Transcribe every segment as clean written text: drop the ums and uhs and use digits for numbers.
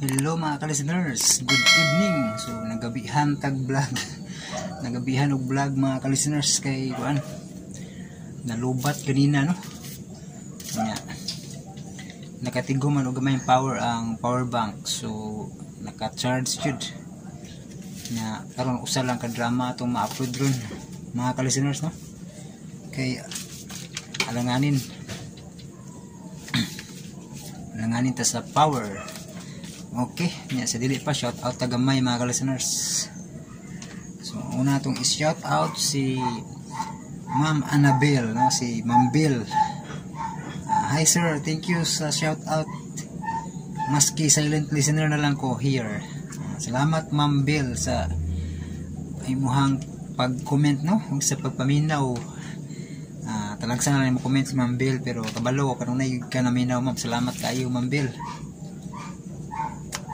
Hello, mga ka-listeners, good evening. So nagabihan tag vlog. Nagabihan og vlog, mga ka-listeners, kay kuan, nalubat ganina, no. Nya. Nakatigom man og gamay power ang power bank. So naka-charge jud. Nya karon usa lang ka drama atong ma-upload ron, mga ka-listeners, no. Kay alanganin. Alanganin ta sa power. Okay, nya sa dili pa, shout out ta gamay, mga ka-listeners. So una atong i-shout out si Ma'am Annabel, no, si Ma'am Bill. Hi sir, thank you sa shout out. Maski silent listener na lang ko here. Salamat, Ma'am Bill, sa imuhang pag-comment, no, ug sa pagpaminaw. Talagsa na lang mo comment si Ma'am Bill, pero kabalo kanunay ka naminaw, ma'am. Salamat kaayo, Ma'am Bill.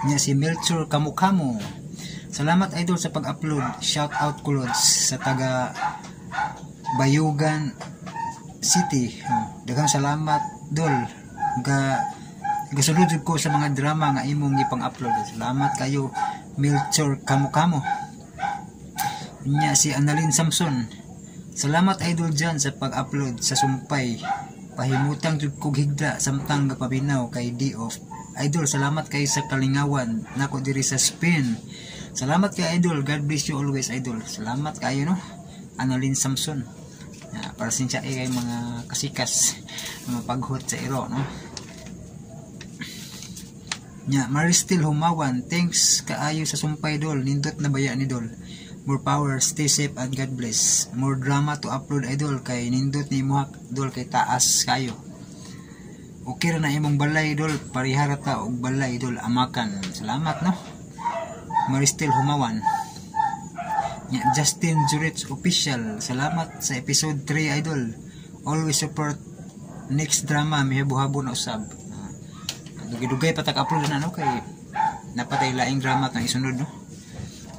Nya si Melchor Kamukamo. Salamat, idol, sa pag-upload. Shout out ko, Lods, sa taga Bayugan City. Oh, daghang salamat, dol. Gasulod jud ko sa mga drama nga imong gipang-upload. Salamat kayo, Melchor Kamukamo. Nya si Annalyn Samson. Salamat, idol dyan, sa pag-upload sa Sumpay. Pahimutang jud kog higda samtang gapaminaw kay day off. Idol, salamat kay sa kalingawan nako diri sa Spain. Salamat kay idol. God bless you always, idol. Salamat kayo, no. Annalyn Samson. Ya, para sinsya eh kay mga kasikas, mga paghot sa iro, no. Nya, Maristel Humawan, thanks kaayo sa Sumpay, dol. Nindot na baya ni dol. More power, stay safe and God bless. More drama to upload, idol, kay nindot ni imuhak, dol, kay taas kayo. Okay ra na imong balay, idol, parihara ta og balay, idol, amakan. Salamat, no. Maristel Humawan. Nya, Justin Jurich Official. Salamat sa episode 3, idol. Always support next drama, mihabo-habo na usab. Dugay-dugay pa tag-upload na, no, kay napatay laing drama kang isunod, no.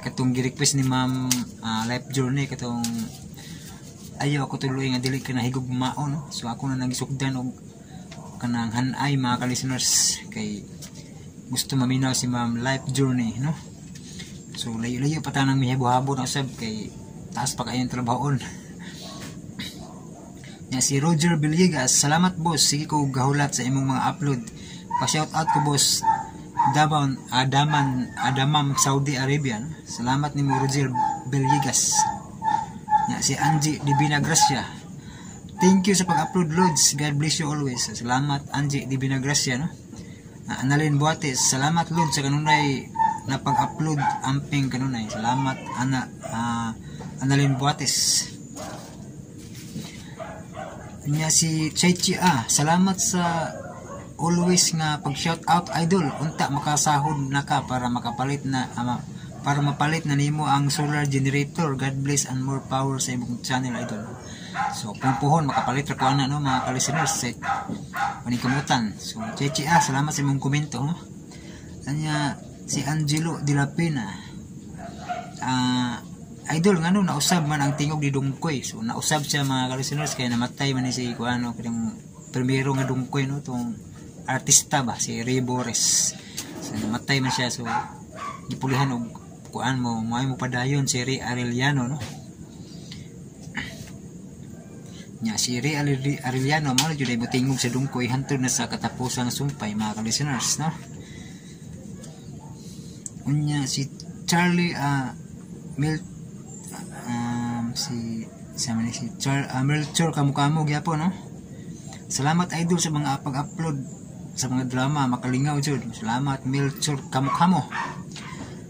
Katong gi-request ni Ma'am Life Journey, katong "Ayaw ako tuloy nga dili ka nahigugmao", no. So ako na nang gisugdan og kanang hanay, mga ka-listeners, kay gusto maminaw si Ma'am Life Journey, no. So layo-layo pa tanang mihabo-habo na usab kay taas pa kayong trabahoon. Ya, si Roger Villegas, "Salamat, boss, sige ko gahulat sa imong mga upload. Pa-shout out ko, boss, Daman, Adaman, Adamam, Saudi Arabia", no? Salamat nimo, Roger Villegas. Ya, si Angie Divina Gracia. "Thank you sa pag-upload, Lods. God bless you always." Salamat, Angie Divina Gracia, no? Annalyn Buates, "Salamat, Lods, sa kanunay na pag-upload, amping kanunay." Salamat, Annalyn Buates. Nya si Chechi A, "Salamat sa always nga pag shout out, idol. Unta makasahod na ka para mapalit na nimo ang solar generator. God bless and more power sa imong channel, idol." So kung puhon makapalit ra ko ana, no, mga ka-listeners, sa paningkamutan. So Chechi A, salamat sa imong komento, no. Anya si Angelo De La Pena. "Idol, ngano nausab man ang tingog ni Dungkoy?" So nausab siya, mga ka-listeners, kaya namatay man ni si kuano, kanang primero nga Dungkoy, no, tong artista ba, si Ray Bores. So namatay man siya, so gipulihan og kuan mo mo padayon si Ray Arellano, no. Nya si Ray Arellano mao jud ay motingog sa Dungkoy hantod na sa katapusan ng Sumpay, mga ka-listeners, no. Unya si Charlie Mil si sa man si Char Melchor Kamukamo gyapon, no. "Salamat, idol, sa mga pag-upload sa mga drama, makalingaw jud." Salamat, Melchor Kamukamo.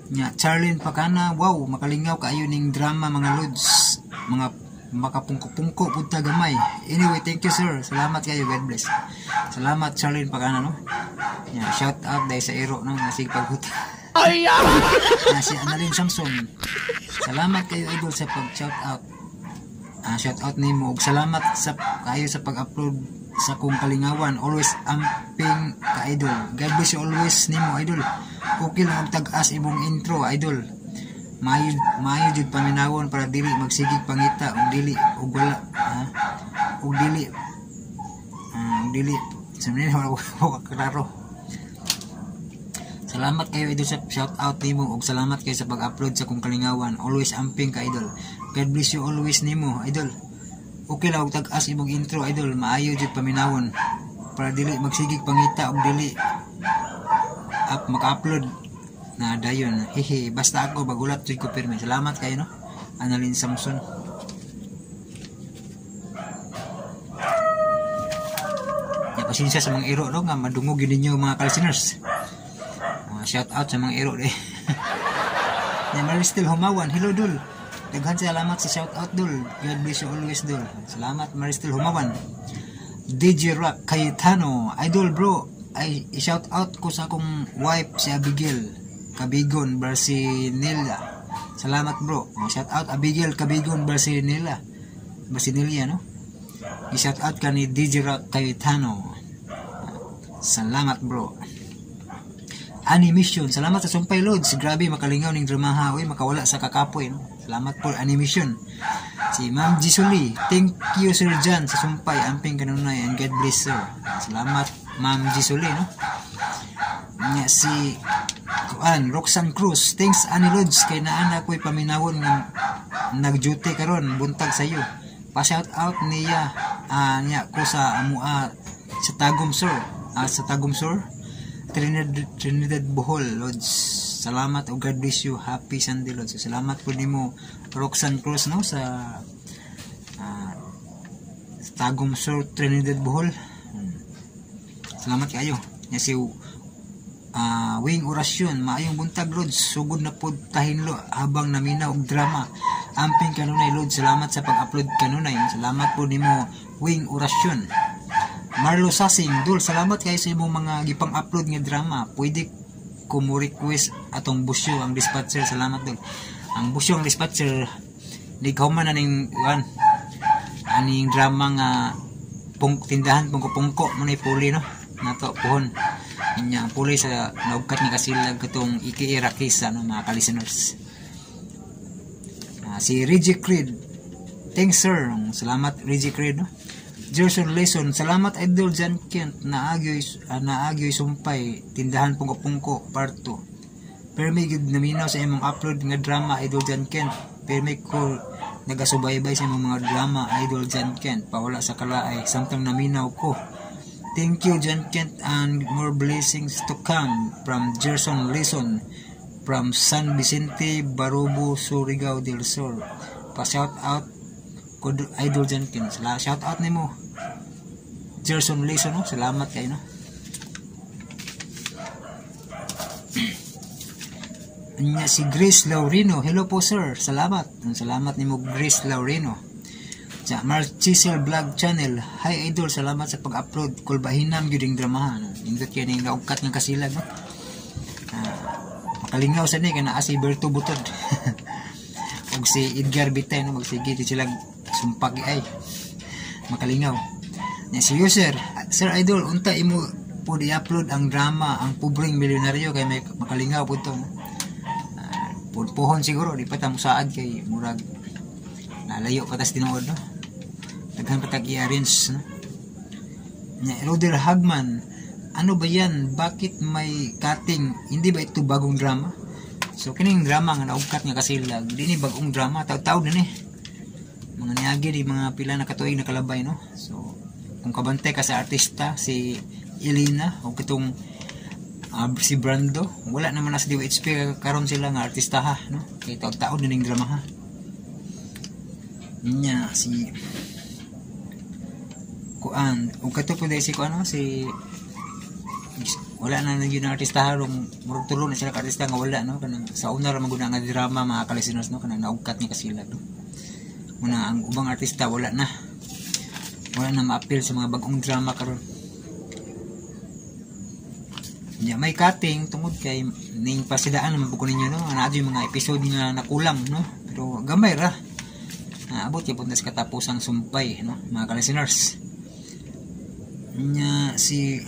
Nya Charlene Pakana, "Wow, makalingaw kaayo ning drama, mga lods. Mga makapungko-pungko pud ta gamay. Anyway, thank you, sir. Salamat kayo, God bless." Salamat, Charlene Pakana, no. Nya shout out dahil sa iro, no, nga sige paghuta. Na si Annalyn Samson. "Salamat kayo, idol, sa pag shout out. Shout out nimo ug salamat sa kayo sa pag-upload sa kong kalingawan. Always amping ka, idol. God bless you always nimo, idol. Okay lang og tag-as imong intro, idol. Maayo maayo jud paminawon para dili magsigig pangita og dili og wala ha og dili sa wala ko klaro." Salamat kayo, idol, sa shout out nimo ug salamat kayo sa pag-upload sa kong kalingawan. Always amping ka, idol. God bless you always nimo, idol. Okay lang og tag-as imong intro, idol, maayo jud paminawon para dili magsigig pangita og dili up maka-upload na dayon. Hehe, basta ako bagulat jud ko pirmi. Salamat kayo, no, Annalyn Samson. Ya, pasensya sa mga iro, no, nga madungog yun ninyo, mga ka-listeners. Shout out sa mga iro eh. Ya, Maristel Humawan, hello dul. Daghan salamat sa shout out, dul. God bless you always, dul. Salamat, Maristel Humawan. DJ Rock Cayetano, idol bro, ay i-shout out ko sa akong wife, si Abigail Kabigon Barcinilla. Salamat, bro. Shout out Abigail Kabigon Barcinilla. Barcinilla, no? I-shout out ka ni DJ Rock Cayetano. Salamat, bro. Animation. Salamat sa sumpay, Lods. Grabe makalingaw ning dramaha, oy, makawala sa kakapoy, no. Salamat po, Animation. Si Ma'am Jisuli, thank you, Sir John, sa sumpay, amping kanunay and God bless, sir. Salamat, Ma'am Jisuli, no. Nya si Kuan Roxanne Cruz, thanks ani Lods kay naa na ko'y paminawon nga nag-duty karon buntag sa iyo. Pa shout out niya niya ko sa amua sa Tagum Sur, sa Tagum Sur, Trinidad, Bohol, Lods. Salamat o God bless you. Happy Sunday, Lods. Salamat po nimo, Roxanne Cruz, no, sa Tagum Sur, Trinidad, Bohol. Salamat kayo. Nya si Wing Orasyon, maayong buntag, Lods. Sugod na pod tahinlo habang naminaw og drama. Amping kanunay, Lods. Salamat sa pag-upload kanunay. Salamat po nimo, Wing Orasyon. Marlo Sasing, dul, salamat kayo sa imong mga gipang-upload nga drama. Pwede ko mo request atong busyo ang dispatcher. Salamat, dul. Ang busyo ang dispatcher, lighaw man na ning kuan aning drama nga pung, tindahan pungko-pungko mo na puli, no, nato puhon nya ang puli sa naugkat nga kasilag katong Iki Rakisa, no, mga ka-listeners. Si Reggie Creed, thanks, sir. Salamat, Reggie Creed, no. Gerson Leson, salamat, Idol John Kent, naagyoy sumpay tindahan pungko-pungko part 2. Permi gid naminaw sa imong upload nga drama, Idol John Kent. Permi ko nagasubaybay sa imong mga drama, Idol John Kent. Pawala sa kalaay samtang naminaw ko. Thank you, John Kent, and more blessings to come from Gerson Leson from San Vicente, Barubo, Surigao del Sur. Pa shout out ko, Idol John Kent. Shout out nimo, Gerson Leson, no? Salamat kayo, no. Nya si Grace Laurino, hello po, sir. Salamat. Salamat nimo, Grace Laurino. Sa Marchisel Vlog Channel, hi idol, salamat sa pag-upload. Kulbahinam gyud ing dramahan. Nindot kay ning naugkat nga kasilag, no? Makalingaw sa ni kay naa si Berto Butod ug si Edgar Bitay, no, magsige di sila sumpag ay makalingaw. Nya si user, sir idol, unta imo pod i-upload ang drama Ang Pobreng Milyonaryo kay may makalingaw pud to. Puhon siguro di pa ta mosaad kay murag nalayo pa tas tinuod, no. Daghan pa tag i-arrange, no. Nya Roder Hagman, ano ba yan? Bakit may cutting? Hindi ba ito bagong drama? So kining drama nga naugkat nga kasilag, di ni bagong drama, taw-taw din eh. Mga niagi di mga pila na katuig nakalabay, no. So kung kabantay ka sa artista si Elena o kitong si Brando, wala naman na sa DOHP karon sila nga artista ha, no. Kay taw-taw din ning drama ha. Nya si kuan ug kato pud si kuan, no, si wala na yun ang artista harong murag tulo na sila ka artista nga wala, no, kanang sa una ra man gud nga drama, mga ka-listeners, no, kanang naugkat nga kasilag, no. Muna ang ubang artista wala na ma-appeal sa mga bagong drama karon. Nya may cutting tungod kay ning pasidaan naman po ko ninyo, no, naa yung mga episode nga nakulang, no, pero gamay ra naabot kay punta sa katapusang sumpay, no, mga ka-listeners. Nya si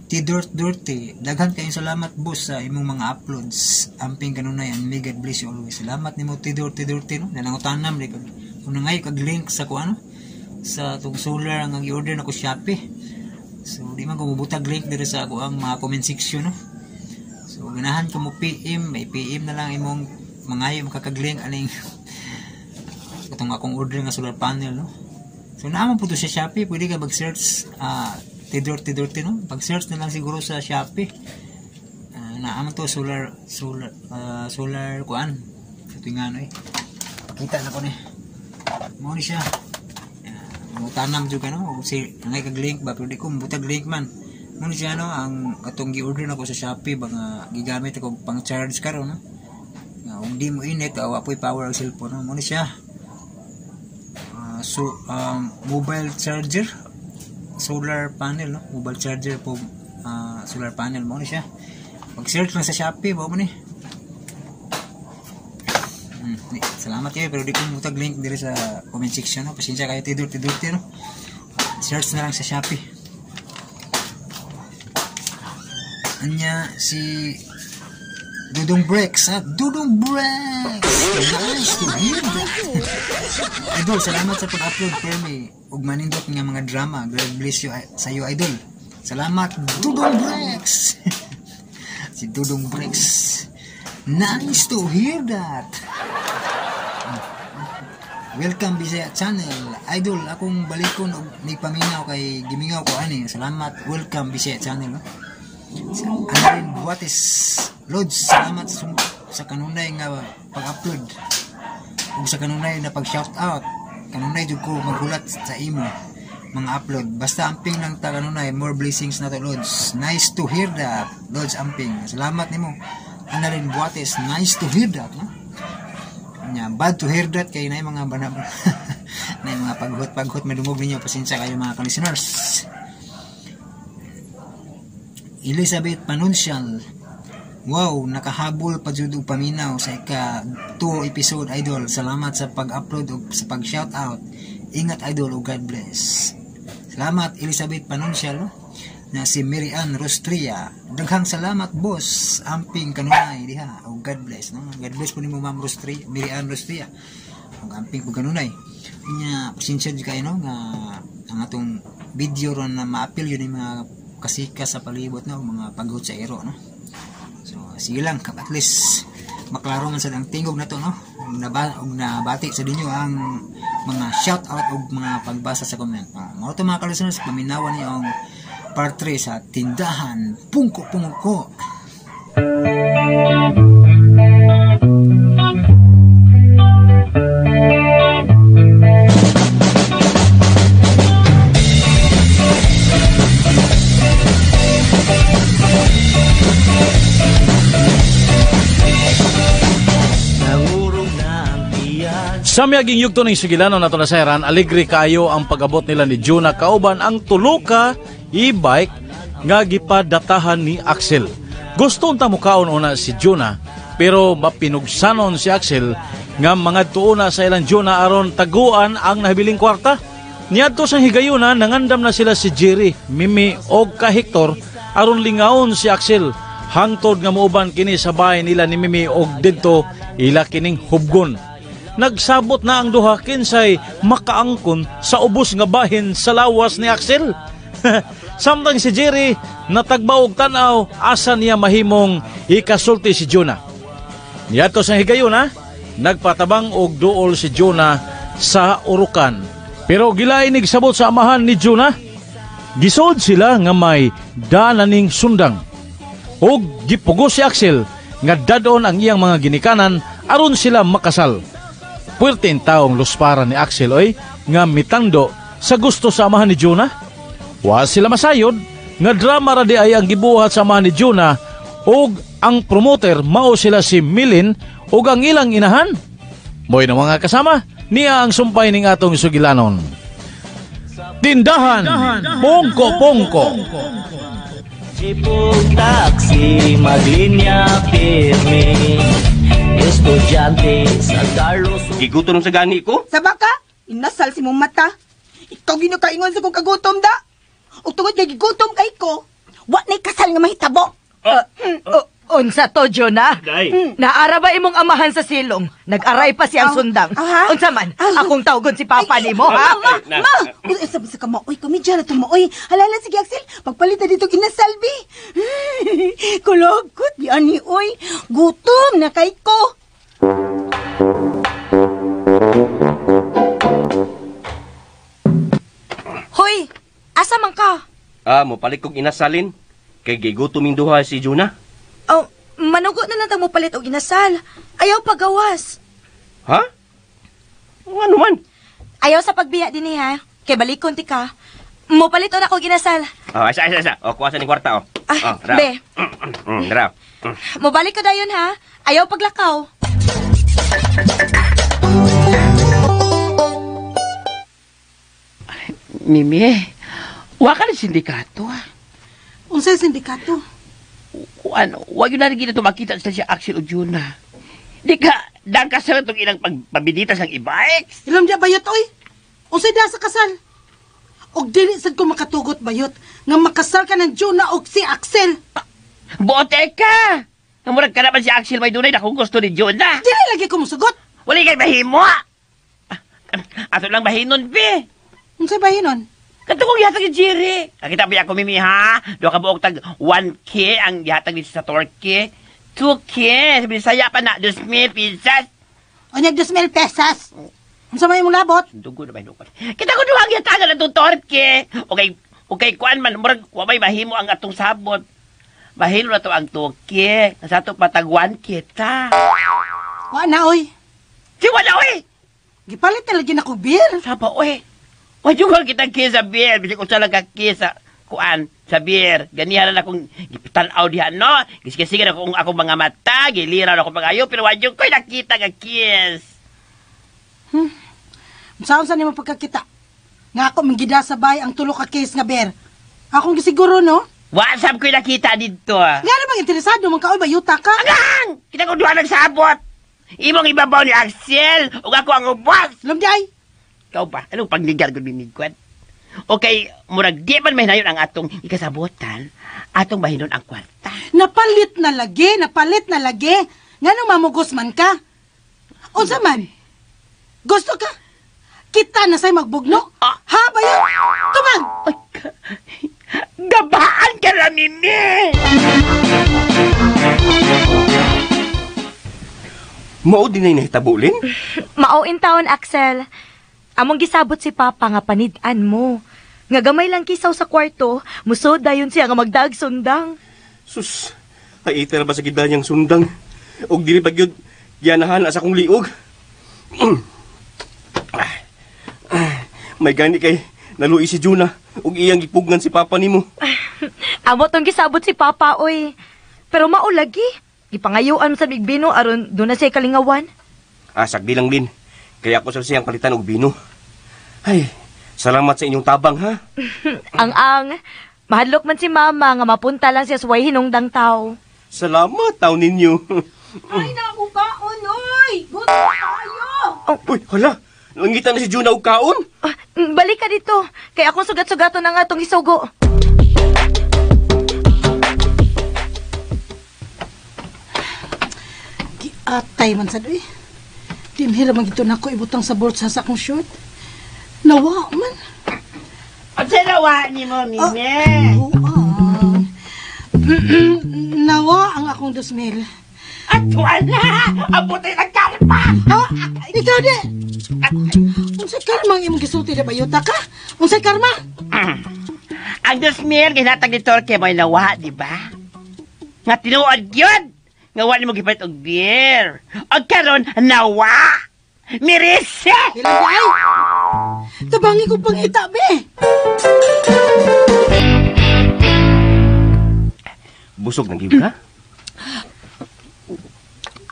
T-Dirt Dirty, daghan kayong salamat, boss, sa imong mga uploads. Amping kanunay and may God bless you always. Salamat nimo, T-Dirt Dirty, no. Nanangutanam di kag kung nangay kag link sa kuano sa tong solar ang gi-order nako Shopee. So di man ko mobutag link diri sa ako ang mga comment section, no. So ganahan ko mo PM, may PM na lang imong mangayo makakaglink aning katong akong order nga solar panel, no. So naa man po to sa Shopee, pwede ka mag-search Tidorte Dorte, no. Pag-search na lang siguro sa Shopee. Naa man to solar solar solar kuan. Sa tuwing ano eh. Pakita na ko ni. Mao ni siya. Mutanam jud ka, no. Si angay kag link ba, pero di ko mobutag link man. Mao ni siya, no, ang atong gi-order nako sa Shopee ba nga gigamit ako pang charge karon, no. Nga kung di mo init, wa po'y power ang cellphone, no. Mao ni siya. So mobile charger, solar panel, no, mobile charger po, solar panel, mao ni siya. Pag-search lang sa Shopee, mao mo ni. Salamat kayo, pero di ko mutag link diri sa comment section, no. Pasensya kayo, Tidor Tidor, no. Search na lang sa Shopee. Anya si Dudong Breaks, ha? Dudong Breaks! Nice to hear that! Idol, salamat sa pag-upload, Permi. Ug manindot nga mga drama. God bless you sa iyo, Idol. Salamat, Dudong Breaks! Si Dudong Breaks. Nice to hear that! Welcome Bisaya Channel. Idol, akong balikon og nigpaminaw kay gimingaw ko ani. Salamat. Welcome Bisaya Channel, no? Annalyn Buates Lods, salamat sa kanunay nga pag-upload ug sa kanunay na pag-shout out. Kanunay jud ko maghulat sa imo mga upload. Basta amping lang ta kanunay, more blessings na to, Lods. Nice to hear that, Lods amping. Salamat nimo, Annalyn Buates. Nice to hear that, no? Nya, bad to hear that kay nay mga banab nay mga paghot-paghot madungog ninyo. Pasensya kayo, mga ka-listeners. Elizabeth Panuncial. Wow, nakahabol pa jud og paminaw sa ika 2 episode, Idol. Salamat sa pag-upload ug sa pag-shout out. Ingat, Idol, ug God bless. Salamat, Elizabeth Panuncial, no? Na si Mary Ann Rostria. Daghang salamat, boss. Amping kanunay diha. Ug God bless, no. God bless po nimo, Ma'am Rostria, Mary Ann Rostria. Ug amping po kanunay. Nya pasensya jud kayo, no, nga ang atong video ron na maapil yun yung mga kasika sa palibot, no, mga paghot sa ero, no. So sige lang, at least maklaro man sa ang tingog na to, no. Ug nabati sa ninyo ang mga shout out ug mga pagbasa sa comment. Mao to, mga ka-listeners, paminawan niyo ang part 3 sa Tindahan Pungko Pungko. Nangurog na ang tiyan. Sa miaging yugto ning sugilanon nato nasayran, alegre kaayo ang pag-abot nila ni Jonah kauban ang tulo ka e-bike nga gipadatahan ni Axel. Gusto unta mukaon una si Jonah, pero mapinugsanon si Axel nga mga tuona sa ilang Jonah aron taguan ang nahabiling kwarta. Niadto sa higayuna, nangandam na sila si Jerry, Mimi og ka Hector aron lingaon si Axel. Hangtod nga muuban kini sa bahay nila ni Mimi og didto ila kining hubgon. Nagsabot na ang duha kinsay makaangkon sa ubos nga bahin sa lawas ni Axel. Samtang si Jerry natagba og tan-aw asa niya mahimong ikasulti si Jonah. Niadto sa higayuna, nagpatabang og duol si Jonah sa urukan. Pero gilain sabot sa amahan ni Jonah. Gisod sila nga may dananing sundang. Og gipugos si Axel nga dadon ang iyang mga ginikanan aron sila makasal. Puwerteng taong lusparan ni Axel oy nga mitando sa gusto sa amahan ni Jonah. Wa sila masayod nga drama ra di ay ang gibuhat sa amahan ni Jonah og ang promoter mao sila si Milin og ang ilang inahan. Moy na mga kasama niya ang sumpay ning atong sugilanon. Tindahan Pongko Pongko. Jeep ug taxi, maglinya pirmi. Estudyante sa Carlos. Gigutom sa gani ko? Sa baka, inasal si mong mata. Ikaw ginakaingon sa kong kagutom da. Ug tungod kay gigutom kay ko, wa na'y kasal nga mahitabo. Oh. Unsa to, Jonah? Day. Naara ba imong amahan sa silong? Nag-aray pa siyang sundang. Ah, ha? Unsa man? Ah. Akong tawgon si Papa nimo, ha? Ma, ma! Uy, sabi sa kama, uy, komedya na to mo, uy. Halala, sige, Axel, pagpalit na dito ginasalbi. Kulagot, yani, uy. Gutom na kay ko. Hoy, asa man ka? Ah, mopalit kog inasalin. Kay gigutom ing duha si Juna. Oh, manugo na lang mo palit og inasal. Ayaw pagawas. Ha? Ano man? Ayaw sa pagbiya dinhi ha. Kay balikon ti ka. Mopalit na ako ginasal. Oh, isa, isa, isa. Oh, kuha sa ni kwarta, oh. Ah, Oh, ra. be. Ra. Mobalik ko dayon ha. Ayaw paglakaw. Mimi, wa ka ng sindikato, ah. Unsay sindikato? Ano, wag yun na rin ito makita sa si Axel o Juna. Di ka, dangka sa itong ilang pagpabidita sang e-bikes. Ilam diya bayot, oy. Unsay da sa kasal? Og dili sad ko makatugot bayot nga makasal ka ng Jonah og si Axel. Bote ka! Namurag ka naman si Axel may dunay na kung gusto ni Juna. Dili lagi ko musugot. Wala kay mahimo! Ah, ato lang mahinon, be. Unsay bahinon? Kanto kong gihatag ni Jerry. Nakita ba ako, Mimi, ha? Doon ka buok tag 1K ang gihatag dito sa Turkey. 2K. Sa Bisaya pa na, 2,000 pesos. Onyag 2,000 pesos. Unsa may imong labot? Dugo na ba yung Kita ko duha ang gihatagan atong Turkey. Okay, okay, kuan man, murag, wa may mahimo ang atong sabot. Mahilo na to ang Turkey. Sa ato patag 1K ta. Wa na oy. Si wala, oy! Gipalit na lagi na ko beer. Saba, oy! Wa jud kitang kisa beer. Bisag usa lang ka kisa. Kuan, sa beer. Ganihan na akong giptan-aw diha, no? Gisigasigan ako akong mga mata, gilira na ako pag-ayo, pero wa jud ko'y nakita nga kiss. Unsaon sa nimo pagkakita? Nga ako manggida sa bay ang tulo ka case nga beer. Akong gisiguro no. Wa sab ko'y nakita dito. Nga namang interesado man ka oy bayuta ka. Agang! Kita ko duha nagsabot. Imong ibabaw ni Axel, ug ako ang ubos. Ilam di ay. Ikaw ba? Anong pagligar ko binigwan? Okay, murag di man mahinayon ang atong ikasabotan, atong mahinon ang kwarta. Napalit na lagi, napalit na lagi. Nganong mamugos man ka? Unsa man? Gusto ka? Kita na say magbugno? Ah. Ha, bayot? Tumang! Ay, gabaan ka na, Mimi! Mao din ay nahitabo, Lin? Mao in taon, Axel. Among gisabot si Papa nga panid-an mo. Nga gamay lang kisaw sa kwarto, musod dayon siya nga magdaag sundang. Sus, ay iter ba sa gid niyang sundang? Og dili pa gyud giyanahan sa akong liog. May gani kay naluoy si Juna og iyang gipugnan si Papa nimo. Amo tong gisabot si Papa, oy. Pero mao lagi. Gipangayuan sa bigbino aron doon na siya kalingawan. Ah, sagdi lang, Lin. Kaya ako sa siyang palitan og bino. Ay, salamat sa inyong tabang, ha? Ang-ang, mahadlok man si Mama nga mapunta lang siya sa way hinungdang tao. Salamat, taw ninyo. Ay, nakubaon, oy! Gutom tayo! Uy, hala! Nangitan na si Juna og kaon. Ah, balik ka dito. Kay akong sugat-sugaton na nga itong isugo. Giatay man sad, oy. Di mahirap man gito nako ibutang sa bulsa sa akong short. Nawa man. Ang sinawa ni mo, Mimi? Oo. Nawa ang akong 2,000. At wala! Abuti ng kalma! Ha? Ikaw di! Unsay karma ang imong gisulti na bayuta ka? Unsay karma? Ang 2,000 gihatag ni Torque may nawa, di ba? Nga tinuod yun! Nga wala mo gipalit og beer. Og karon nawa! Mirisi! Ilan di ay? Tabangi kong pangita, be! Busog na gyud ka?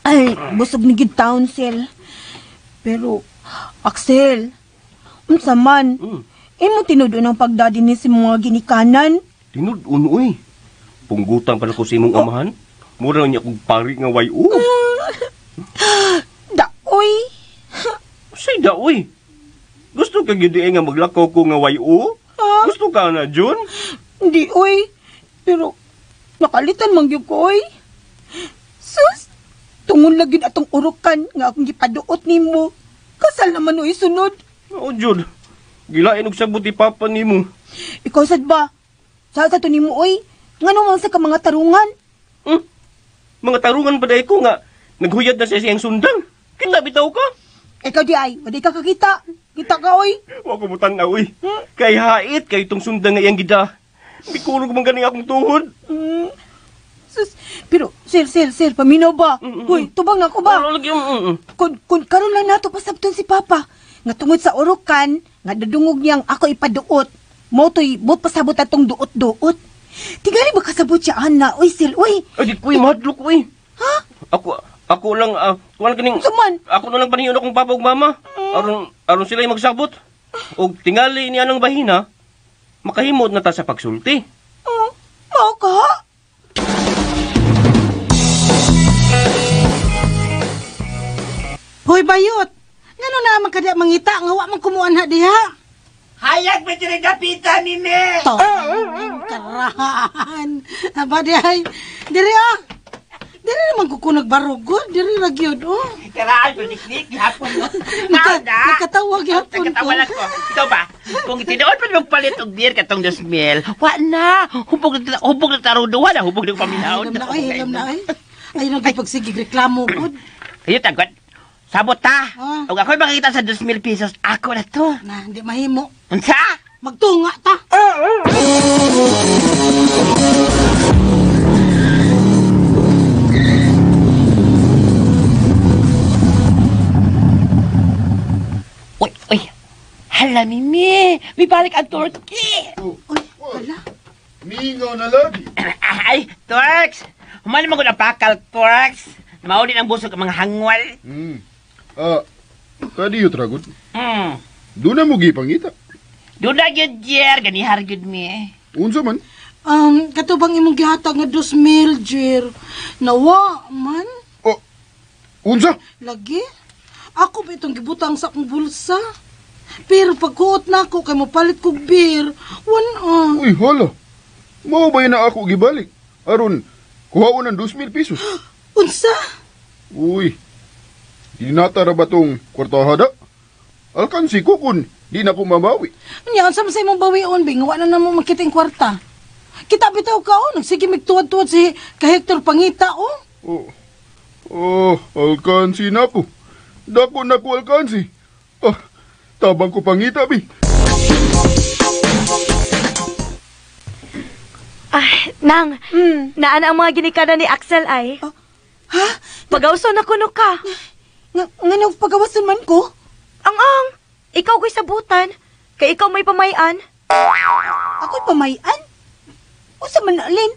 Ay, busog ni gid taon, Sel. Pero, Axel, unsa man? Imo tinud-on ang pagdadi ni si mga ginikanan. Tinud-on, uy. Punggutan pa na ko sa imong amahan. Mura niya kong pari nga wayo. Daoy. Say daoy. Gusto ka gyud nga maglakaw ko nga wayo? Gusto ka na, Jun? Di, oy. Pero, nakalitan man gyud ko, oy. Tungon lagi atong urukan nga akong gipaduot nimo. Kasal naman no isunod. Oo, Jud. Gilain og sabot ni Papa nimo. Ikaw sad ba? Sa to nimo oy. Ngano man sa ka mga tarungan? Hmm? Mga tarungan pa dahil ko nga naghuyad na siya siyang sundang. Kita bitaw ka. Ikaw di ay, wala ka kakita. Kita ka oy. Wa ko mutan-aw oy. Kay hait kay itong sundang nga iyang gida. Bikurog man gani akong tuhod. Sus, pero sir, paminaw ba? Hoy, tubang na ko ba? Ano lagi Kun karon lang nato pasabton si Papa nga tungod sa urukan nga dadungog niyang ako ipaduot. Mo toy bot pasabot atong duot-duot. Tingali ba kasabot siya ana? Oy, sil, oy. Ay, di ko'y mahadlok oy. Ha? Ako lang kuan kaning Suman. Ako na lang paniyon akong papa ug mama. Aron sila magsabot. Og tingali ni anang bahina, makahimot na ta sa pagsulti. Oh, mao ka? Hoy bayot. Ngano na man kada mangita nga wa man kumuan ha diha? Hayag ba diri dapita mimi? To. Karahan. Aba di ay. Diri ah. Diri naman ko kunag barugod, diri ra gyud oh. Karaan ko niknik gihapon no. Nakatawa gihapon ko. Nakatawa lang ko. Ikaw ba? Kung tinuod pa mong palit og beer katong 2,000, wa na. Hubog na tarong duwa na, hubog na paminaw. Hilam na ay, hilam na ay. Ay nagpagsigig reklamo gud. Kayo tagwad. Sabot ta. Ah. Og ako'y makikita sa 2,000 pesos, ako na to. Na, hindi mahimo. Unsa? Magtunga ta. Uy, uy. Hala, Mimi. May balik ang turkey. Uy, hala. Mingaw na lagi. Ay, Turks. Humali mo ko na pakal, Turks. Mauli ang busog ang mga hangwal. Kadiyo tragod. Hmm. Doon na mo gipangita. Doon na gyud, Jer. Ganihar gyud mi. Unsa man? Kato bang imong gihatag nga 2,000, Jer? Nawa man. Oh, unsa? Lagi? Ako ba itong gibutang sa akong bulsa? Pero pagkuot na ako, kay mopalit kog beer. Wan ah. Uy, hala. Mao ba na ako gibalik? Aron, kuhaon ng 2,000 pesos. Unsa? Uy, di natara ba tong kwartahada? Alkansi ko kun di na ko mamawi. Unya, unsa man sa imong bawion, bing? Wa na namo makita yung kwarta. Kita bitaw ka, oh. Nagsige migtuwad-tuwad si ka Hector Pangita, oh. Oh, alkansi na ko. Dako na ko alkansi. Ah, tabang ko pangita, bi. Ay, nang, naan ang mga ginikanan ni Axel ay. Oh, ha? Pagawson na kuno ka. Nga pagawason man ko? Ang-ang, ikaw ko'y sabutan. Kay ikaw may pamayan. Ako'y pamayan? Usa man alin?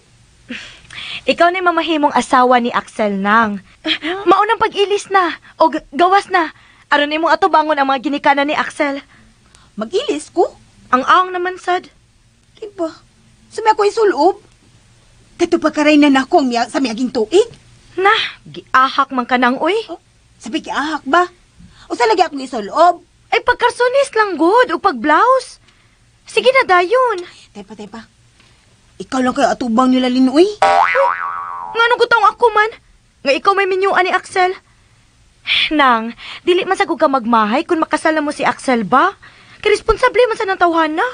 Ikaw na mamahimong asawa ni Axel nang. Maunang pag-ilis na, o gawas na. Aron imong atubangon ang mga ginikanan ni Axel. Mag-ilis ko? Ang-ang naman sad. Diba? Sumi ako isulob. Kato pa karay na nako ang sa miyaging tuig. Na, giahak man ka nang uy. Oh, sabi giahak ba? Usa lagi akong isulob. Ay pagkarsonis lang good o pag-blouse. Sige na dayon. Tepa. Ikaw lang kayo atubang nila Linoy. Oh, ngano ko taong ako man? Nga ikaw may minyuan ni Axel. Nang, dili man sa ka magmahay kung makasala mo si Axel ba? Kiresponsable man sa nang tawhan na.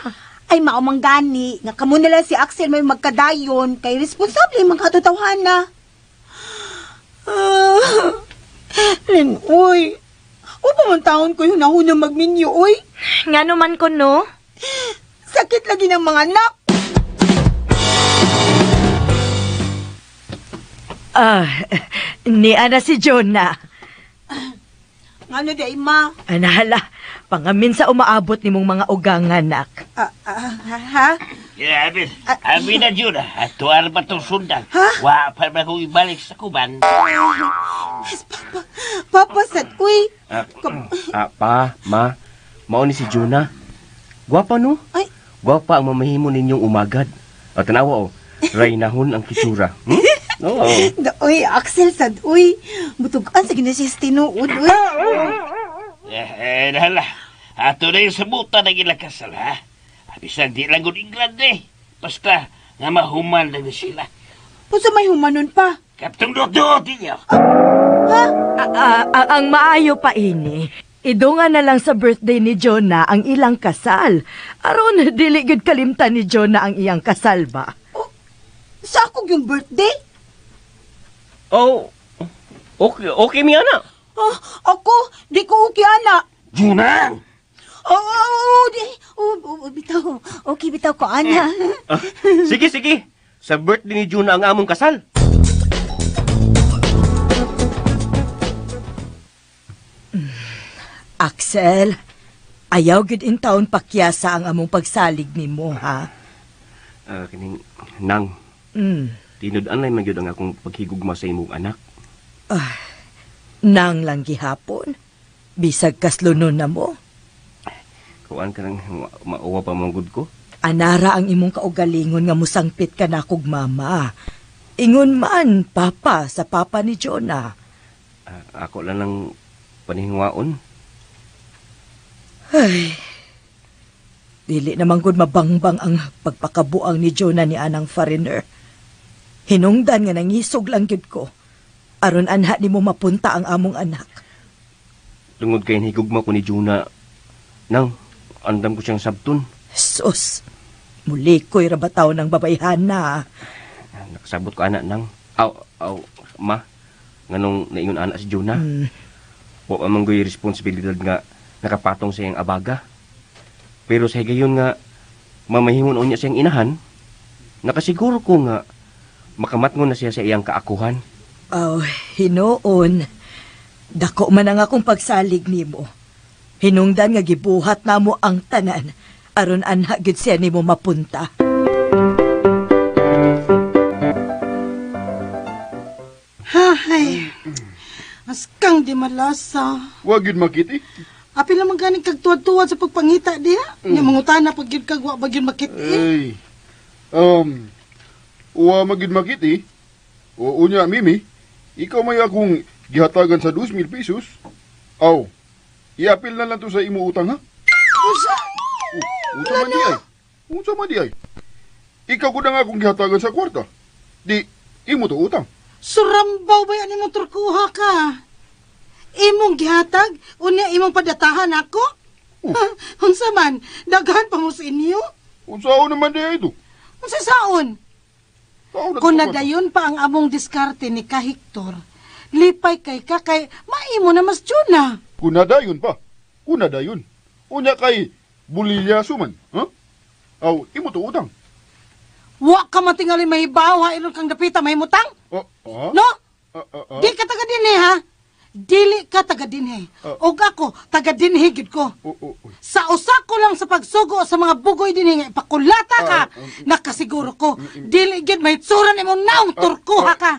Ay maumang gani, nga kamo na lang si Axel may magkadayon, kay responsable man katutawhan na. Linoy, upa man taon ko yung nahuna magminyo, oy. Ngano man ko, no? Sakit lagi ng mga anak. Ni ana si Jonah. Ngano di ay, ma? Anahala, pangamin sa umaabot nimong mga ugangan, nak. Ha? Yeah, abi na, Jonah. Atuar ba itong sundan? Ha? Wa pa ba kong ibalik sa kuban? Yes, Papa. Papa, sad, uy. Pa, ma, mao ni si Jonah. Gwapa, no? Ay. Gwapa ang mamahimo ninyong umagad. O, tanawa, oh. Rainahon ang kisura. Hmm? Oo. Uy, Axel, sad, uy. Butugan sa ginasis tinuod, uy. Hala. Ato na yung sabutan ng ilang kasal, ha? Bisan di lang kung England, eh. Basta, nga mahuman lang na sila. Pusa may humanon pa. Kaptong dodo, ninyo. Ha? Ha? Ang maayo pa ini. Idungan na lang sa birthday ni Jonah ang ilang kasal. Aron dili gyud kalimtan ni Jonah ang iyang kasal ba? Oh, sa akong yung birthday? Oh, okay, okay mi ana. Oh, ako, di ko okay ana. Juna! Oh, di, oh, bitaw. Okay, bitaw ko ana. Sige, sige. Sa birthday ni Juna ang among kasal. Axel, ayaw gud in town pakyasa ang among pagsalig nimo, ha? Kining nang. Tinud-an lang magyud ang akong paghigugma sa imong anak. Nang lang gihapon. Bisag kaslunon na mo. Kuan ka nang mauwa pa mong gud ko. Anara ang imong kaugalingon nga musangpit ka na kog mama. Ingon man, papa, sa papa ni Jonah. Ako lang ng panihingwaon. Ay, dili naman gud mabangbang ang pagpakabuang ni Jonah ni anang foreigner. Hinungdan nga nangisog lang gyud ko. Aron anha ni mo mapunta ang among anak. Tungod kay higugma ko ni Jonah, nang andam ko siyang sabton. Sus, muli ko'y rabataw ng babayhana. Nakasabot ko anak nang. Aw, aw, ma, nganong naingon anak si Jonah. Wa pa man go'y responsibilidad nga nakapatong sa iyang abaga. Pero sa higayon nga mamahimon unya sa iyang inahan, nakasiguro ko nga makamatngon na siya sa iyang kaakuhan. Aw, hinoon. Dako man ang akong pagsalig nimo. Hinungdan nga gibuhat namo ang tanan aron anha gyud siya nimo mapunta. Hay. Askang di malasa. Wa gyud makiti. Apil naman ganing kagtuwad-tuwad sa pagpangita diha. Nya mangutana pag gyud kag wa ba gyud makiti. Ay. Wa magyud makiti. O unya Mimi, ikaw may akong gihatagan sa 2,000 pesos. Aw. Iapil na lang to sa imo utang ha. Unsa? Unsa man di ay? Unsa man di ay? Ikaw ko na nga akong gihatagan sa kwarta. Di imo to utang. Surambaw ba yan imong turkuha ka? Imong gihatag, unya imong padatahan ako? Oh. Unsa man, daghan pa mo sa inyo? Unsaon naman di ay ito? Unsa saon? Saon na Kung to, nadayon pa ang among diskarte ni ka Hector, lipay kay ka kay maimo na mas tuna. Kung nadayon pa. Kung nadayon. Unya kay bulilyaso man. Ha? Aw, imo to utang. Wa ka matingali mahibaw ha ilong kang dapita mahimutang? Oh, ah? No? Ah, ah, ah. Di ka taga dinhi ha? Dili ka taga dinhi. Og ako taga dinhi gid ko. Oh, oh, oh. Sa usa ko lang sa pagsugo sa mga bugoy dinhi nga ipakulata ka, nakasiguro ko dili gid mahitsuran imong naong turkuha ka.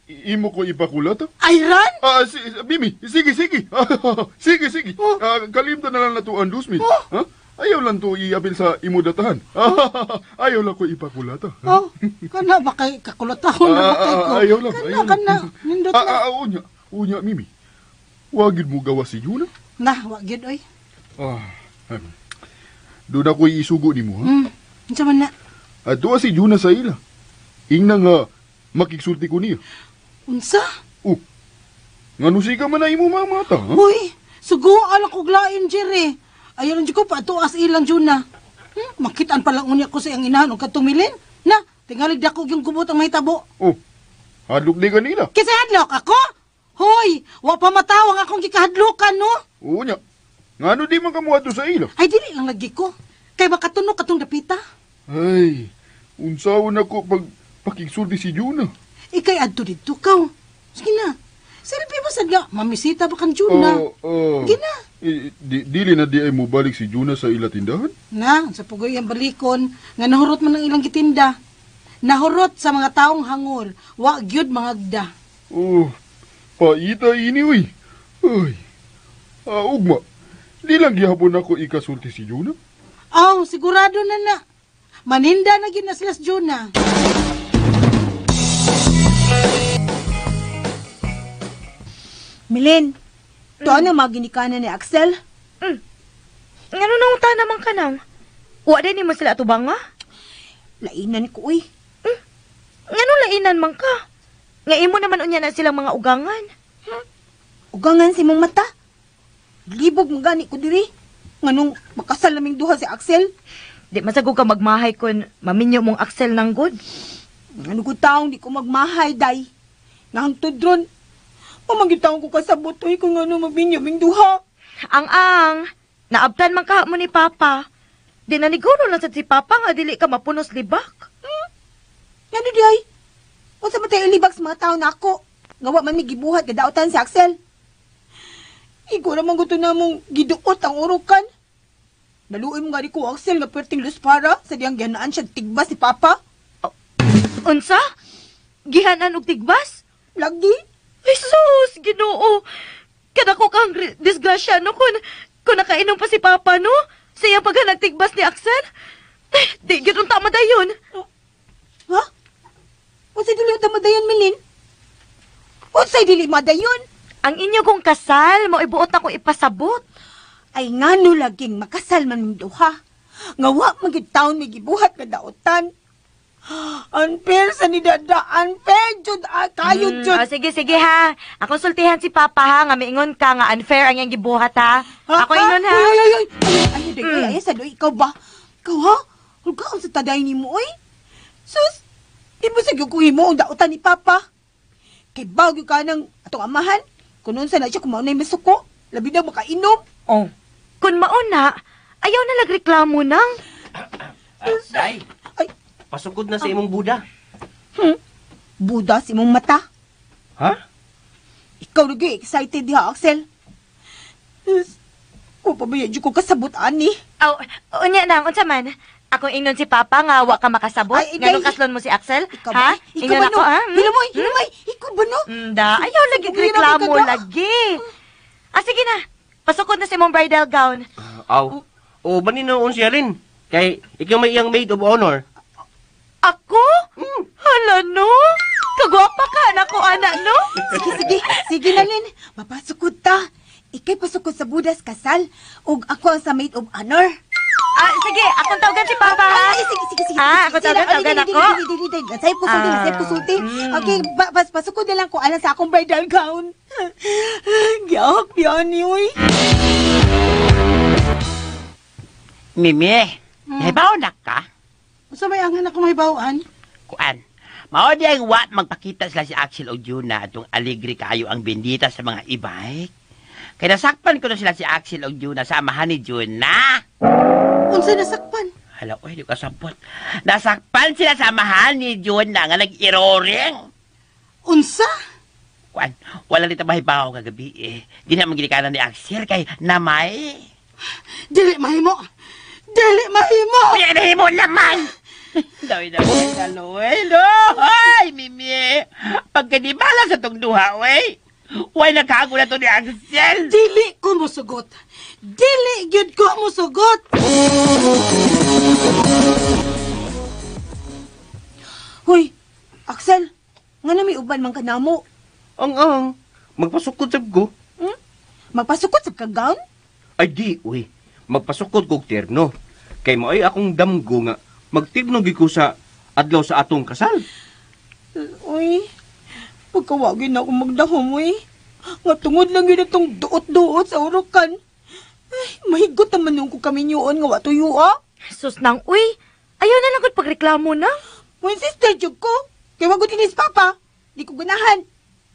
Imo ko ipakulata? Ayran? Mimi, sige, sige. Sige, sige. Oh. Kalimtan na lang na to ang 2,000. Oh. Ha? Ayaw lang to iapil sa imo datahan. Ayaw lang ko ipakulata. Oh, kana ba kay kakulatahon na ba kay ko? Ayaw lang, Kana, ayaw lang. kana, nindot na. Unya, unya, Mimi. Wagid mo gawa si Juna? Na, wa gyud oy. Doon ako isugo nimo, ha? Unsa man na? Adto si Juna sa ila. Ingna nga makigsulti ko niya. Unsa? Oh. Ngano siga man na imo mga mata, ha? Uy, suguan ako glain Jerry. Ayaw lang ko pa as ilang Juna. Makitaan pa lang unya ko sa iyang inahan og kadtong milin. Na, tingali dako yung gubot ang mahitabo. Oh. Hadlok di kanila. Kinsa hadlok ako? Hoy, wa pa matawang akong gikahadlokan no. Unya. Ngano di man kamo adto sa ila? Ay dili lang lagi ko. Kay makatunog katong dapita. Ay, unsaon ako pag pakigsulti si Juna. Ikay adto didto kaw. Sige na. Silbi ba sad nga mamisita ba kang Juna? Oh, oh. Gina. Dili na di ay mobalik si Juna sa ila tindahan? Na, sa pugoy ang balikon nga nahurot man ang ilang gitinda. Nahurot sa mga taong hangol, wa gyud mangagda. Oh, paita ini uy. Ay. Ugma. Di lang gihapon ako ikasulti si Juna. Aw, sigurado na na. Maninda na gyud na sila sa Juna. Milin, to ano mga ginikanan ni Axel? Ngano nang uta naman ka nang? Wa din nimo sila atubang nga? Lainan ko uy. Ngano lainan man ka? Nga imo naman unya na silang mga ugangan. Ugangan si mong mata. Libog mo gani ko diri. Nganong makasal naming duha si Axel. Di masagog ka magmahay kun maminyo mong Axel nang good. Ano ko taong di ko magmahay, day. Nga hangtod ron. Pamagid taong ko kasabot, oy, kung ano maminyo ming duha. Ang-ang, naabtan man ka mo ni Papa. Di na niguro lang sad si Papa nga dili ka mapunos libak. Ngano di ay? Unsa man tayo ilibak sa mga tao na ako? Nga wa man mi gibuhat gadautan si Axel. Igo ra man gusto na mong giduot ang urukan. Naluoy mo nga di ko Axel nga perting luspara sa diyang gihanaan siya tigbas si Papa. Unsa? Gihanan og tigbas? Lagi. Ay sus, Ginoo. Kada ko kang disgrasya no kun nakainom pa si Papa no. Sa iyang paghanag tigbas ni Axel. Eh, di gyud unta madayon. Ha? Unsay dili unta madayon, Milin? Unsay dili madayon? Ang inyo kong kasal, mao ibuot na ko ipasabot. Ay ngano laging makasal man ming duha. Nga wa man gyud taon may gibuhat nga dautan. Unfair sa ni Dada, unfair jud ah, kayo jud. Oh, sige, sige ha. Ako sultihan si Papa ha, nga miingon ka nga unfair ang iyang gibuhat ha. Ako ingon ha. Ay, ay, ay, ay, ay, ay, ay, ay, ay, sa doy, ikaw ba? Ikaw ha? Hulga ang sa taday ni mo, oy. Sus, di mo sa gyud ko himo ang dautan ni Papa. Kay bago ka ng atong amahan, kung unsa na siya kung maunay masuko, labi na makainom. Oh. Kun mauna, ayaw na lagreklamo nang. Day, Ay. pasukod na sa imong Buda. Buda si imong mata. Ha? Ikaw lagi excited diha, Axel. Sus, wa pa ba yun ko kasabot ani? Aw, unya nang unsa man? Akong ingnon si Papa nga wa ka makasabot. Ay, Nganong day. kaslon mo si Axel? Ikaw ha? ba? Ikaw Ingnon ba ako no? ha? Hilamoy, hilamoy. Ikaw ba no? Da, ayaw lagi Bumira reklamo ka da. lagi. Ah, sige na. Pasukod na si mong bridal gown. Aw. O, banin noon siya rin. Kay, ikaw may iyang maid of honor. Ako? Hala no? Kagwapa ka nako ana no? Sige, sige. Sige na, Lin. Mapasukod ta. Ikay pasukod sa Budas kasal. Ug ako ang sa maid of honor. Ah, sige, akong tawagan si Papa ha. Ay, sige, sige, sige. Ah, sige, ako sige, tawagan, Ay, tawagan dili, ako. dili, dili, dili, dili. Sayop ko sulti, Ah, sayop ko sulti. Okay, pasukod na lang ko alang sa akong bridal gown. Giyahak yan, uy. Mimi, nahibaw na ka? Unsa may angan ako mahibaw-an? Kuan, mao di ang wa magpakita sila si Axel o Juna atong aligre kaayo ang bendita sa mga e-bike. Kaya nasakpan ko na sila si Axel o Juna sa amahan ni Juna. Unsa nasakpan? Hala, oy, di ko kasabot. Nasakpan sila sa amahan ni Juna nga nag-iroring. Unsa? Kuan, wala nito mahibaw kagabi eh. Di na maginikanan ni Axel kay namay. Dili mahimo. Dili mahimo. Uy, nahimo naman! Dawi na mo, loy! Mimi! Pagkadibala sa tong duha, wey! Way, nagkago na to ni Axel! Dili ko mosugot. Dili gyud ko mosugot. Hoy, Axel, nga na may uban man ka namo. Ang, magpasukod sab ko. Magpasukod sa ka gown? Ay di, uy. Magpasukod kog terno. Kay maoy akong damgo nga magtirno gyud ko sa adlaw sa atong kasal. Uy, pagkawagin na akong magdahom, uy. Nga tungod lang yun itong duot-duot sa urukan. Ay, mahigot naman nung ko kami niyoon nga watuyo, ah. Sus nang uy. Ayaw na lang gud pagreklamo na. Uy, sister, jug ko. Kay wag ko tinis, Papa. Di ko ganahan.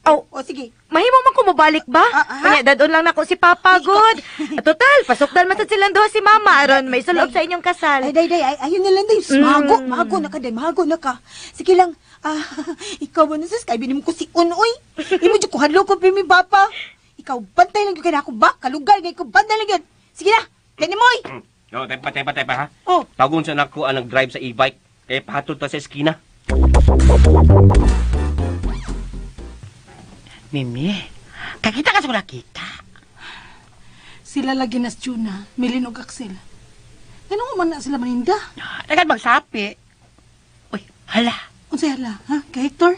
Aw, O, sige. mahimo man ko mobalik ba? Ah, ah. Kanya dadon lang nako si Papa gud. Total, pasukdan man sad silang duha si Mama aron may sulob sa inyong kasal. Ay, day, day, ay, ayun na lang, day. Mahago, mahago na ka, day, mahago na ka. Sige lang, ah, ikaw ba na, sis, kay binim ko si Unoy. Imo dyan ko hadlo ko, pimi, Papa. Ikaw, bantay lang yun kaya ako ba? Kalugal, ngay ko, bantay lang yun. Sige na, tani mo, oy. No, tepa, tepa, tepa ha. Oh. Tagon sa nako ang nag-drive sa e-bike. Kay pahatod ta sa eskina. Mimi, kakita ka sa nakita. Sila lagi nas Juna, Milin ug Axel. Ngano man na sila maninda? Dagan magsapi. Uy, hala. Unsay hala, ha? Kay Hector?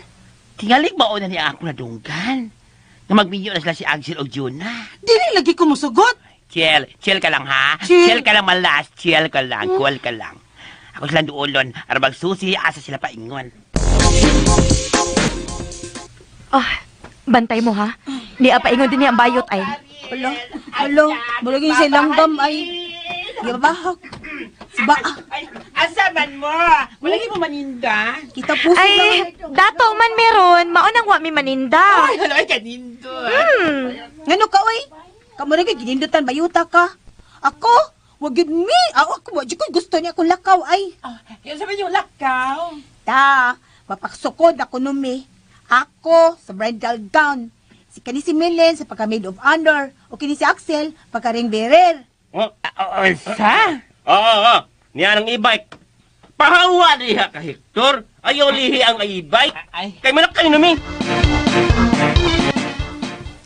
Tingalig ba na niya ako nadunggan? Nga magminyo na sila si Axel o Juna. Dili lagi ko mosugot. Chill, chill ka lang ha. Chill. Chill ka lang malas, chill ka lang, cool ka lang. Ako silang duolon, aron magsusi, asa sila paingon. Ah, bantay mo ha. Di pa ingon din ang bayot ay. Hala, hala, murag yung sa langgam ay. Gibahak. Ba, Ay, asa man mo? Wala mo maninda. kita puso Ay, dato man meron, mao nang wa mi maninda. Ay, hala, ay, kanindo. Ngano ka oy? Kamo ra gyud ginindutan bayuta ka. Ako, wag gyud mi. Ako, ako wa jud ko gusto niya akong lakaw ay. Oh, yun sabi niyo, lakaw. Ta, mapaksukod ako numi. Ako sa bridal gown. Si kani si Milen sa pagka maid of honor o kini si Axel pagka ring bearer. Oh, Sa? oo, oo. Niya ang e-bike. Pahawa diha ka, Hector. Ayaw lihi ang e-bike. Ay. Kay manak kayo nami.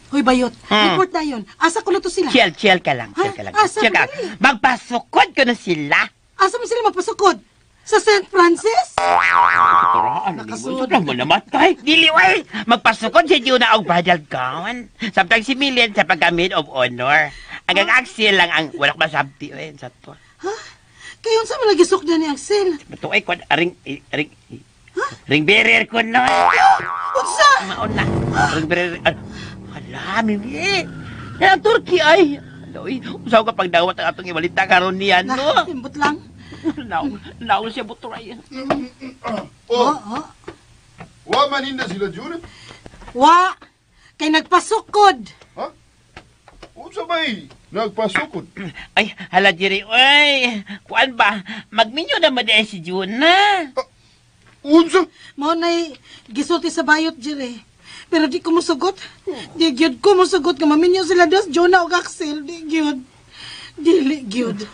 Hoy, bayot. Report na yun. Asa ko na to sila? Chill, chill ka lang. Chill ka lang. Ha? Asa Chill ka. ba yun? Magpasukod ko na sila. Asa mo sila mapasukod? Sa St. Francis? Turaan, Nakasud. Sobrang mo namatay. Dili, way. Magpasukod si Juna og bridal gown. Samtang si Milen sa pagka-maid of honor. Ang ang Axel lang ang wala ko masabti. Eh, sa to. Ha? Kayon sa mga gisok na ni Axel? Matuay ko, aring, aring, ring bearer ko na. Unsa? Maon na. Ring bearer. Ah, hala, Mimi. Yan ang Turkey ay. Hala, uy. Usaw ka pagdawat ang atong ibalita karon niya, no? Na, imbot lang. Naong, naong siya buturay. Oh, Oo. wa maninda sila Juna. Wa! Kay nagpasukod. Ha? Unsa may nagpasukod? Ay, hala, Jerry, oy. Kuan ba? Magminyo na ba si Juna? Unsa? Mao nay gisulti sa bayot jere. Pero di ko mosugot. Di gyud ko mosugot nga maminyo sila dos Jonah ug Axel. Di gyud. Dili gyud.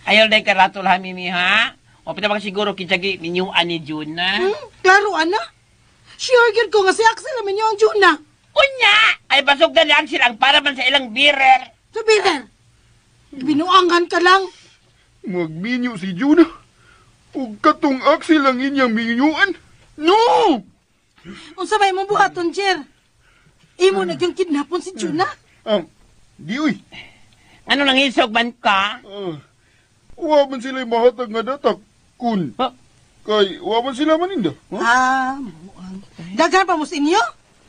Ayaw na karatol ha, Mimi, ha? O pita baka siguro kinsa minyuan ni Juna. Klaro ana. Sure gyud ko nga si Axel ang minyo ang Jonah. Unya! Ay, pasok na ni Axel ang para man sa ilang bearer. So Peter, binuangan ka lang. Magminyo si Juna. Ug katong Axel ang inyang minyuan. No! Unsa may imong buhaton, Jer? Imo na gyud kidnapon si Jonah. Di uy. Ano nang isog man ka? Ah, wa man sila mahatag nga datak kun. Ha? Kay wa man sila maninda. Ha? Ah, buang. Daghan pa mo sa inyo?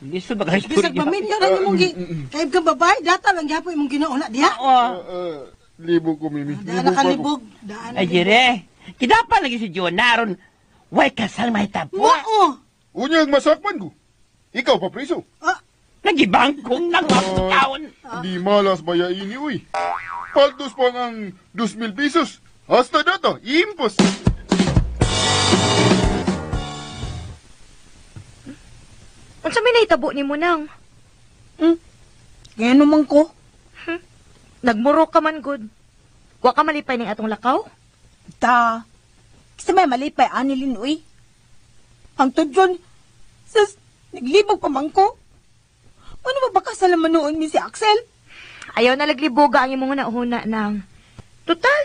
Lisod ba kayo? Bisag paminyo na imong gi kaib kang babae, data lang gyapon imong ginauna diha. Oo. Ah, ah, libog ko, Mimi. Daan na Libog pa ko. kalibog, daan. Ay, Jere. Kinapa lagi si Jonah aron way kasal mahitabo. Mao. Unyag masakpan ko. Ikaw pa preso. Ah, Nagibangkong nang taon. Di malas bayain ni uy. Paldos pa ang 2,000 pesos. Hasta data, impos. Unsa may nahitabo nimo nang? Kaya naman ko. Nagmuro ka man gud. Wa ka malipay ning atong lakaw? Ta, kasi may malipay anilin uy. Ang tudyon, sus, naglibog pa man ko. Ano ba baka sa noon mi si Axel? Ayaw na lagliboga ang imong huna nang. Total,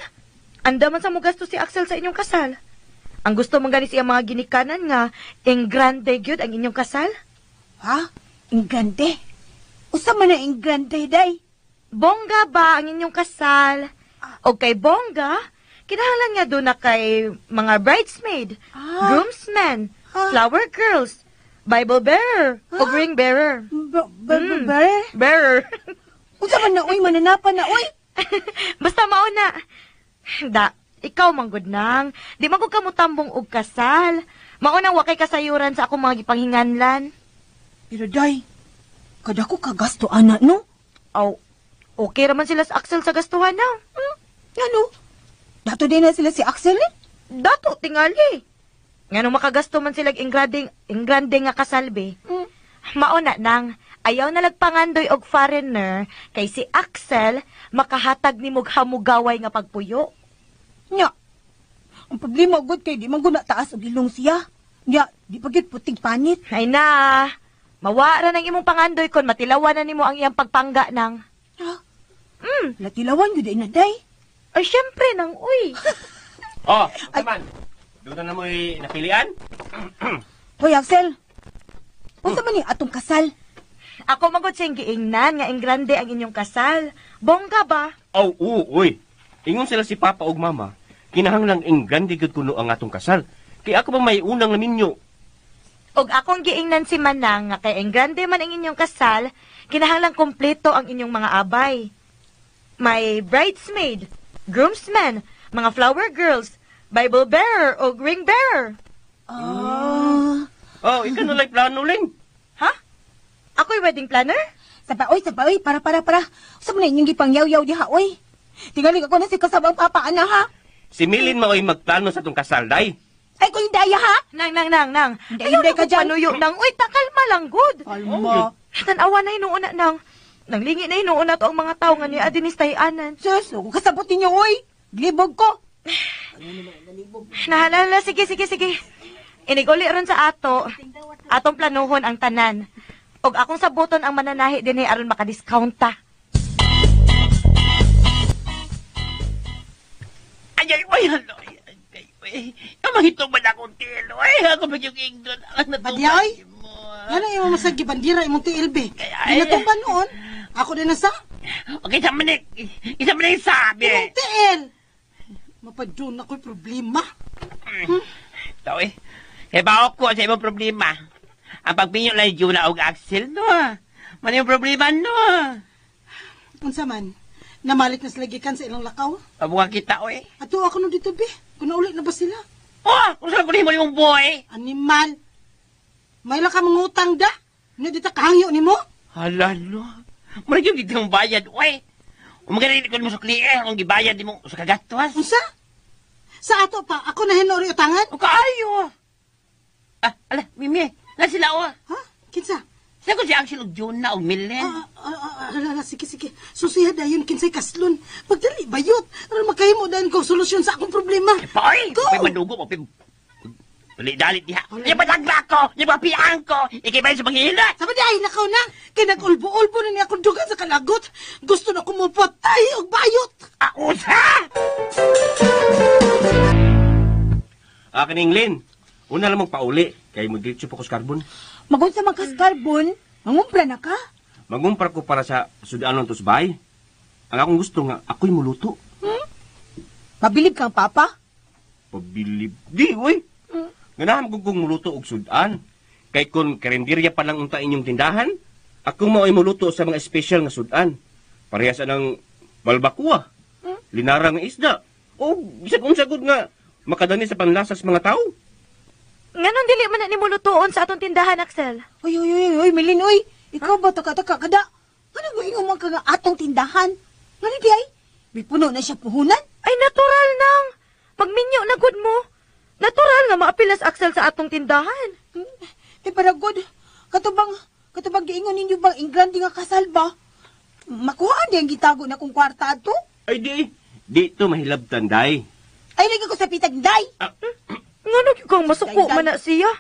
andaman sa mo gasto si Axel sa inyong kasal. Ang gusto man gani siya mga ginikanan nga ing grande gyud ang inyong kasal. Ha? Ingrande? Usa man na ingrande, day. Bongga ba ang inyong kasal? O kay bongga, kinahanglan nga doon na kay mga bridesmaid, groomsmen, flower girls, Bible bearer, o ring bearer. Bearer? Bearer. Unsa man na uy, mananapa na uy. Basta mao na. Da, ikaw manggod nang. Di man gud ka motambong og kasal. Mao nang wa kay kasayuran sa akong mga gipanghinganlan. Pero day, kada ko kagasto ana no? Aw, okay raman sila sa Axel sa gastuhan na. Ano? Dato din na sila si Axel eh? Dato tingali. Ngano makagasto man sila ingrande ingrande nga kasal be. Mao na nang ayaw na lagpangandoy og foreigner kay si Axel makahatag nimog hamugaway nga pagpuyo. Nya. Ang problema gud kay di man gud na taas og ilong siya. Nya, di pa gyud puting panit. Ay na, mawara nang imong pangandoy kon matilawan na nimo ang iyang pagpangga nang. Ha? Latilawan gyud ay na day. Ay syempre nang uy. Oh, man. Doon na mo'y napilian? Hoy Axel. Unsa man ni atong kasal? Ako magod siyang giingnan nga ingrande ang inyong kasal. Bongga ba? Oh, oo, uy. Ingon sila si Papa ug Mama, kinahanglang ingrande gyud kuno ang atong kasal. Kay ako pa may unang naminyo. Og akong giingnan si Manang nga kay engrande man ang inyong kasal, kinahanglan kompleto ang inyong mga abay. May bridesmaid, groomsmen, mga flower girls, Bible bearer o ring bearer. Ah. Oh, ikaw na lang plano, Ling. Ha? Ako'y wedding planner? Saba, oy, saba, oy, para, para, para. Sa mo na inyong gipangyaw-yaw diha, oy. Tingali ako na si kasabang papa, ana, ha? Si Milin mao'y magplano sa tong kasal, day. Ay, kung hindi, ha? Nang, nang, nang, nang. Hindi, Ayaw hindi na ka kong dyan. panuyo nang. Uy, takalma lang, good. Kalma. Tanawa na hinuuna nang. Nanglingi na hinuuna to ang mga tao nga niya adinistayanan. Sus, kung kasabot ninyo, oy. Glibog ko. Nahalala, sige, sige, sige. Iniguli ron sa ato. Atong planuhon ang tanan. Og akong sabuton ang mananahi dinhi aron makadiscount ta. Ay, ay, ay, ay, ay, ay, ay. Ang mahitong man akong tilo. Ay, ako ba yung ingnon? Ang natuman Badyaoy? mo. Ano imo masag gibandira imong TLB? Ay, Ginatumba noon. Ako din na sa Okay, isa man isa man yung sabi. imong TL. Mapadyon ako'y problema. Ito eh. Kaya ba ako sa imong problema? Ang pagpinyo lang yung Juna og Axel, no? Man yung problema, no? Unsa man, namalik na sila gikan sa ilang lakaw. Pabuka kita, oy. Ato ako no dito, be. Kung nauli na ba sila? Oh, kung saan ko mo yung boy? Animal. May lang ka mangutang da. Ano dito kahangyo nimo? Hala, no. Mura yung dito mong bayad, oy. Umagaling ko mo sa klier, kung gibayad di mo sa kagatos. Unsa? Sa ato pa, ako na hinori utangan? O kaayo. Ah, ala, Mimi, na sila, oh. Ha? Kinsa? Sila ko si Axel og Juna og Milen. Ah, ah, ah, ala, ala, sige, sige. Susiha dayon kinsay kaslon. Pagdali, bayot. Aron makahimo dayon kong solusyon sa akong problema. Paoy, Go! pa'y madugo mo, pa'y Dali-dali diha. Yung patagba ko, yung papiang ko, ikibay sa manghila. Sabi di ay nakaw na. Kay nag-ulbo-ulbo na niya akong dugan sa kalagot. Gusto na kumupatay og bayot. Ah, usa! Ah, kaning Lin. Una lang mong pauli, kay mo diretso pa ko sa carbon. Magunsa man kas carbon, mangumpra na ka. Mangumpra ko para sa sudanon to sa bahay. Ang akong gusto nga, ako'y muluto. Mabilib kang papa. Pabilib. Di, uy. Ganahan ko kong muluto og sudan. Kay kung karinderya pa lang unta inyong tindahan, ako mao'y muluto sa mga espesyal nga sudan. Parehas ng balbakua, linarang nga isda, o bisag unsa gud nga makadani sa panlasa sa mga tao. Nganong dili man na nimo lutuon sa atong tindahan, Axel? Uy, uy, uy, uy, Milin, uy. Ikaw ba, taka-taka kada? Ano mo ingon man ka nga atong tindahan? Ngano di ay? May puno na siya puhunan? Ay, natural nang. Magminyo na gud mo. Natural nga maapilas Axel sa atong tindahan. Eh, para good. Katubang giingon ninyo bang ingrande nga kasal ba? Makuhaan di ang gitago na kong kwarta ato? Ay di, di to mahilabtan day. Ay, lagi ko sa pitag, day! Ngano gyud kang masuko Day, day. man na siya?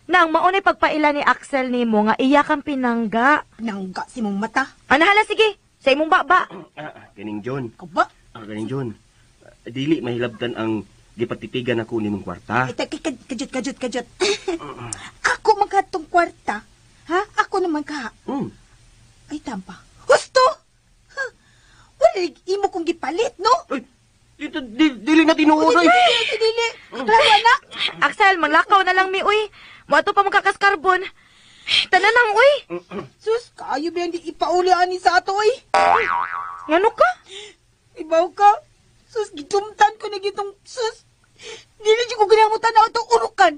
Nang maunay pagpaila ni Axel nimo nga iya kang pinangga. Nangga si mong mata. Anahala sige, sa imong baba. Ah, kaning John. Ikaw ba? Ah, kaning John. Ah, dili mahilabtan ang gipatitigan ako nimong kwarta. Ay, kajut, kajut, kajut. Ako man ka tong kwarta. Ha? Ako naman ka. Ay, tampa. Husto! Ha? Wala, imo kong gipalit, no? Ay, dito, dili na tinuod, Dili, oy. dili, dili. Klaro, anak. Axel, manglakaw na lang mi uy. Moadto pa magkakaskarbon. Tanan lang uy. Sus, kaayo ba hindi ipauli ani sa ato, oy? Ngano ka? Ibaw ka. Sus, gitumtan ko na gitong, sus. Dili ko ginamutan na itong urukan.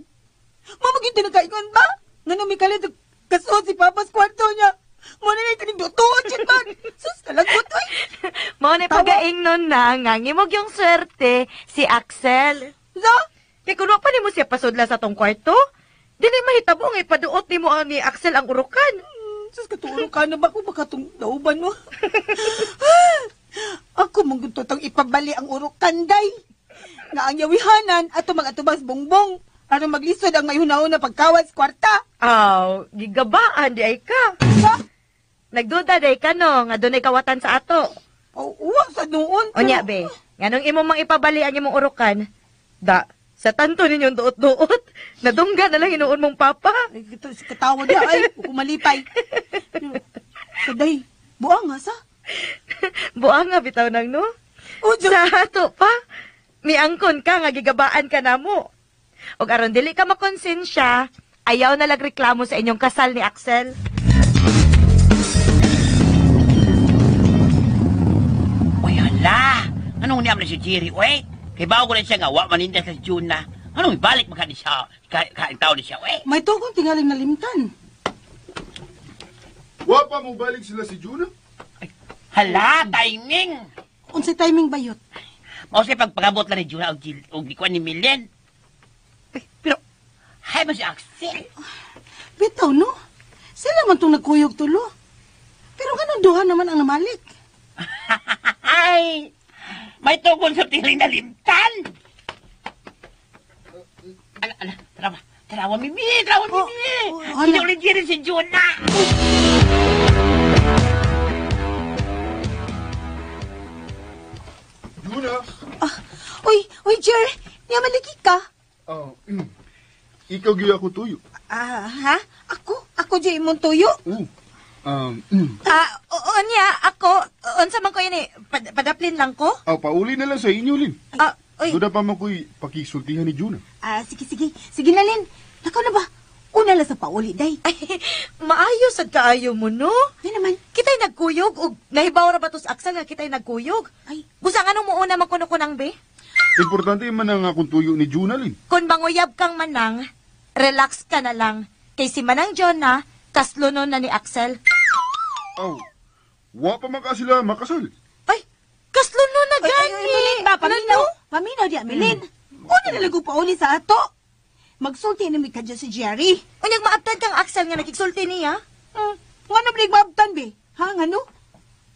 Mamagito na kaingon ba? Ngano may kalit, kasuot si Papa's kwarto niya. Muna na ikaning dutuon siya man. Sus, kalagot, oy. Mao na pagaingnon na nga ngimog yung swerte si Axel. So? Kay kun wa pa nimo siya pasudla sa tong kwarto, dili mahitabo nga ipaduot nimo ang ni Axel ang urukan. Sus, katurukan na ba ko? Baka itong dauban mo. Ako mong gusto tong ipabali ang urukan, day. Nga ang yawihanan at mag-atubas bongbong. Aron maglisod ang may hunahon na pagkawat sa kwarta. Aw, gigabaan di ay ka. Ha? Nagduda day ka no, nga dunay kawatan sa ato. Oh, uwa sa noon. Unya be, nganong imo mang ipabali ang imong urukan? Da, sa tanto ninyong duot-duot. Nadungga na lang hinuon mong papa. Ay, ito, si katawa niya ay, kumalipay. Pero, sa day, buang nga sa? Buang nga bitaw nang no? Oh, Diyos. Sa ato pa, miangkon ka nga gigabaan ka namo. Og aron dili ka makonsensya, Ayaw na lagreklamo sa inyong kasal ni Axel. Uy, hala! Anong niyam na si Jerry, uy? Kay bago ko na siya nga, wa maninda sa Juna. Anong ibalik maka ni siya, kain tao ni siya, uy? May tugong tingaling nalimtan. Wa pa mo balik sila si Juna? Hala, timing! Unsay timing bayot? Mao say pagpagabot lang ni Juna og Jill og ni kuan ni Milen. Ay, pero hay man si Axel. Bitaw no? Sila man tong nagkuyog tulo. Pero ganun duha naman ang namalik. Ay! May tungkol sa tingling nalimtan! Ala, ala, tarawa. Tarawa, Mimi! Tarawa, Mimi! Oh, Hindi ulit yun si Juna! Juna! Ah, uy, uy, Jer, niya malagi ka. Ikaw gyud ako tuyo. Ah, ha? Ako? Ako Jer, imong tuyo? Oo. Ah, oo niya, ako, unsa man ko ini, padaplin lang ko? Ah, pauli na lang sa inyo, Lin. Ah, uy. Duda pa man ko'y pakisultihan ni Juna. Ah, sige, sige. Sige na, Lin. Nakaw na ba? Una lang sa pauli, day. Ay, maayo sad kaayo mo, no? Ay naman. Kita'y nagkuyog, ug nahibaw ra ba to sa Axel nga kita'y nagkuyog? Ay. Busa nga nung muuna man kuno kunang be? Importante man ang akong tuyo ni Juna, Lin. Kung manguyab kang manang, relax ka na lang. Kay si Manang Jonah, kaslunon na ni Axel. Aw, wa pa man ka sila makasal. Ay, kaslunon na Ay, ay, gani. ay, Milin ba? Paminaw. Paminaw diya, Milin. Una na lang ko pauli sa ato. Magsulti na mi ka dyan si Jerry. Unyag maabtan kang Axel nga nakigsulti niya. Nga na ba maabtan, be? Ha, nga no?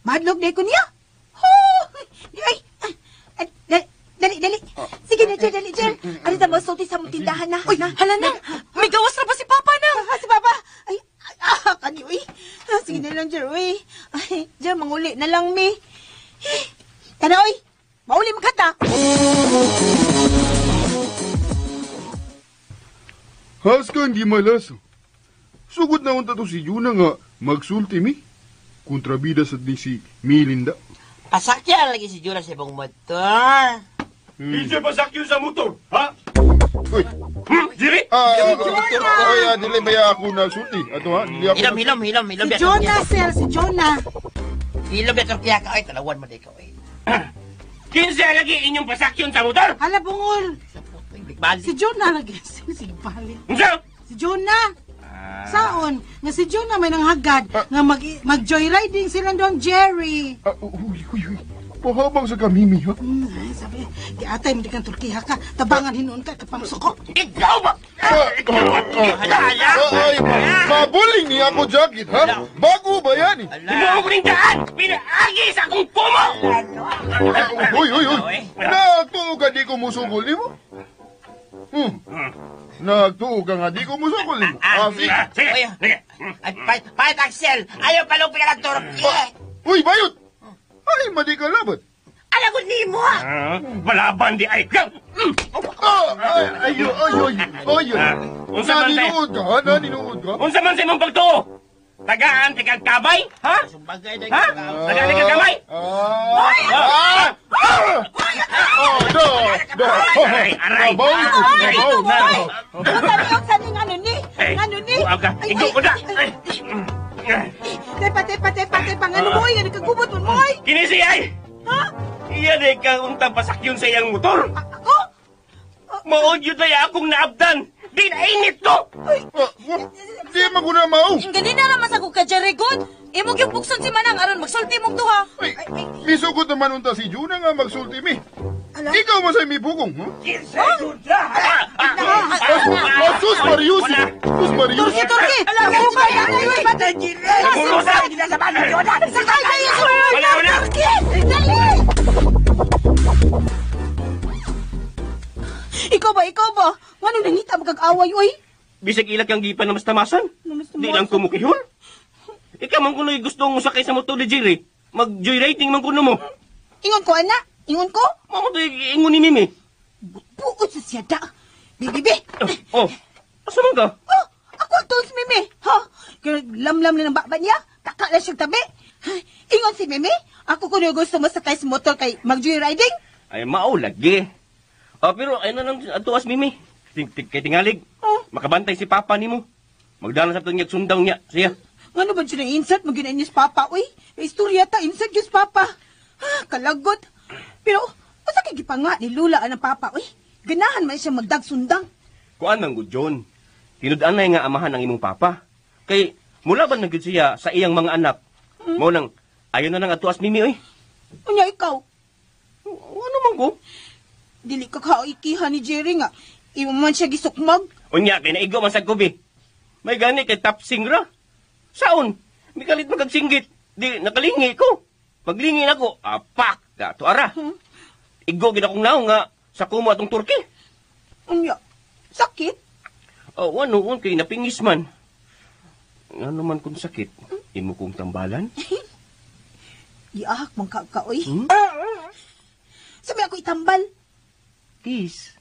Madlog na ko niya. Ho! Ay, ay, ay, dali, dali, dali. Sige na, Jer, dali, Jer. Ano ta magsulti sa mong tindahan na? Uy, hala na. May gawas na ba si Papa na? Ah, si Papa. Ay, ay, ah, kani, uy. Ah, sige na lang, Jer, uy. Ay, Jer, manguli na lang, mi. Eh, tara, uy. Mauli makata. Haskan di malaso. Sugod na unta to si Juna nga magsulti mi. Kontrabida sad ni si Milinda. Pasakyan lagi si Juna sa ibang motor. Hindi pasakyan sa motor, ha? Uy. Jerry? Ay, dili ba ako nagsulti? Ato ha, dili ako. Hilom, hilom, hilom, hilom. Si Jonah, sir, si Jonah. Hilom ya Turkiya ka. Ay, talawan mo di ka. Ay, Kinsa lagi inyong pasakyan sa motor? Hala bungol. balik. Si Jonah lagi. Sige, balik. Unsa? Si Jonah. Saon, nga si Jonah may nanghagad nga mag joyriding sila doon Jerry. Ah, uy, uy, uy. Pahabang sa kamimi, ha? Ay, sabi, di atay mo di kang Turkiha ka. Tabangan hinuon ka kapamsuko. Ikaw ba? Hala, hala. Ay, mabuling niya ako jacket, ha? Bago ba yan, eh? Himuha ko ning daan! Pinaagi sa akong pumo! Uy, uy, uy. Nagtuo ka di ko musugol nimo? Nagtuo ka nga di ko musugol nimo. Ah, sige. Sige, Uy, sige. Ay, pahit, Axel. Ayaw palong ka ng Turkiya. Uy, bayot! Ay, madi ka laban. Ala ko nimo, ah. Ah, Balaban di ay ka! Ah, ay, ay, ay, ay, ay, ay. Unsa man tayo? Naninuod ka, ha? Naninuod ka? Unsa man sa imong pagtuo? Tagaan ti kag kabay, ha? Sumbagay na Ha? Tagaan ti kag kamay? Ah! Ah! Ah! Oh, do, do. Aray, aray. Nabaw ko, nabaw, nabaw. Sabi, sabi, nga ni? Eh, Nga ni? buang ka. Ay, Igo ay, ko na. ay, Ay. Tepa, tepa, tepa, tepa. Nga no, boy? Nga nagkagubot mo, boy? Kini siya ay! Ha? Iya di kang untang pasakyon sa iyang motor. Ako? Maod yun na akong naabdan. Di na init to! Ah, Di man ko na mao. Ang gani na naman sa kong ka, Jerry good. Imo gyud pugson si Manang aron magsulti mong duha. Ay, misugot naman unta si Juna nga magsulti mi. Ala. Ikaw man sa mibugong, ha? Kinsa yun na? Ah, sus Marius! Sus Marius! Turki, Turki! Ala, ay, ay, ay, ay, Nagulusan! Sakay kayo sa Wala, wala! Turki! Dali! Ikaw ba, ikaw ba? Nga nung nangita magkag-away, uy? Bisag ilak ang gipan na mas tamasan. Di lang kumukihol. Ikaw man kuno'y gusto mo sakay sa motor ni Jerry. Mag-joyriding man kuno mo. Ingon ko, anak. Ingon ko. Mamo to'y ingon ni Mimi. Buot sa siya da. Bibi, bi. Oh, asa man ka? Oh, ako ang tons, Mimi. Ha? Kaya lamlam na ng baba niya. Kaka lang siyang tabi. Ingon si Mimi. Ako kuno gusto mo sakay sa motor kay mag-joyriding. Ay, mao lagi. Ah, pero ay na lang atuas Mimi. Ting, ting, kay tingalig. Oh. Makabantay si Papa nimo. Magdala sa tong sundang niya siya. Ngano ba siya na-insert? Magina niya Papa, uy. May istorya ta, insert yun Papa. Ha, kalagot. Pero, unsa kay gipanga ni Lula ang Papa, uy? Ganahan man siya magdagsundang. Kuan man gud John. Tinud-anay nga amahan ang imong papa. Kay mulaban na gud siya sa iyang mga anak. Mao nang ayo na nang atuas Mimi oy. Unya ikaw, Ano man ko? dili ka kaikihan ni Jerry nga. Imo man siya gisukmag. Unya kay naigo man sa kubi. May gani kay tapsing ra. Saon? Mikalit magagsinggit. Di nakalingi ko. Paglingi nako, apak, dato ara. Igo gid akong naong nga sa kumo atong Turki. Unya, sakit? Oh, ano on kay napingis man. Ngano man kung sakit, imo kong tambalan? Giahak man ka ka, uy. Hmm? Sabi ako itambal. Kiss.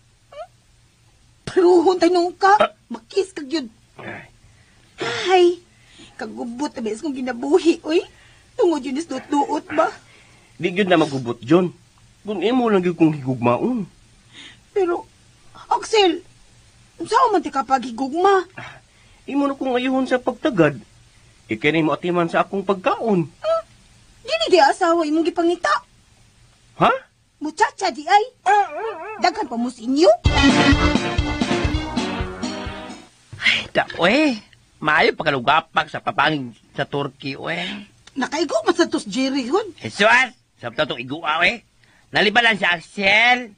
Paruhon tayo nung ka. Makis ka gyud. Ay, Ay, kagubot na bes kong ginabuhi, uy. Tungod yun is duot-duot ba? Di gyud na magubot, John. Kung imo lang gyud kong higugmaon. Pero, Axel, saan man ti kapag higugma? Imo na kong ayuhon sa pagtagad. Ikay mo atiman sa akong pagkaon. Dili di asawa imong gipangita. Ha? Muchacha di ay. Daghan pa mo sa inyo. Da, oy. Maayo pagkalugapak sa papangin sa Turkey, oy. Nakaigo man sa tos Jerry hon. Jesus! Sa itong igua, oy. Nalibalan si Axel.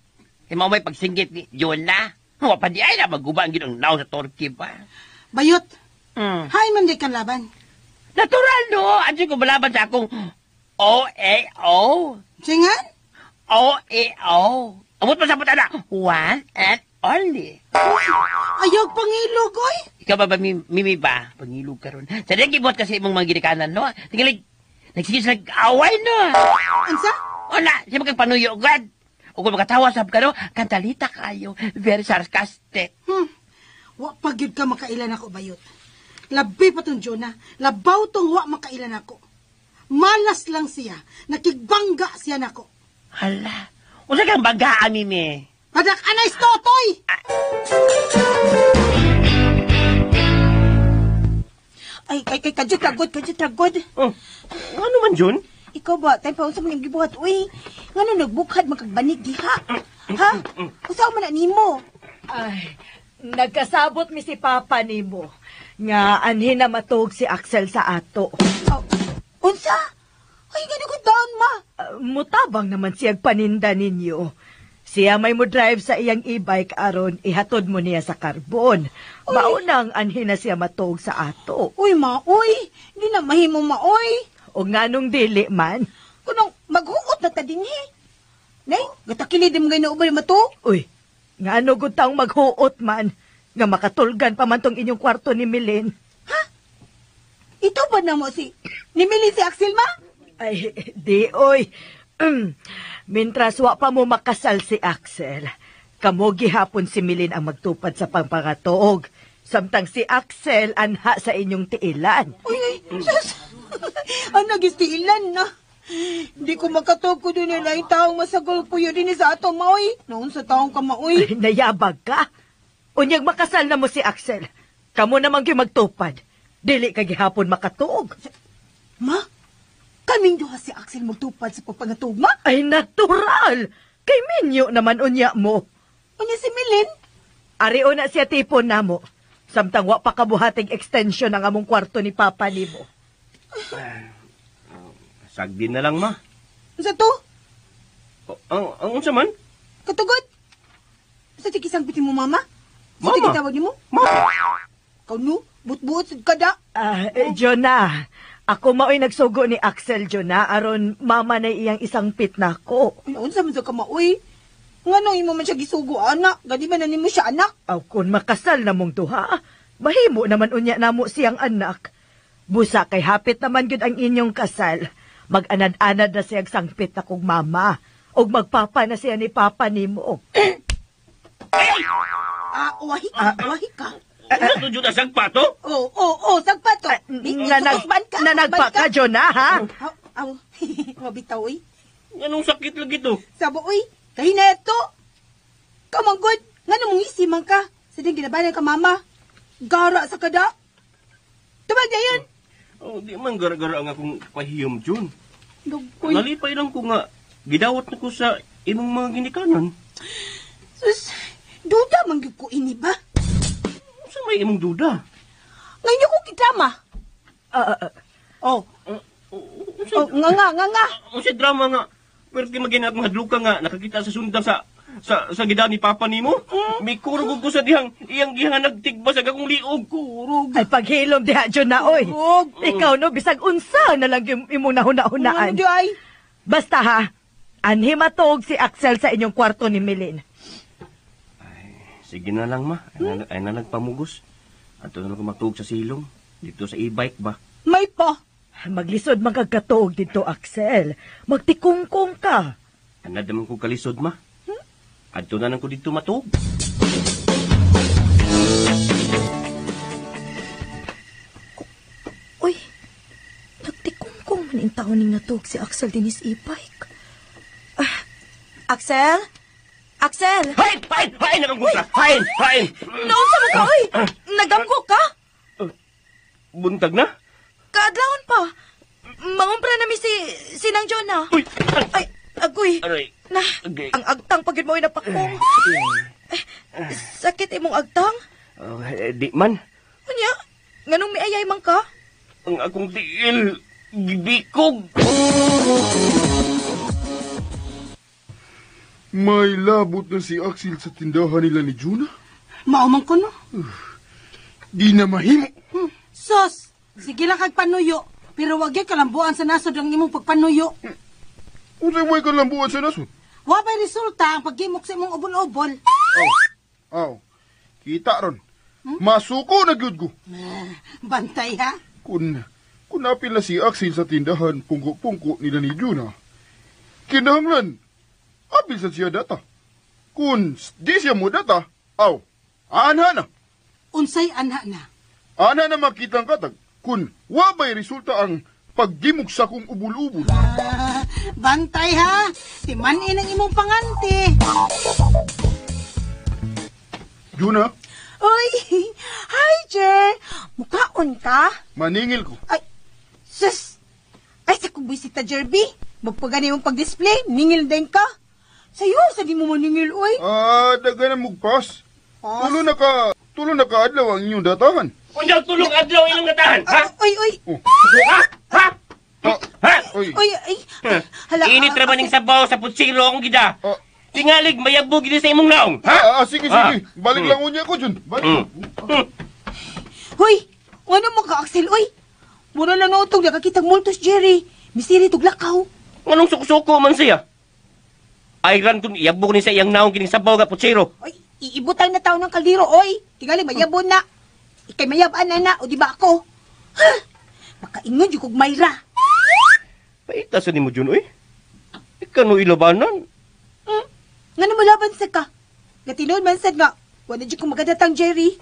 Kaya may pagsinggit ni Jonah. Wa pa di ay na maguba ang ginong naw sa Turkey pa. Bayot, Mm. hay man di kan laban. Natural, no? Andiyan ko malaban sa akong O-A-O. Singan? O-A-O. Amot pa sa puta na. One and only. Ayaw pangilog, oy. Ikaw ba ba, Mimi ba? Pangilog ka ron. Sa di gibot kasi imong mga ginikanan, no? Tingalik, nagsige sila away, no? Ansa? Wala, siya magkapanuyo, God. O kung makatawa sab ka, no? Kantalita kayo. Very sarcastic. Wa pa gyud ka makailan ako, bayot. Labi pa tong Jonah. Labaw tong wa makailan ako. Malas lang siya. Nakigbangga siya nako. Hala. Unsa kang bagaan, Mimi? Padak anay totoy! Ay, kay kay kadyo tragod, kadyo tragod. Oh, ano man, John? Ikaw ba, tayo pa unsa man yung gibuhat, uy. Ngano nagbukhad magkagbanig diha? Ha? Usa man na nimo? Ay, nagkasabot mi si Papa nimo nga anhin na matuog si Axel sa ato. Oh, unsa? Ay, gani ko down ma. Mutabang naman siyag paninda ninyo. Siya may mo drive sa iyang e-bike aron ihatod mo niya sa karbon. Maunang anhin na siya matuog sa ato. Uy, ma, uy. Di na mahimo ma, uy. O nganong dili man. Kunong maghuot na ta dinhi. Nay, gatakili di mo gay naubay mato. Uy, ngano gud taong maghuot man nga makatulgan pa man tong inyong kwarto ni Milin. Ito ba na mo si Nimili si Axel ma? Ay, di oy. Mintras wa pa mo makasal si Axel, kamo gihapon si Milin ang magtupad sa pangpangatuog. Samtang si Axel anha sa inyong tiilan. Uy, ay, sus. Ano gistiilan na? Di ko makatog ko dun nila yung taong masagol ko yun din sa ato, maoy. Noon sa taong ka, maoy. Ay, nayabag ka. Unyag makasal na mo si Axel. Kamo naman gyud magtupad. Dili ka gihapon makatuog. Ma, kaming duha si Axel magtupad sa pagpangatog, ma? Ay, natural! Kay minyo naman unya mo. Unya si Milin. Ari na siya tipon namo. Samtang wa pa kabuhating extension ang among kwarto ni Papa nimo. Sagdin na lang, ma. Unsa to? O, ang unsa man? Katugod? Sa tikisang piti mo, mama? Sa Mama. tikitawag nimo? Ma! Ikaw no, but-buot sad kada. Jonah, ako mao'y nagsugo ni Axel, Jonah, aron mama na iyang isang pit nako. Ay, unsa man sa ka, maoy? Ngano imo man siya gisugo, anak? Gani man na nimo siya, anak? Aw, kun makasal na mong duha, mahimo naman unya namo siyang anak. Busa kay hapit naman gyud ang inyong kasal. Mag-anad-anad na siyang sangpit akong mama. Og magpapa na siya ni papa nimo. Ah, wahi ka, wahi ka. Ano to, Jonah? Sagpa to? Oh, oh, oh, sagpa to. Nanag, nanagpa ka, Jonah, ha? Aw, aw. Mabitaw, oy. Anong sakit lagi to? Sabo, oy. Kahina ito. Kamanggod, nga mong isiman ka. Sa din ginabanan ka, mama. Gara sa kada. Tubag na yun. Oh, di man gara-gara ang akong pahiyom, Jun. Dugkoy. Nalipay lang ko nga, gidawat na ko sa imong mga ginikanan. Sus, duda man gyud ko ini ba? Unsa may imong duda? Ngayon ko kidrama. Oh. Oh, nga nga nga nga. Unsa drama nga? Pero di magin akong hadluka nga nakakita sa sundang sa sa gida ni Papa nimo. Mikurog ko sa dihang iyang gihang nagtigba sa akong liog. Kurog. Ay, paghilom diha, Jonah, oy. Kurog. Ikaw, no, bisag unsa na lang yung imong nahuna-hunaan. Ano di ay? Basta ha, anhi matuog si Axel sa inyong kwarto ni Milin. Sige na lang ma, ay na lang pamugos. Ato na lang ko matuog sa silong. Dito sa e-bike ba? May pa. Maglisod man kag katuog dito, Axel. Magtikungkong ka. Anad naman ko kalisod ma. Adto na lang ko dito matuog. Uy, nagtikungkong man in taon ning natuog si Axel dinis e-bike. Ah, Axel? Axel! Hain! Hain! Hain! Nakanggusa! Hain! Hain! Naunsa mo ka, oy? Nagamko ka? Buntag na? Kaadlawon pa. Mangumpra na mi si Sinang Jonah. Uy! Ay, agoy. Aray! Na, Okay. ang agtang pagid mo ay napakong. Eh, sakit imong agtang? Oh, eh, di man. Unya, nganong miayay man ka? Ang akong tiil, gibikog. May labot na si Axel sa tindahan nila ni Juna. Mao man ko no. Di na mahimo. Sos, sige lang kag panuyo, pero wag gyud kalambuan sa nasod ang imong pagpanuyo. Unsay way kalambuan sa nasod? Wa bay resulta ang paghimok sa imong ubol-ubol. Aw. Aw. Kita ron. Masuko na gyud ko. Bantay ha. Kun apil na si Axel sa tindahan pungko-pungko nila ni Juna. Kinahanglan apil sa siya data. Kun di siya mo data, aw, anha na. Unsay anha na? Anha na makitang katag kun wa bay resulta ang paggimok sa kong ubul-ubol. Bantay ha. Timan-in ang imong panganti. Juna, Oy, hi Jer. Mukaon ka? maningil ko. Ay, sus. Ay, sa kong bisita, Jerby. Magpagani mong pag-display, ningil din ka. Sayo, sa di mo maningil, oy. Ah, daga na mugpas. Tulo na ka adlaw ang inyong datahan. Unyang tulong adlaw ilang datahan, ha? Oy, oy. Oh. Ha? Ha? Ah, Ha? oy. Oy, ay. Hala. Init ra ba ning sabaw sa putsiro akong gida? Ah. Tingalig mayabog gid sa imong naong, ha? Ah, sige, sige. Balik lang unya ko, Jun. Balik. Hoy, ano mo ka, Axel, oy? Mura lang nga utog, nakakitang multos, Jerry. Misiri tug lakaw. Nganong suko-suko man siya? Ay ran kun iyabog ni sa iyang naong kining sabaw nga putsiro. Oy, iibutang na tao ng kaldero, oy. Tingali, mayabon na. Ikay mayabaan na na, o di ba ako? Ha? Makaingon yung kog Mayra. Paita sa nimo Jun, oy. Ikaw no ilabanan. Nga mo laban sa ka? Gatinon man sad nga. Wala dyan kong magadatang, Jerry.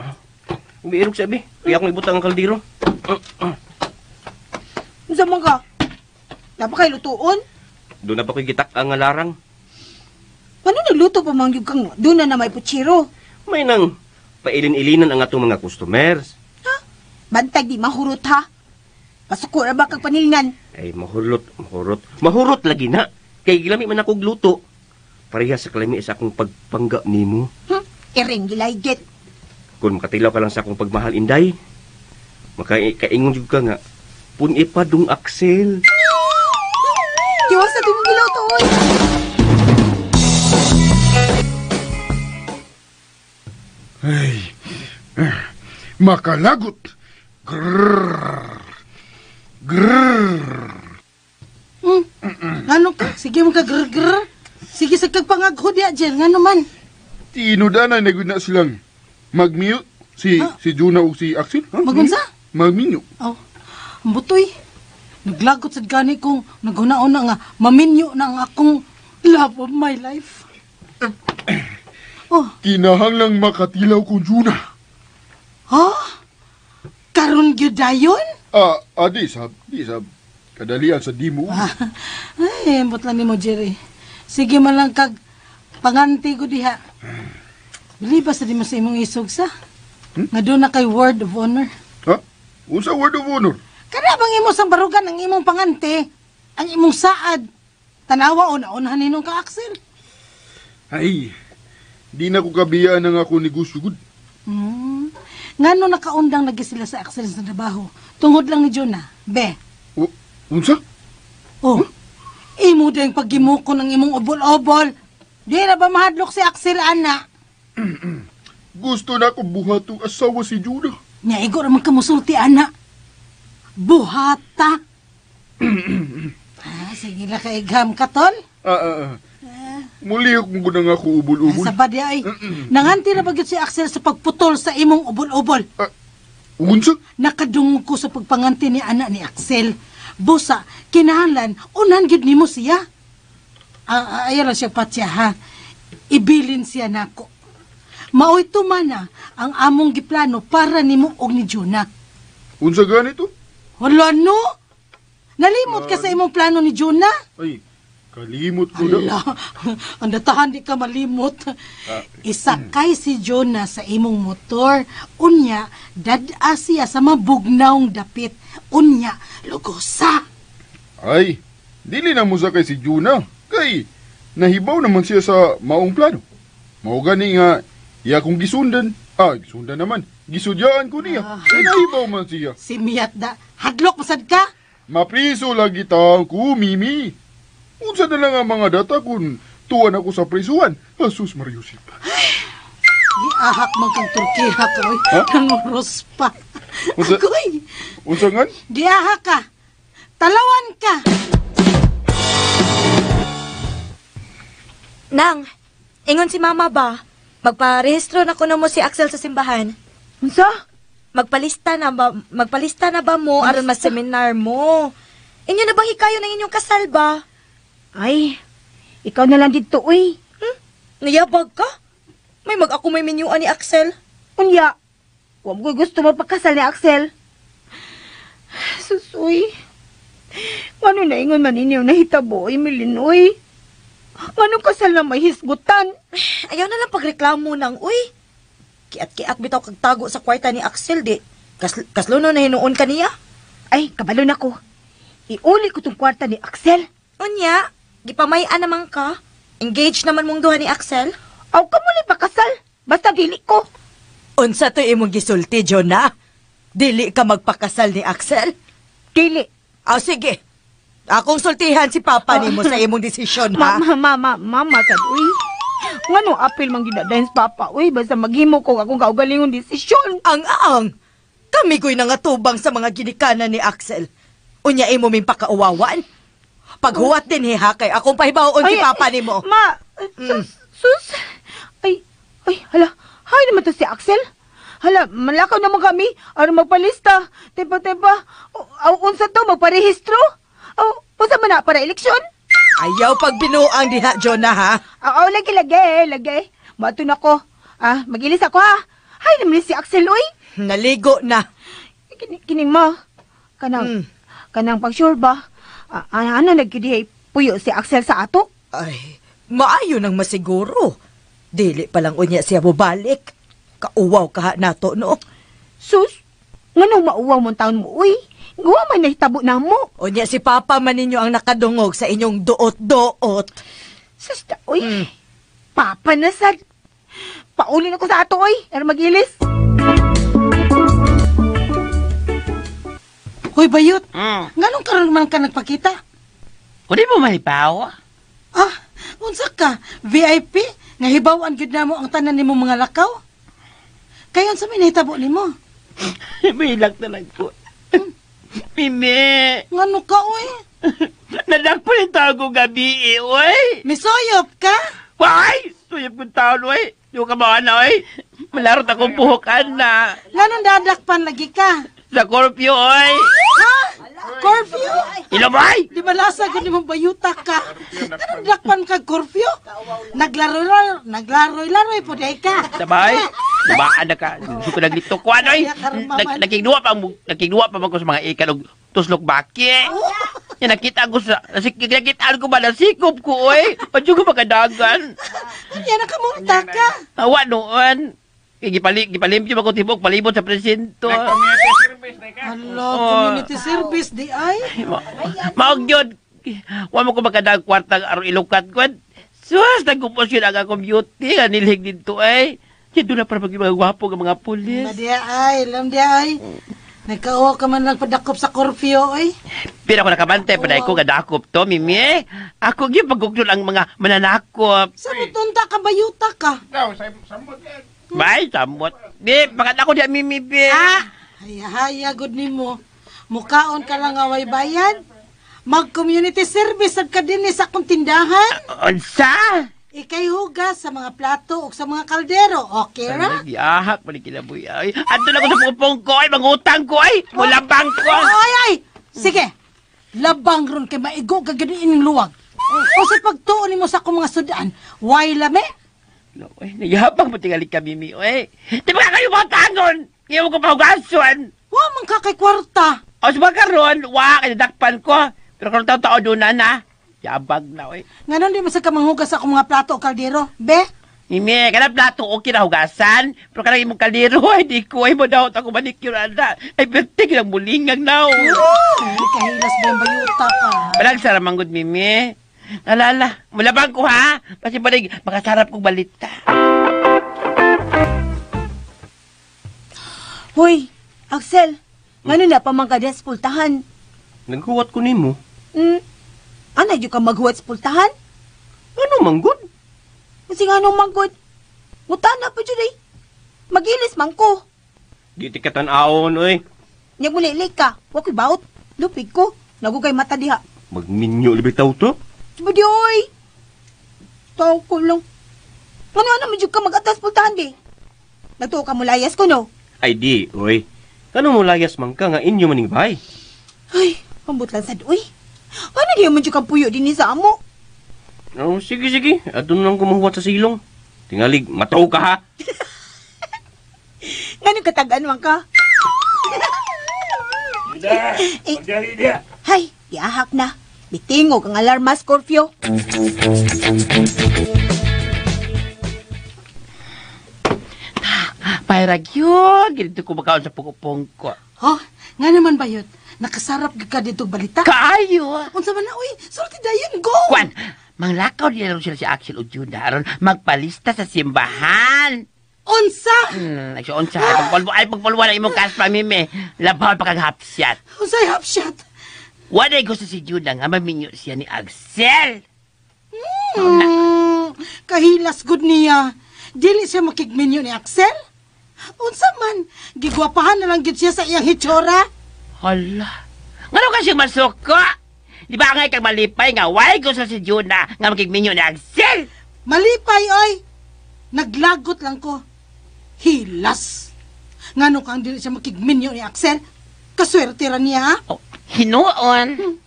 Umiirog sabi. Kaya akong ibutang ang kaldero. Unsa man ka? Napa kay lutuon? Doon na pa ko'y gitak ang larang. Paano nagluto pa man gyud kang doon na may putsiro? May nang pailin-ilinan ang atong mga customers. Ha? Bantag di mahurot ha? Pasuko ra ba kag panilnan? Ay, mahurot, mahurot. Mahurot lagi na. Kay gilami man akong luto. Pareha sa kalami sa akong pagpangga nimo. Iring gilayget. Kung makatilaw ka lang sa akong pagmahal, Inday, makaingon jud ka nga, pun-i pa dung Axel. Tiwas sa tumong gilaw to, oy. Ay, makalagot. Grrrr. Grrrr. Ngano ka? Sige mo ka grr grr. Sige sa kag pangagho diya, Jer. Ngano man? Tinudanay na gud na silang magmute si Juna o si Axel. Ha? Magunsa? Magminyo. Oh, ang butoy. Naglagot sad gani kong naghuna-una nga maminyo na ang akong love of my life. Oh. Kinahanglang makatilaw ko Juna. Ha? Karon gyud dayon? Di sab, di sab. Kadalian sa dimo. Ay, ambot lang nimo, Jerry. Sige man lang kag panganti ko diha. Biliba sa di mo sa imong isog sa. Nga doon na kay word of honor. Ha? Unsa word of honor? Kada bang imo sang barugan ang imong pangante, ang imong saad. Tanawa o naunhan ninong ka, Axel. Ay, di na ko kabiyaan ang ako negosyo gud. Ngano nakaundang lagi sila sa Axel sa trabaho? Tungod lang ni Jonah. Be. O, unsa? Oh. Imo din paggimuko ng imong obol-obol. Di na ba mahadlok si Axel, ana? Gusto na ko buhatong asawa si Jonah. Nya igo ra man ka musulti, ana. Buhata. Ah, sige la kaigham ka, tol. Ah. Mulihok mo gud ang ako ubol-ubol. Sa badya ay. Nanganti ra ba gyud si Axel sa pagputol sa imong ubol-ubol? Unsa? Nakadungog ko sa pagpanganti ni ana ni Axel. Busa, kinahanglan unan gyud nimo siya. Ayaw lang siya patya, ha. Ibilin siya nako. Maoy tumana ang among giplano para nimo og ni Jonah. Unsa ganito? Hala no. Nalimot ka sa imong plano ni Jonah? Ay, kalimot ko na. Ala, ang datahan di ka malimot. Isakay si Jonah sa imong motor. Unya, dad-a siya sa mabugnawng dapit. Unya, lugosa. Ay, dili na mo sakay si Jonah. Kay, nahibaw naman siya sa maong plano. Mao gani nga, iya kong gisundan. Ah, gisundan naman. Gisudyaan ko niya. Kay nahibaw man siya. Si Miyat da, hadlok masad ka? Mapriso lagi taong ko, Mimi. Unsa na lang ang mga data kung tuwan ako sa prisuan. Jesus Mariusip. Giahak man kang Turkiha ka, oy. Ha? Nanguros pa. Unsa? Agoy, Unsa ngan? diahak ka. Talawan ka. Nang, ingon si mama ba? Magparehistro na kuno mo si Axel sa simbahan. Unsa? Magpalista na ba mo aron ma-seminar mo? Inyo na bang hikayo ng inyong kasal ba? Ay, ikaw na lang dito, uy. Niyabag ka? May mag-ako may minyuan ni Axel. Unya, wa mo gusto magpakasal ni Axel. Sus, uy. Ngano na ingon man ninyo nahitabo, uy, Milin, uy. Ngano kasal na may hisgutan? Ayaw na lang pagreklamo nang, uy. Kiat-kiat bitaw kagtago sa kwarta ni Axel, di. Kasluno na hinuon ka niya. Ay, kabalo na ko. Iuli ko tong kwarta ni Axel. Unya, gipamay-an naman ka. Engaged naman mong duha ni Axel. Aw, kamuli pakasal. Basta dili ko. Unsa to imong gisulti, Jonah? Dili ka magpakasal ni Axel? Dili. Aw, sige. Akong sultihan si Papa nimo sa imong desisyon, ha? Mama, mama, sad, uy. Ngano apil man ginadayon sa Papa, uy. Basta maghimo ko akong kaugalingong desisyon. Ang-ang. Kami ko'y nangatubang sa mga ginikanan ni Axel. Unya imo ming pakauwawan. Paghuwat din hiha kay akong pahibaon si Papa nimo. Ma, sus. Ay, hala. Hay naman to si Axel. Hala, malakaw naman kami. Aron magpalista. Tepa. Aw, unsa to, magparehistro? Aw, unsa man na para eleksyon? Ayaw pagbinuang diha, Jonah, ha? Aw, lagi. Mato na ko. Ah, magilis ako, ha? Hay naman si Axel, uy. Naligo na. Kini ma. Kanang, kanang pag-sure ba? Ano nagkidihay puyo si Axel sa ato? Ay, maayo nang masiguro. Dili palang unya siya bubalik. Kauwaw kaha nato, no? Sus, nganong mauwaw mong taon mo, uy? Guwa man nahitabo na mo. Unya si Papa man ninyo ang nakadungog sa inyong duot-duot. Sus, da, uy. Papa na sad. Paulin ako sa ato, uy. Pero magilis. Hoy, Bayot. Nganong karon man ka nagpakita? Kundi mo malipaw? Ah, unsa ka? VIP? Nga hibaw-an gyud namo ang tanan nimo mga lakaw? Kay unsa may nahitabo nimo? Milak na lang ko. Mimi! Ngano ka, uy? Nadakpan yung tao ko gabi, uy! Misuyop ka? Why? Suyop kong taon, uy! Yung kamawa na, uy! Malarot akong buhokan na! Nganong dadakpan lagi ka? Sa curfew, oy! Ha? Curfew? Ilabay! Di ba lasa ko ni mong bayuta ka? Anong dakpan ka curfew? Naglaroy-laroy po day ka. Sabay? Nabaan na ka. Gusto ko naglito ko, anoy! Nakigduwa pa man ko sa mga ikan og tuslok baki. Yan, nakita ko sa... Nakita ko ba? Nasikop ko, oy! Padyo ko makadagan. Yan, nakamulta ka. Awa noon. Gipalimpyo ba ko tibok palibot sa presinto. Hala, community service di ay. Maog yun. Wa mo ko magkadag kwarta aron ilukat ko. Sus, nagkupos yun ang akong beauty. Nga nilhig dito ay. Yan doon na para maging mga gwapo ng mga pulis. Madia ay, alam di ay. Nagkauwa ka man lang padakop sa curfew ay. Pero ako nakabantay, paday ko gadakop to, Mimi. Ako gyud pagkuklon ang mga mananakop. Sa mutunta ka bayuta ka. Bay, samot. Di, bakat ako diya, Mimi, be. Ah, haya-haya good nimo. Mukaon ka lang away bayan. Mag-community service sad ka dinhi sa akong tindahan. Unsa? Ikay hugas sa mga plato ug sa mga kaldero. Okay ra? Gihahak pa ni kinabuhi. Ay, adto na ko sa pupong ko, ay, mangutang ko, ay. Mulabang ko. Ay, ay! Sige. Labang ron kay maigo ka gani ining luwag. O sa pagtuon nimo sa akong mga sudan, why lame? No, ay, nagihapang pa tingali ka, Mimi, ay. Di ba kayo mga tangon? Ngayon ko pahugason. Wa man ka kay kwarta. O sa mga karon, wa, kay nadakpan ko. Pero kung tao-tao doon na na, yabag na, oy. Nganon di mo sa ka manghugas sa akong mga plato o kaldero? Be? Mimi, kanang plato okay na hugasan. Pero kanang imong kaldero, ay di ko, ay mo daw ako manicure, ana. Ay, pertig lang mulingang na, oh. Ay, kahilas ba yung bayuta ka? Balag sa ramanggod, Mimi. Alala, mulabang ko, ha? Kasi balig, makasarap kong balita. Hoy, Axel, ngano na pa man ka diha sa pultahan? Naghuwat ko nimo. Ana jud ka maghuwat sa pultahan? Ano manggod? Kasi nga nung manggod, ngutana pa jud ay. Magilis man ko. Di ti katan-awon oy. Nya mulili ka, wa ko'y baot. Lupig ko, nagugay mata diha. Magminyo libitaw to. Diba di oy? Tao ko lang. Ano ano man jud ka mag-atas pultahan di? Nagtuo ka mulayas ko no? Ay di, oy. Kano mo layas man ka nga inyo maning bahay? Ay, pambot lang sad oy. Ano di man jud kang puyo dinhi sa amo? Oh, sige sige, adto na lang kumuhuwat sa silong. Tingalig, mataw ka ha. Ngano katag-an man ka? Eh, hay, giahak na. Bitingog ang alarma, Scorpio. Pairag yun, ganito ko makaon sa pukupong ko. Oh, nga naman bayot. Nakasarap gyud ka dito balita. Kaayo! Unsa man na oy, sulti dayon go. Kwan, manglakaw nila ron sila si Axel o Juna aron magpalista sa simbahan. Unsa? Unsa, ay pagpulbo na imong kaspa, Mimi. Labaw pa kag hapsyat. Unsay hapsyat? Wala gusto si Juna nga maminyo siya ni Axel. Kahilas gud niya. Dili siya makigminyo ni Axel. Unsa man, gigwapahan na lang gid siya sa iyang hitsura. Hala. Ngano ka siya masuko? Di ba nga ikang malipay nga why gusto si Juna nga makigminyo ni Axel? Malipay oy. Naglagot lang ko. Hilas. Ngano kang dili siya makigminyo ni Axel? Kaswerte ra niya, ha? Oh, hinuon.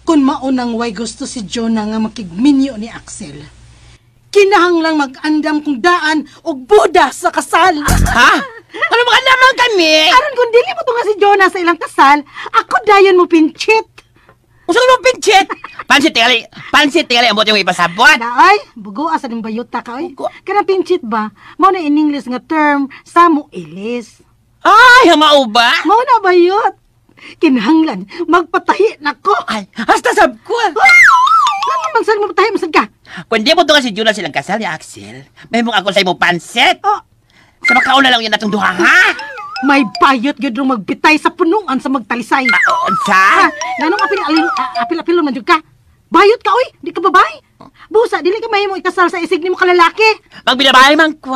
Kung maunang way gusto si Jonah nga makigminyo ni Axel, kinahanglang mag-andam kung daan og boda sa kasal. Ha? Ano mga naman kami? Aron kung dili mo to nga si Jonah sa ilang kasal, ako dayon mo pinchit. Usa mo pinchit? Pansit tingali ang buot yung ipasabot. Ay, bugoa sa ning bayuta ka oy. Kanang pinchit ba? Mao na in English nga term sa mo ilis. Ay, hamao ba? Mao na bayot. Kinahanglan magpatahi nako. Ay, hasta sab ko. Ano man sad magpatahi man sad ka? Kung di mo to nga si Jonah silang kasal ni Axel, may mong ako sa imo pansit. Oh. Sa makauna lang yun natong duha, ha? May bayot gyud rong magbitay sa punuan sa magtalisay. Unsa? Nganong apil-apil man jud ka? Bayot ka oy, di ka babae. Busa dili ka mahimo ikasal sa isig nimo kalalaki. Magbinabae man ko.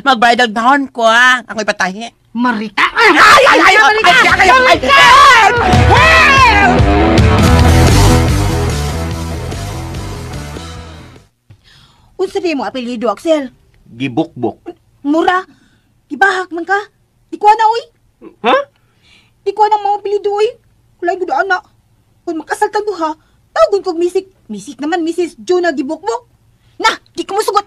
Mag-bridal gown ko. Ako ipatahi. Marika. Ay, ay, ay, ay, Marika! ay, ay, ay, ay, Help! Unsa di mo apelyido, Axel? Gibukbok. Mura. Gibahak man ka. Di ko na oy. Ha? Di ko na mga apelyido oy. Kulay gud ana. Kung makasal tag duha, tawagon kog misik. Misik naman Mrs. Jonah Gibukbok. Na, di ko mosugot.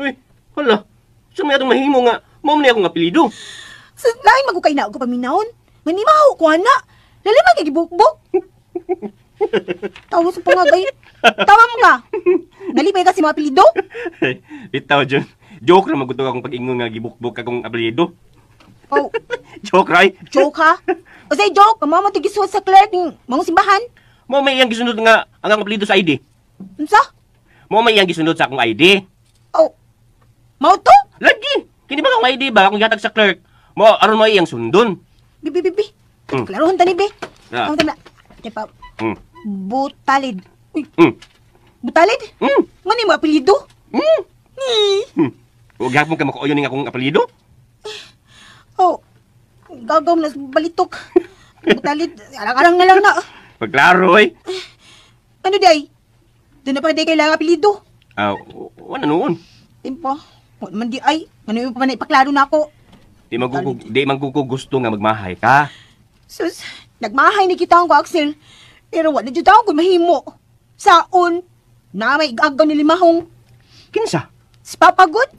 Uy, hala. Sa may atong mahimo nga, mao man ni akong apelyido. Sa lain magukay na ako paminahon. Manimaho ko ana. Lali man kay Gibukbok. Tawa sa pangagay. Tawa mo nga. Nalipay ka si mga apelyido. Bitaw, Jun. Joke ra magud akong pag-ingon nga gibukbok akong apelyido. Oh, Joke ray. joke ha? O say joke, mama mo tigisuot sa clerk ng mga simbahan. Mo may iyang gisunod nga ang akong apelyido sa ID. Unsa? Mo may iyang gisunod sa akong ID. Oh. Mao to? Lagi. Kini ba akong ID ba akong gihatag sa clerk? Mo aron mo iyang sundon. Bi bi bi bi. Mm. Klarohon tani bi. Ah. Ang tama. Tepa, Butalid. Uy, Butalid? Ngano mo apelyido? Ni. Huwag gapon ka makauyon ning akong apelyido. Oh. Gagaw na sa balitok. Butalid, arang-arang na lang na. Pagklaro oy. Ano day? Doon na pa day kailangan apelyido. Ah, wala noon. Timpo, wa man di ay. Ano yung pa na ipaklaro na ako? Di magugo gusto nga magmahay ka. Sus, nagmahay ni kita ko, Axel. Pero wala jud ako mahimo. Saon, na may igagaw ni limahong. Kinsa? Si Papa God.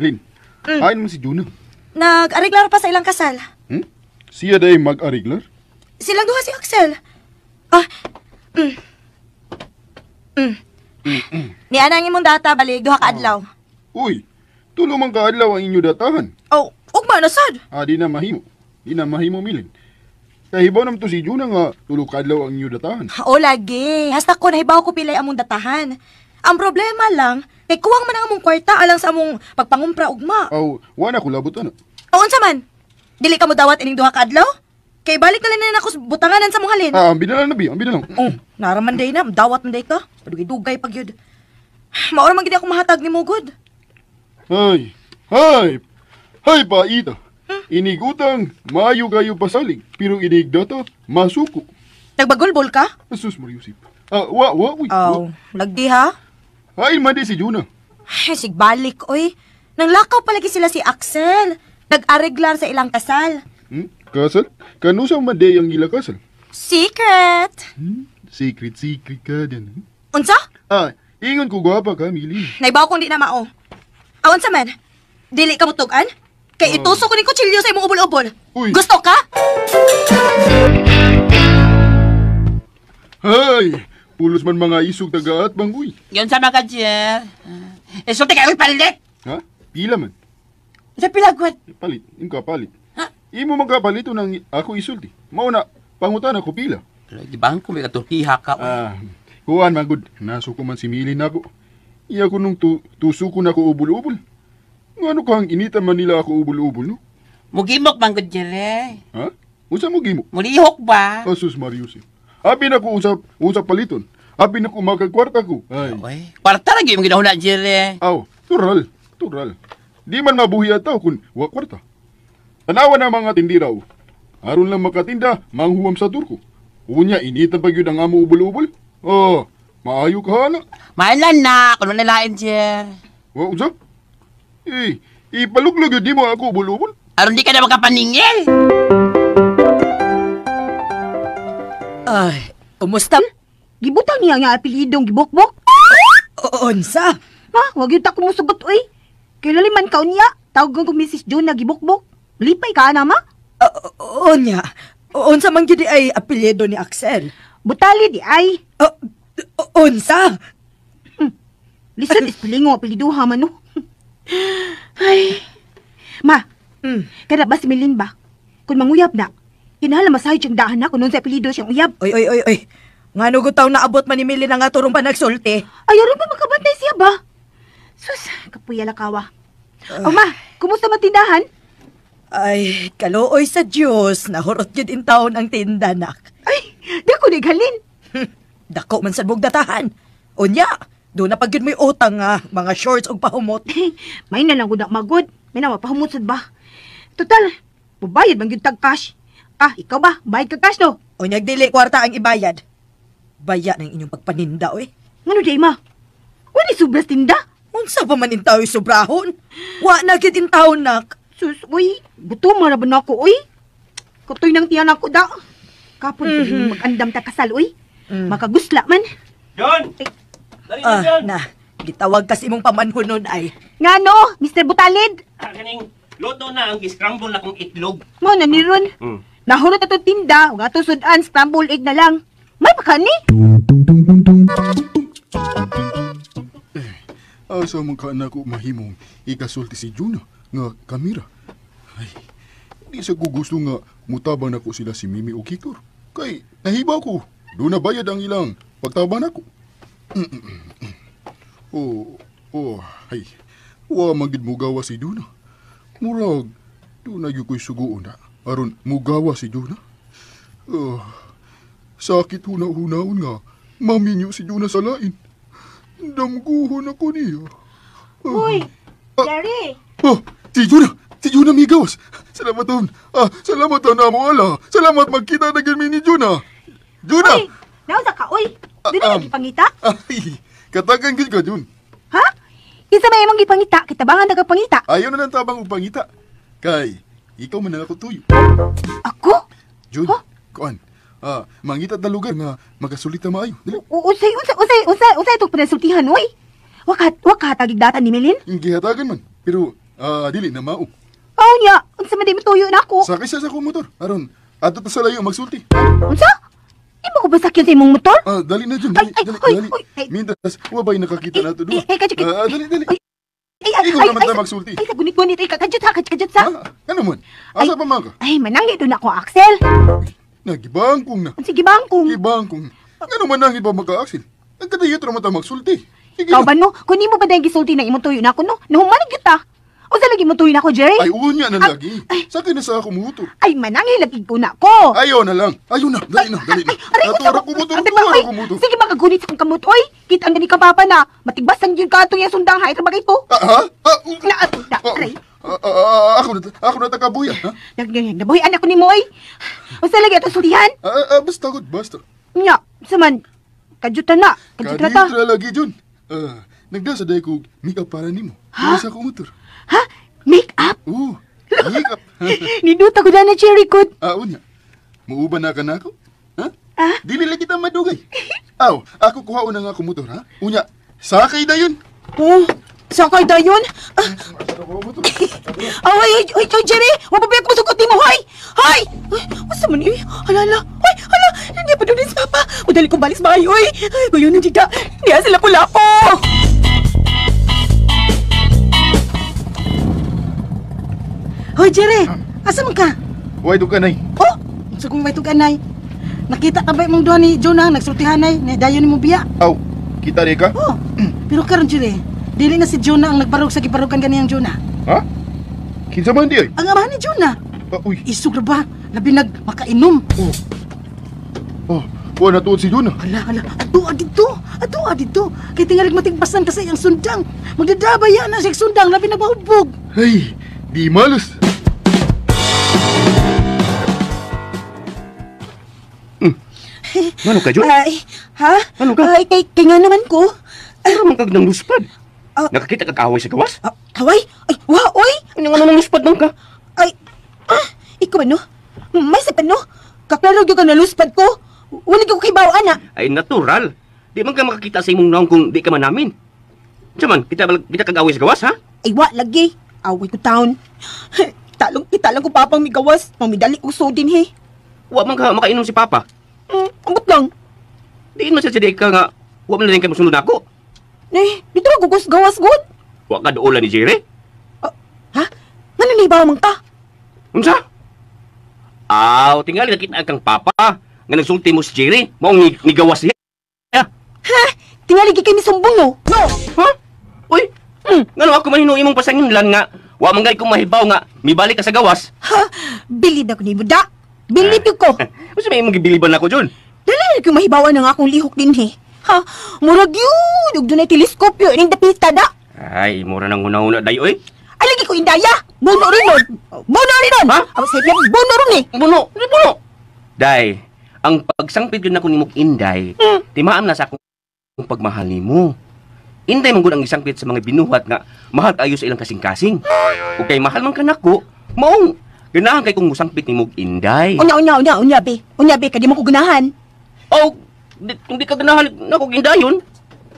Lin, ayon man si Juna. Nag-areglar pa sa ilang kasal. Siya day mag-ariglar? Silang duha si Axel. Ah. Niana ang imong data balik duha ka adlaw. Uy, tulo man kaadlaw ang inyo datahan. Oh, ugma na sad. Ah, di na mahimo. Di na mahimo, Milin. Kahibaw naman to si Juna nga tulo kaadlaw ang inyo datahan. O lagi, hasta ko nahibaw ko pilay among datahan. Ang problema lang, kay kuwang man ang among kwarta alang sa among pagpangumpra ugma. Aw, wala ko labot ana. O unsa man? Dili ka mo dawat ining duha ka adlaw? Kay balik na lang na ako sa butanganan sa mong halin. Ah, ambi na lang na bi, ambi na lang. Oh, naraman day na, dawat man day ka. Padugay-dugay pag yun. Maura man gid ako mahatag ni mo gud. Ay, ay, ay paita. Inig utang, maayo kayo pasalig, pero inig data, masuko. Nagbagulbol ka? Asus Mariusip. Ah, wa, wa, uy. Aw, lagdi ha? Ay, man di si Juna. Ay, sigbalik, oy. Nanglakaw palagi sila si Axel. Nag-areglar sa ilang kasal. Kasal? Kanusa man di ang ila kasal? Secret! Secret, secret ka din. Unsa? Ah, ingon ko gwapa ka, Mili. Naibaw kong di na mao. Ah, unsa man? Dili ka mutugan? Kay itusok ko ni kutsilyo sa imong ubol-ubol. Uy. Gusto ka? Hay, pulos man mga isog tagaat bang uy. Yun sa mga Jer. Eh, sulti kayo palit. Ha? Pila man. Sa pilagwat. Palit, im ka palit. Ha? Imo man ka palito nang ako isulti. Mao na pangutan ako pila. Di ba kung may katurkiha ka? Ah, kuan man gud, nasuko man si Mili nako. Iya ko nung tusuko na ko ubol-ubol. Ngano kang inita man nila ako ubol-ubol no? Mugimok man gud Jer eh. Ha? Unsa mo gimo? Mulihok ba? Asus Marius. Abi na ko usap usap paliton. Abi na ko makagkwarta ko. Ay. Oy, kwarta lagi imong ginahuna Jer eh. Aw, tural, tural. Di man mabuhi ataw kun wa kwarta. Tanawa na mga tindiraw. Aron lang makatinda, manghuwam sa turko. Unya, inita pa gyud ang amo ubol-ubol. Oh, maayo ka na. Maalan na, kuno nalain Jer. Wa unsa? Eh, ipaluglog yun di mo ako ubol-ubol. Aron di ka na makapaningil. Ay, kumusta? Gibutang niya nga apelidong gibukbok. Unsa? Ha, wag yun ta kumusugot oy. Kay man ka unya, tawagan ko Mrs. Juna gibukbok. Lipay ka na ma? Unya. Unsa man gyud ay apelyido ni Axel? Butali di ay. Unsa? Listen is pilingo apelyido ha man no. Ay. Ma, kada ba si Milin ba? Kung manguyab na, kinahanglan masahe siyang dahan na kung nun sa apelyido siyang uyab. Oy, oy, oy, oy. Ngano gud taw naabot man ni Milin ang aturong panagsulti? Ay, aron pa makabantay siya ba? Sus, kapuya lakawa. O ma, kumusta man tindahan? Ay, kaluoy sa Dios, nahurot gyud in taon ang tinda nak. Ay, di ko nighalin. Dako man sad mong datahan. Unya, do na pag gyud mo'y utang nga mga shorts ug pahumot. May na lang gud na magod. May na mapahumot sad ba? Total, mubayad man gyud tag cash. Ah, ikaw ba? Bayad ka cash no? Unyag dili kwarta ang ibayad. Baya ng inyong pagpaninda oy. Ngano di ma? Wala sobras tinda. Unsa pa man intaw sobrahon? Wa na gyud intaw nak. Sus, uy, buto man ra ba nako uy? Kutoy nang tiyan ako da. Kapon mag-andam ta kasal uy. Makagusla man. John! Dali na, Ah, John! na, gitawag kasi imong pamanhunon ay. Ngano, Mr. Butalid? Ah, kaning luto na ang scramble na kong itlog. Mo na ni ron. Nahurot ato tinda, ug ato sudan scramble egg na lang. May pa kani? Asa man ka na ko mahimong ikasulti si Juna nga kamera. Ay, di sa ko gusto nga mutabang nako sila si Mimi o Kikor. Kay nahiba ko, doon na bayad ang ilang pagtabang nako. Oh, ay, wa man gid mugawa si Juna. Murag, doon na gyud ko'y suguon na. Aron mugawa si Juna. Oh, sakit huna-hunaon nga, maminyo si Juna sa lain. Damguhon ako niya. Uy, Jerry! Oh, si Juna! Si Juna migawas! Salamat taon! Salamat taon na mo ala! Salamat magkita na gami ni Juna! Juna! Uy, nausa ka, uy! Doon na gipangita? Ay, katagan gid ka, Jun. Ha? Kinsa may imong gipangita? Kitabangan na pangita. Ayaw na lang tabang og pangita. Kay, ikaw man na ako tuyo. Ako? Jun, kuan. Mangita ta lugar nga magasulita maayo. Dili. Unsay unsay unsay unsay unsay itong pinasultihan, uy? Waka hatagig data ni Milin? Gihatagan man, pero dili na mao. Aw niya, unsa man di matuyo na ako? Sakay sa akong motor. Aron, adto ta sa layo magsulti. Unsa? Imo ko ba sakyan sa imong motor? Dali na Jun, dali, Ay, dali, ay, dali. ay, ay. Mintas, wa ba'y nakakita na to duha? Ay, kadyo, Dali, dali. Ay, ay, Ikaw ay, naman ay, ta magsulti. Ay, sa gunit-gunit, ay, kadyot ha, kadyot sa. Ano man? Asa pa man ka? Ay, manangit doon ako, Axel. Nagibangkong na. Sige, bangkong. Gibangkong. Ano man nangit ba maka-Axel? Ang kadayot ra man ta magsulti. Sige Ikaw na. ba no? Kung di mo ba dahil gisulti ng imong tuyo na ako no? Nahumanig kita. Unsa lagi mo tuyo na ako, Jerry? Ay, unya na lagi. Sakay na sa ako motor. Ay, manangit lagi ko na ako. Ayaw na lang. Ayaw na. Dali na, dali na. Aray, Ato ra ko motor, Ate, tuwa ra ay, ko motor. Sige, makagunit sa kong kamot, oy. Kita ang gani ka papa na. Matigbasan yun ka itong yung sundang ha. Ito bagay ko. Ha? Na, na, aray. Ako na takabuya, ha? Nabuhian ako ni Moy. Unsa lagi ato sultihan? Basta gud, basta. Nya, saman. Kadyutan na. Kadyutan ta. Kadiyot ra lagi, Jun. Nagdasa day ko make-up para nimo. Ha? Sa akong motor. Ha? Make-up? Oo. Make-up. Niduta ko na cherry good. Unya. Muuban na ka na ako? Ha? Dili lang kita madugay. Aw, ako kuhaon na nga akong motor, ha? Unya, sakay dayon. Oh, sakay dayon? Ay, ay, ay, ay, Jerry! Wa pa ba ako sugot nimo, hoy! Hoy! Ay, unsa man ni? Halala. Hoy, hala! Hindi pa doon si Papa. Udali ko balik sa bahay, hoy! Ay, kuyo nang jida. Diya sila pula-po! Hoy, Jerry! Asa man ka? Way duganay. Oh! Unsa kong way duganay? Nakita ka ba imong duha ni Jonah nagsultihanay ni dayon nimo biya? Aw, kita ri ka? Oh. Pero karon Jerry, dili na si Jonah ang nagbarog sa gibarugan ganiyang Jonah. Ha? Kinsa man di ay? Ang amahan ni Jonah. Uy. Isog ra ba? Labi nag makainom. Oh. Oh, wa na tuod si Jonah. Hala, hala. Ato dito. Ato dito. Kay tingalig matigbasan kasi ang sundang. Magdadabaya na siya sundang labi nag mahubog. Hey, di malas. Ano ka, Jun? Ay, ha? Ano ka? Ay, kay nga naman ko. Ano man kag nang luspad? Nakakita kag away sa gawas? Away? Ay, wa, oy! Ano nga nang luspad nang ka? Ay, ikaw ano? May sapan no? Kaklaro gyud ka na luspad ko. Wala gyud ko kibaw, ana. Ay, natural. Di man ka makakita sa imong naong kung di ka man namin. Unsa man, kita kag away sa gawas, ha? Ay, wa, lagi. Away ko taon. Talong, kita lang ko papang migawas. Mamidali ko so din, he. Wa man ka makainom si Papa. Ambot lang. Diin man sa ka nga, wa man lang ka mosunod nako. Eh, dito ra gugos gawas gud. Wa ka duola ni Jerry. Ha? Ngano ni ba man ka? Unsa? Aw, tingali nakita kang papa nga nagsulti mo si Jerry, maong nigawas siya. Ha? Tingali gi kay misumbong no. No. Ha? Uy. Ngano ako man hinuo imong pasangin lang nga wa man gay ko mahibaw nga mibalik ka sa gawas. Ha? Bilib ako nimo da. Bilib ko. Unsa may imong gibiliban nako, Jun? Dali ko mahibawan ang akong lihok dinhi. Ha? Murag yun! Ug dunay teleskopyo ining dapita da. Ay, mura nang una-una day oy. Ay lagi ko indaya. Buno rin nun. Buno rin nun. Ha? Aw, sa buno rin eh. Buno, buno. Day, ang pagsangpit yun ako ni Mok Inday, timaam na sa akong pagmahal nimo. Inday man gud ang isangpit sa mga binuhat nga mahal ayo sa ilang kasing-kasing. Ug kay mahal man kanako, maong ganahan kay kung musangpit ni Mok Inday. Unya, unya, unya, unya, be. Unya, be, kadi mo ko ganahan. Oh, kung di ka ganahan nako Indayon,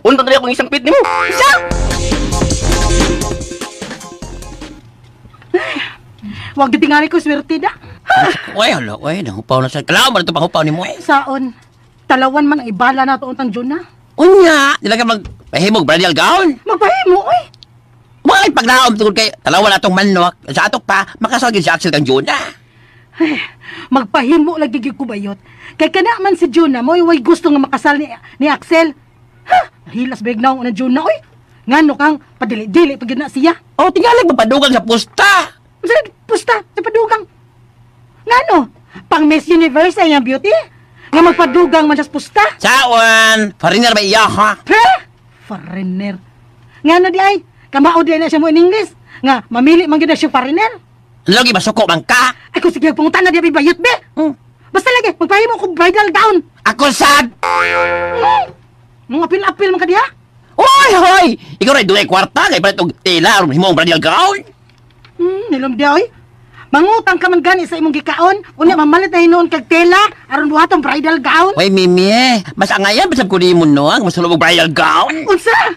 unta dali akong isangpit nimo. Sa? Wag gitingali ko swerte da. Uy, hala, uy, nahupaw na sa kalaw man ito panghupaw ni mo eh. Saon, talawan man ang ibala na to untang Jonah. Unya, dili ka magpahimog bridal gown. Magpahimo oy. Mga kay paglaom tungod kay talawan atong manok sa atok pa makasal gyud si Axel kang Jonah. Ay, magpahimo lagi gyud ko bayot. Kay kana man si Jonah mo'y way gusto nga makasal ni Axel. Ha, hilas big naong na Jonah oy. Ngano kang padili-dili pag na siya. Oh, tingali magpadugang sa pusta. Unsa pusta sa padugang? Ngano? Pang Miss Universe ay ang beauty? Nga magpadugang man sa pusta? Saon, foreigner ba iya ha? Ha? Foreigner. Ngano di ay? Kamao di ay na siya mo in English. Nga mamili man gyud na siya foreigner. Lagi masuko man ka. Ay kung sige pangutan na di ay bayot be. Basta lagi magpahimo ko bridal gown. Ako sad. Mga apil-apil man ka diha. Oy, hoy! Ikaw ray dunay kwarta kay palit og tela aron himong bridal gown. Nilom di oy. Mangutang ka man gani sa imong gikaon, unya mamalit na hinuon kag tela aron buhaton bridal gown. Hoy, Mimi, mas angayan bisag ko nimo no ang mas og bridal gown. Unsa?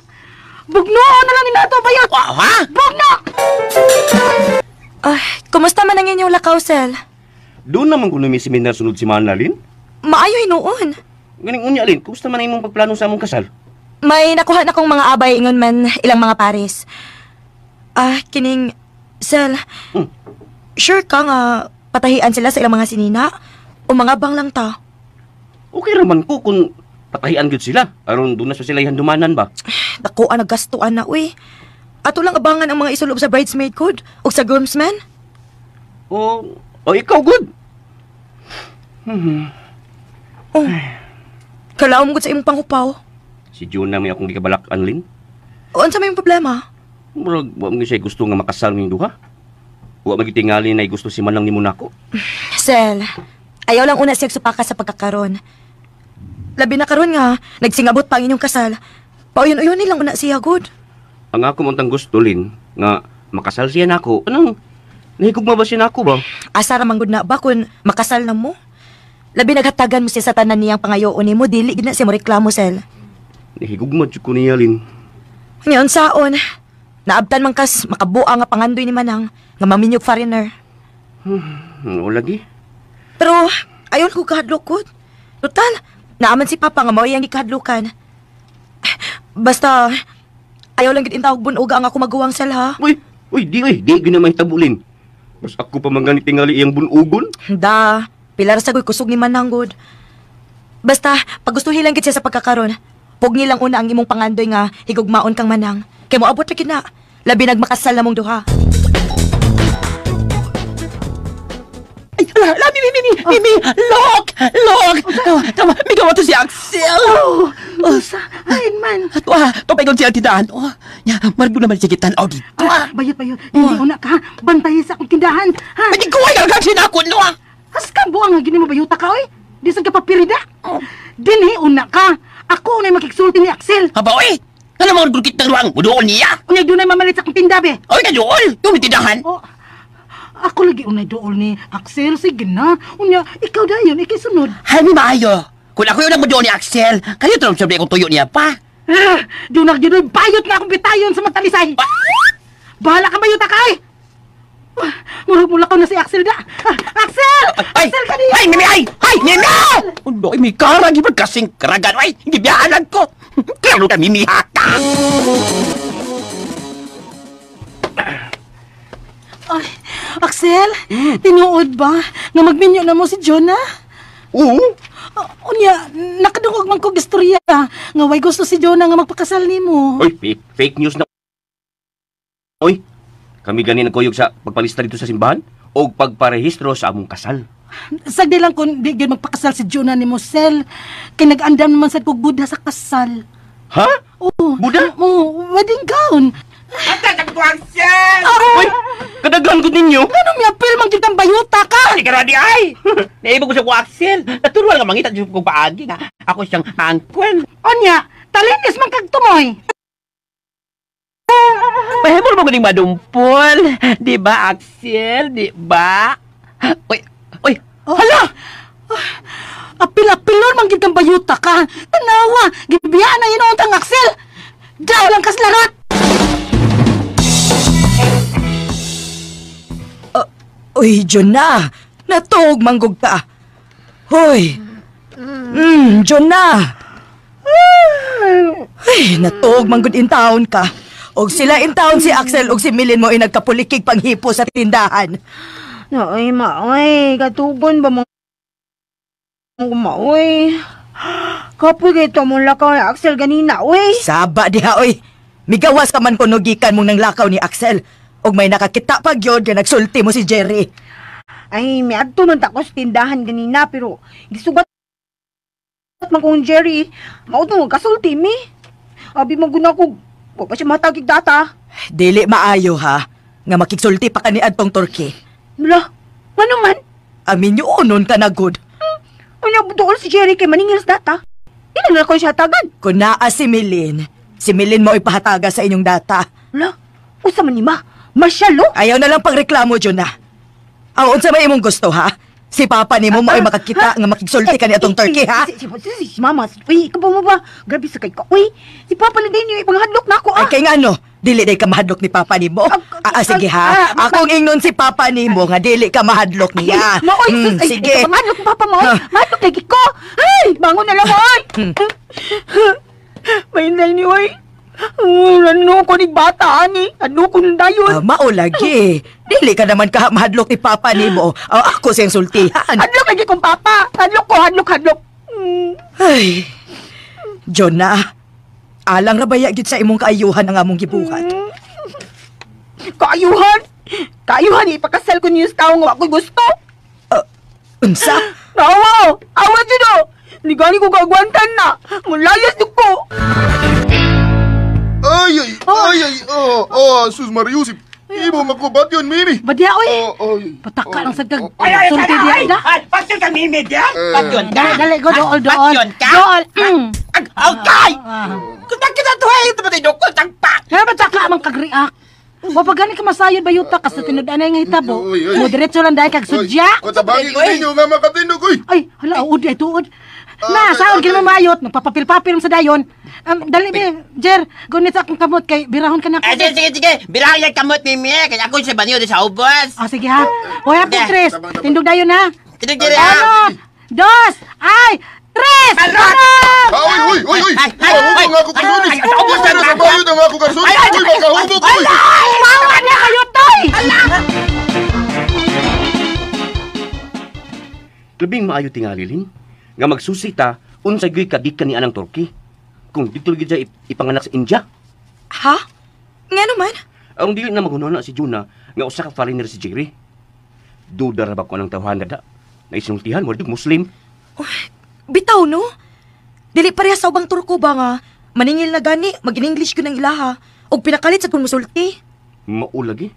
Bugno na lang ni nato bayot. Wow, ha? Bugno. Ay, kumusta man ang inyong lakaw, Sel? Doon naman kuno may seminar sunod si Mana, Lin. Maayo hinuon. Ganing unya, Lin, kumusta man ang imong pagplano sa among kasal? May nakuha na kong mga abay ingon man ilang mga pares. Ah, kining Sel. Sure ka nga patahian sila sa ilang mga sinina o mga bang lang ta? Okay raman ko kung patahian gyud sila. Aron doon na sa sila handumanan ba? Dako ang naggastuan na uy. Ato lang abangan ang mga isulob sa bridesmaid code o sa groomsmen. O ikaw good. Oh. Kalaom gud sa imong panghupaw. Si Jonah may akong gikabalak-an, Lin. O unsa may problema? Murag wa man siya gusto nga makasal ning duha. Wa magitingali na gusto si Manang nimo nako. Sel, ayaw lang una siya supaka sa pagkakaron. Labi na karon nga nagsingabot pa ang inyong kasal. Pauyon-uyon nilang una siya good. Ang ako man tang gusto, Lin, nga makasal siya nako. Anong nahigugma ba siya nako ba? Asa ra man gud na ba kun makasal na mo? Labi naghatagan mo siya sa tanan niyang pangayoon nimo, dili gid na siya mo reklamo, Sel. Nahigugma jud ko niya, Lin. Ngayon saon, naabtan man kas makabuang nga pangandoy ni Manang nga maminyog foreigner. O lagi. Pero ayon ko kahadlok ko. Total, naaman si Papa nga mao iyang gikahadlokan. Basta ayaw lang gid intawag bunuga ang ako maguwang, Sel, ha. Uy, uy, di uy, di gyud na mahitabo, Lin. Mas ako pa man gani tingali iyang bunugon. Da, pilar sa kusog ni Manang gud. Basta pagustuhi lang gid siya sa pagkakaron. Pugni lang una ang imong pangandoy nga higugmaon kang Manang. Kay moabot ra gid na. Labi nagmakasal na mong duha. Ay, ala, Mimi, Mimi, look, look. Tama, migawa to si Axel. Oh, unsa? Ayin man. Ato, to pa siya tindahan. Oh, nya, margo naman siya kitan-aw dito. Ah, bayot, bayot. Hindi una ka. Bantayi sa akong tindahan. Ha? Ay, ko ay kargang sinakon no. As ka buang nga gini mo bayuta ka oy. Di sa ka papirida. Dinhi una ka. Ako unay makigsulti ni Axel. Haba oy. Ano mo gud kitang luang muduol niya? Unya dunay mamalit sa akong tinda be. Oy ka duol, yung tindahan. Oh, ako lagi unay duol ni Axel, sige na. Unya, ikaw dayon, ikisunod. Hay mi maayo. Kung ako yung muduol ni Axel, kayo tulong sabi akong tuyo niya pa. Ah, dunag jud bayot na akong bitayon sa magtalisay. Bahala ka bayot ka ay. Murag mula ko na si Axel da. Ah, Axel! Ay, Axel ka niya! ay, Mimi, ay! Ay, Mimi! Undo, ay, may karag, ibang kasing karagan. Ay, hindi biyaanan ko. Klaro ka, Mimi, haka! Ay, Axel, tinuod ba nga magminyo na mo si Jonah? Oo. Unya, nakadungog man kog istorya nga way gusto si Jonah nga magpakasal nimo. Oy, fake news na. Oy, kami gani nagkuyog sa pagpalista dito sa simbahan o pagparehistro sa among kasal. Sagdi lang kung di gyud magpakasal si Jonah nimo, Sel. Kay nag-andam naman sad kog Buddha sa kasal. Ha? Oo. Buddha? Oo, wedding gown. Atag ko, Axel! Uy, kadaghan ko ninyo. Ano mi apil man gyud kang bayuta ka? Ay, karadi ay! Naibog ko sa ko, Axel. Natural nga mangita dyan kong paagi nga. Ako siyang uncle. Onya, talinis man kag tumoy. Mahimol mo ganing madumpol. Di ba, Axel? Di ba? Uy, uy, Oh. Hala! Apil-apilon man gyud kang bayuta ka. Tanawa, gibiyaan na hinuon tang Axel. Daw lang kas larat. Uy, Jonah! Natuog manggug ta. Hoy! Jonah! Ay, natuog man gud in taon ka. Og sila in taon si Axel og si Milin mo ay nagkapulikig panghipo sa tindahan. Ay, maoy, katugon ba mo maoy? Kapoy kay to mong lakaw ni Axel ganina, oy. Saba diha oy. Migawas ka man kuno gikan mong nanglakaw ni Axel. Og may nakakita pa gyud nga nagsulti mo si Jerry. Ay, miadto man ta ko sa tindahan ganina pero gisugat man kong Jerry. Mao to kasulti mi. Abi man guna ko, wa pa siya matagig data. Dili maayo ha nga makigsulti pa kani adtong Turkey. Mula, ano man? Amin unon ka na gud. Ano dool si Jerry kay maningil sa data? Dili na ko siya hatagan. Kun naa si Milin mo ipahataga sa inyong data. Mula, usa man ni ma. Masyalo. Ayaw na lang pagreklamo, Jonah. Aw, unsa may imong gusto, ha? Si Papa nimo mo ay makakita nga makigsulti ka ni atong Turkey, ha? Si Mama, uy, ikaw ba mo ba? Grabe sa kay ka, uy. Si Papa na din yung ipanghadlok na ako, ah. Ay, kay nga ano, dili day ka mahadlok ni Papa nimo. Sige ha. Akong ingnon si Papa nimo nga dili ka mahadlok niya. Maoy, sus, ay, sige. Ikaw, mahadlok Papa mo, oy. Mahadlok lagi ko. Ay, bangon na lang, oy. May ni, oy. Ano ko ni bata, ani? Ano ko nang dayon? Mao lagi. Dili ka naman ka mahadlok ni Papa nimo. Ako siyang sultihan. Hadlok lagi kong Papa. Hadlok ko, hadlok, hadlok. Ay, Jonah, alang rabaya gyud sa imong kaayuhan ang among gibuhat. Kaayuhan? Kaayuhan, ipakasal ko niyo sa tao nga ako'y gusto. Unsa? Awa! Awa dyan o! Hindi gani ko kaagwantan na. Mulayas duk ko. Ay, ay, ay, ay, oh, sus Mariusip. Imo makubat yun, Mimi. Badya, oy. Pataka lang sa kag... Ay, ay, sulti ay, diya, ay, da. ay, patyon ka, Mimi, diya? Patyon ka? Dali, go, dool, dool. Patyon ka? Dool. Okay! Kung bakit ito, ay, ito ba tayo dukol, tangpa? Kaya pataka man kag-react. Wa pa gani ka masayod bayuta kas sa tinud-anay nga hitabo. Uy, uy. Mo diretso lang dahil kag sudya. Katabangin ko ninyo nga makatindog, uy. Ay, hala, uod ay tuod. Na, saon gid mo mayot, nagpapapil-papil sa dayon. Dali be, Jer, gunit sa akong kamot kay birahon ka na. Ay, sige, sige, sige. Birang yung kamot, Mimi. Kaya ako sa banyo sa ubos. Ah, sige ha. Hoy, hapon, Tres. Tindog dayon ha. Tindog diri ha. Ano? Dos, ay, tres! Balot! Uy, uy, uy, uy! Ay, ay, Mahubog nga ako karsunis! ay, ay, ubos na Sa lang. bayod ang ako karsunis! Ay, ay, Uy, makahubog, uy! Mawa na kayo, toy! Labing maayo tingali, Lin, nga magsusita unsay gyud kagikan ni anang Turkey. Kung dito gyud siya ipanganak sa India. Ha? Nga naman? Ang dili na maghunahuna si Jonah nga usa ka foreigner si Jerry. Duda ra ba ko anang tawhan na da? Naisultihan mo Muslim. Oh, bitaw no? Dili pareha sa ubang Turko ba nga maningil na gani, mag-English ko ng ilaha og pinakalit sa kung musulti. Maulagi.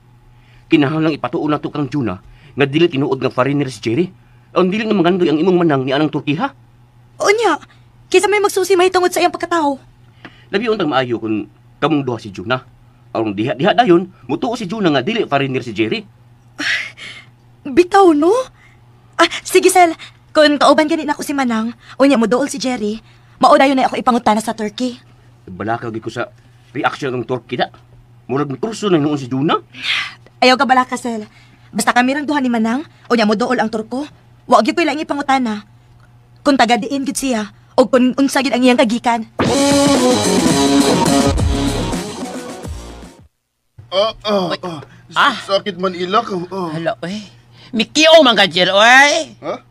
Kinahanglang ipatuon na to kang Jonah nga dili tinuod nga foreigner si Jerry. Ang dili nga mangandoy ang imong manang ni anang Turkey ha. Unya, kaysa may magsusi mahitungod sa iyang pagkatao. Labi untang maayo kung kamong duha si Jonah. Aron diha-diha dayon, mutuo si Jonah nga dili foreigner si Jerry. Bitaw no? Ah, sige Sel, kung kauban gani nako si Manang, unya mo dool si Jerry, mao dayon na ako ipangutana sa Turkey. Balaka gyud ko sa reaction ng Turkey da. Murag mikurso na noon si Jonah. Ayaw ka balaka Sel. Basta kami rang duha ni Manang, unya mo dool ang Turko. Wa gyud ko'y laing ipangutana. Kung taga diin gyud siya, o kung unsa gyud ang iyang kagikan. Sakit man ilak. Hala, oy. Mikiong man ka, Jer, oy. Ha?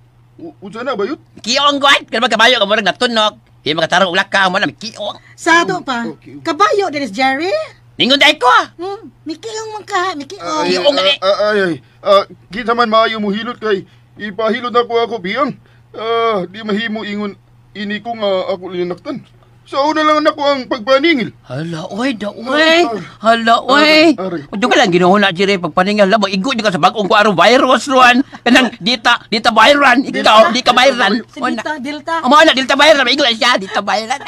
Unsa na ba yun? Mikiong, guwan. Kaya magkabayo ka murag natunok. Di makatarong ulak ka, mo na, mikiong. Sado pa. Kabayo, Dennis Jerry. Ningon dahil ko, ah. Mikiong man ka, mikiong. Ay, ay, ay. Kita man maayo mo hilot kay ipahilot na ko ako biyang. Di mahimo ingon ini ko nga ako linaktan. Sa una lang nako ang pagpaningil. Hala, oy, da, oy. Hala, oy. Diyo ka lang ginuhuna, Jerry, pagpaningil. Hala, maigo ka sa bagong ko arong virus, ruan. Kanang, dita viral. Ikaw, di ka viral. Si Delta, Delta. Amo na, Delta viral. Maigo lang siya, Delta viral.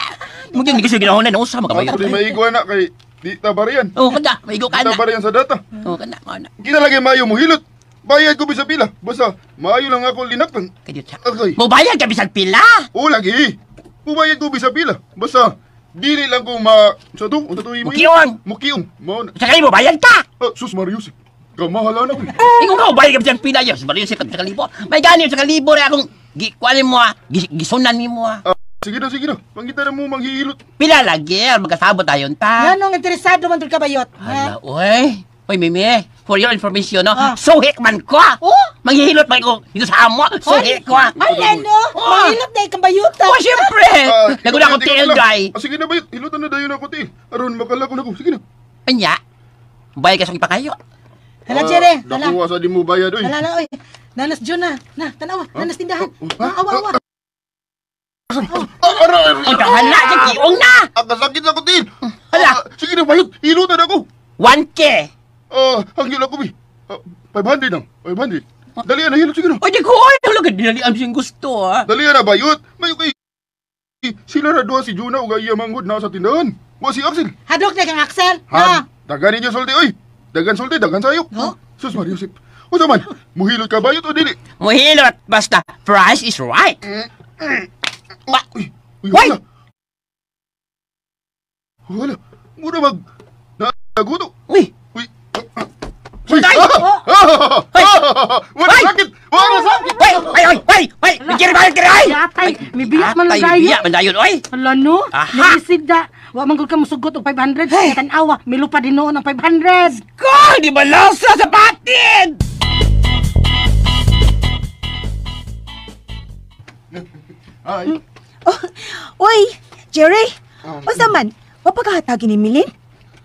Mungkin hindi ko siya ginuhuna, no, sa mga Ako di maigo na kay Dita barian. Oo, kada, maigo ka na. Dita barian sa data. Oo, kada, mao na. Kita lagi maayo mo hilot. Bayad ko bisa pila. Basta, maayo lang ako linaktan. Okay. Mubayad ka bisag pila? Oo, lagi. Mubayad ko bisa pila. Basta, dili lang ko ma... Sa to? Sa to? Mukiong! Mukiong. Mao na. Sa kayo, mubayad ka! Sus, Mariusip. Kamahala na ko. Ingon ka, mubayad ka bisag pila. Yes, Mariusip, sa kalibo. May gani sa kalibo rin akong... Kuhanin mo ah. Gisunan ni mo ah. Sige na, sige na. Pangita na mo manghihilot. Pila lagi, magkasabot tayon ta. Nganong interesado man tul kabayot? Hala, oy. Oy, Mimi, for your information, no? Ah. Suhi man ko! Oh? Manghihilot man ko dito sa amo. Suhi ko! Ay, ano? Oh. Mahilot na ikang bayuta. Oh, siyempre! Ah, Naguna akong ikaw tiil, lang. day. Ah, sige na, bayot. Hilutan na dayon ako, tiil. Aron, makala ko na ko. Sige na. Anya, bayad ka sa ipakayo. Hala, Jerry. Hala. Nakuha sa di mo bayad, oy. Hala na, oy. Nanas Juna. Na, tanawa. Nanas tindahan. Ah, Ah, awa, awa. Ah, ara, ara. Ang kahala, sa kiong na! Ang kasakit ako, tiil. Hala. Ah, sige na, bayot. Hilutan ako. 1K! Ah, hangyul ako, bi. Ah, 500 lang. 500. Dali na, hilot, sige na. Oy, di ko! Oy, hala ka, dinali ang siyang gusto, ah. Dali na, bayot. Mayo kay... Sila ra duha si Juna ug iya manghud na sa tindahan. Wa si Axel. Hadok na kang Axel. Han, Na. dagan ninyo sulti, oy. Dagan sulti, dagan sayok. No? Sus Maria Josep. Unsa man? Muhilot ka bayot o dili? Muhilot, basta price is right. Uy, uy, Why? wala. Wala. Mura mag naguto. Uy, Uy. Uy. Tay! Ah! Ay! Wala Ay! sakit. Wala sakit. Uy, ay, ay, ay, ay, mikir ba, mikir, ay! Yatay, may biyak man lang Atay, dayon. biyak man dayon, oy! Hala, no? Aha. Naisidda. Wa man gud ka musugot og 500. Tanawa, milupa din noon ang 500. Ko, di ba lasa sa patid? Ay. Oh, uy, Jerry. Unsa man? Wa pa kahatagin ni Milin?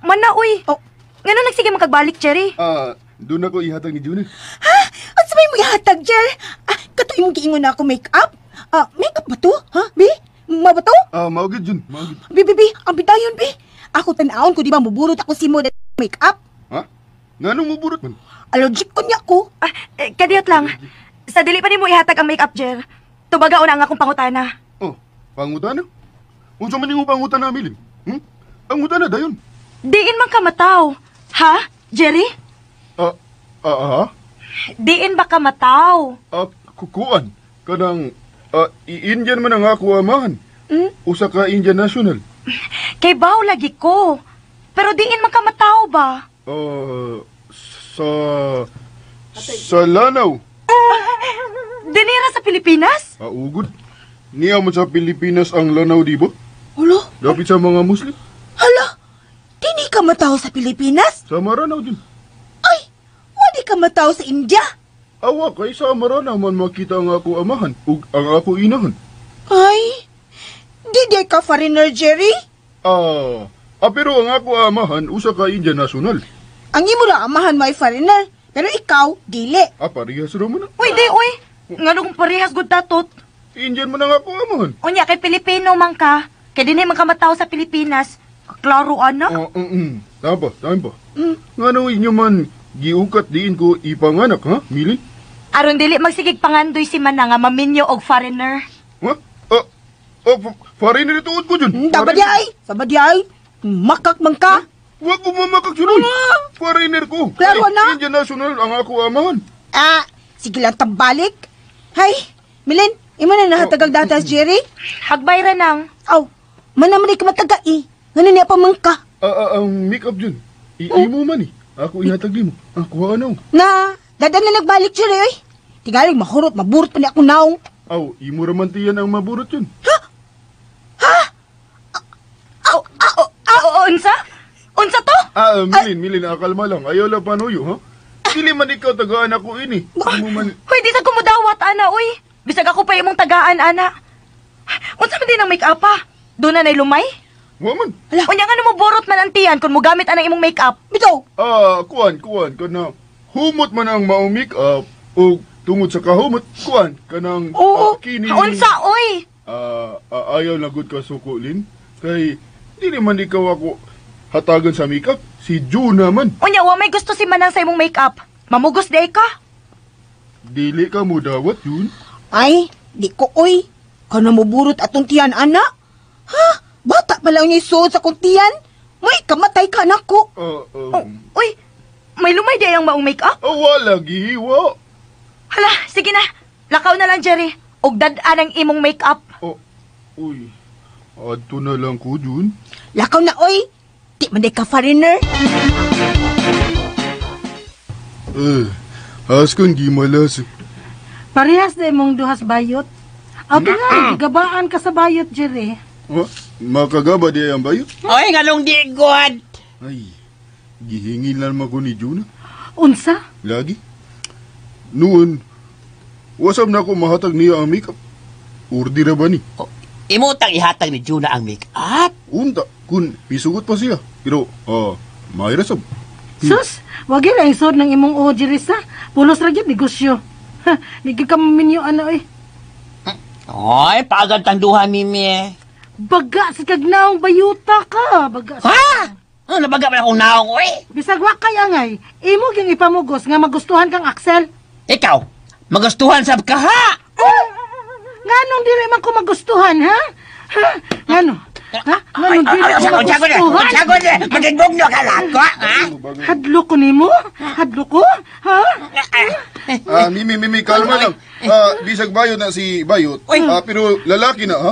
Mana, uy. Oh. Ngano nagsige makagbalik, Jerry? Ah, doon ako ihatag ni Juna. Ha? Unsa may mo ihatag, Jer? Ah, katoy mong giingon na ako make-up? Ah, make-up ba to? Ha? Bi? Ma ba to? Ah, mao gid Jun, mao gid. Bi, bi, bi, ang bidayon, bi. Ako tan-awon ko, di ba, muburot ako si mo na make-up. Ha? Nganong muburot man? Allergic ko niya ko. Ah, eh, kadiyot lang. Sa dili pa nimo ihatag ang make-up, Jer. Tubaga una ang akong pangutana. Oh, pangutana? Unsa man imong pangutana, Milin? Pangutana dayon. Diin man ka mataw. Ha, Jerry? Ah, ah, ah, Diin ba ka mataw? ah, kukuan. Kanang, ah, i-Indian man ang ako amahan. Usa ka Indian national. Kay baw lagi ko. Pero diin man ka mataw ba? Ah, sa Lanao. Dinira sa Pilipinas? Ah, ugod. Niya man sa Pilipinas ang Lanao, di ba? Hala, Dapat sa mga Muslim. hala. Dini ka mataw sa Pilipinas? Sa Maranao din. Ay, wadi ka mataw sa India. Awa kay sa Maranao man makita ang ako amahan ug ang ako inahan. Ay, di di ka foreigner, Jerry. Ah, ah, pero ang ako amahan usa ka Indian national. Ang imo lang amahan may foreigner, pero ikaw, dili. Ah, parehas ra man. Uy, di, uy. Ngano kung parehas gud tatot. Indian man ang ako amahan. Unya, kay Pilipino man ka. Kay dinhi man ka mataw sa Pilipinas. Klaro, ana. Ah, Tama, tama. Ngano inyo man giukat diin ko ipanganak, ha, Milin? Aron dili magsigig pangandoy si Mana nga maminyo og foreigner. Ha? Ah, ah, foreigner tuod ko dyan. Dabadi ay, sabadi ay. Makak man ka. Wa ko mamakak yun, oy. Foreigner ko. Klaro Ay, na. Indian national ang ako amahan. Ah, sige lang tambalik. Hay, Milin, imo na nahatagang data, Jerry. Hagbay ra nang. Aw, man naman ay kamataga eh. Ngano niya pa man ka? Ah, ah, ang make-up dyan. Imo man eh. Ako ihatag nimo. Ah, kuha na. Na, dadan na nagbalik, Jerry, oy. Tingaling mahurot, maburot pa ni ako naong. Aw, imo raman tiyan ang maburot yun. Aw, aw, aw. Oo, unsa? Unsa to? Ah, Milin, Milin, kalma lang. Ayaw lang panuyo, ha? Dili man ikaw tagaan ako ini. Imo man... Hoy, di sa kumudawat, ana, uy. Bisag ako pa imong tagaan, ana. Unsa man din ang make-up, pa? Doon na na'y lumay? Wa man. Ala. Unya nga mo borot man ang tiyan kung mogamit anang imong make-up. Bitaw, Ah, kuan, kuan, kana humot man ang maong make-up o tungod sa kahumot, kuan, kanang Oo. ah, kini. Unsa, uy? Ah, ah, ayaw na gud ka suko, Lin. Kay dili man ikaw ako hatagan sa make-up, si Juna man. Unya, wa may gusto si Manang sa imong make-up. Mamugos di ka. Dili ka mo dawat yun. Ay, di ko, oy. Kana moburot atong tiyan, ana. Ha? Bata pa lang niya isuod sa kong tiyan. May kamatay ka nako. Ah, Oh, uy, may lumay di ang maong make-up. ah, wala gihiwa. Hala, sige na. Lakaw na lang, Jerry. Og dad-an ang imong make-up. Oh, uy. Adto na lang ko, Jun. Lakaw na, oy. Di man di ka foreigner. Eh, askon gimalas. Parehas na imong duhas bayot. Aw, tingali, gabaan ka sa bayot, Jerry. Ha? Makagaba di ang bayot? Oy, nganong di god. Ay, gihingin lang ko ni Juna. Unsa? Lagi. Noon, wasam na ako mahatag niya ang makeup. Ordi ra ba ni? Oh, imutang ihatag ni Juna ang make-up. Unta, kun misugot pa siya. Pero, may rasab. Sus, wagi lang isod ng imong o, Jerry, sa. Pulos ra gyud negosyo. Ha, di gyud ka maminyo ano eh. Oy, paagad tang duha, Mimi. Baga sa kagnaong bayuta ka. Baga sa... Ha? Ano nabaga man akong naong, oy? Bisag wa kay angay, imo gyung ipamugos nga magustuhan kang Axel. Ikaw, magustuhan sab ka ha? Oh! Nganong dili man ko magustuhan, ha? Ha? Ngano? Ha? Nganong dili ko magustuhan? Sagot eh! Magigbugno ka lang ko, ha? Hadlo ko nimo? Hadlo ko? Ha? Mimi, kalma lang. Bisag bayot na si Bayot. Pero lalaki na, ha?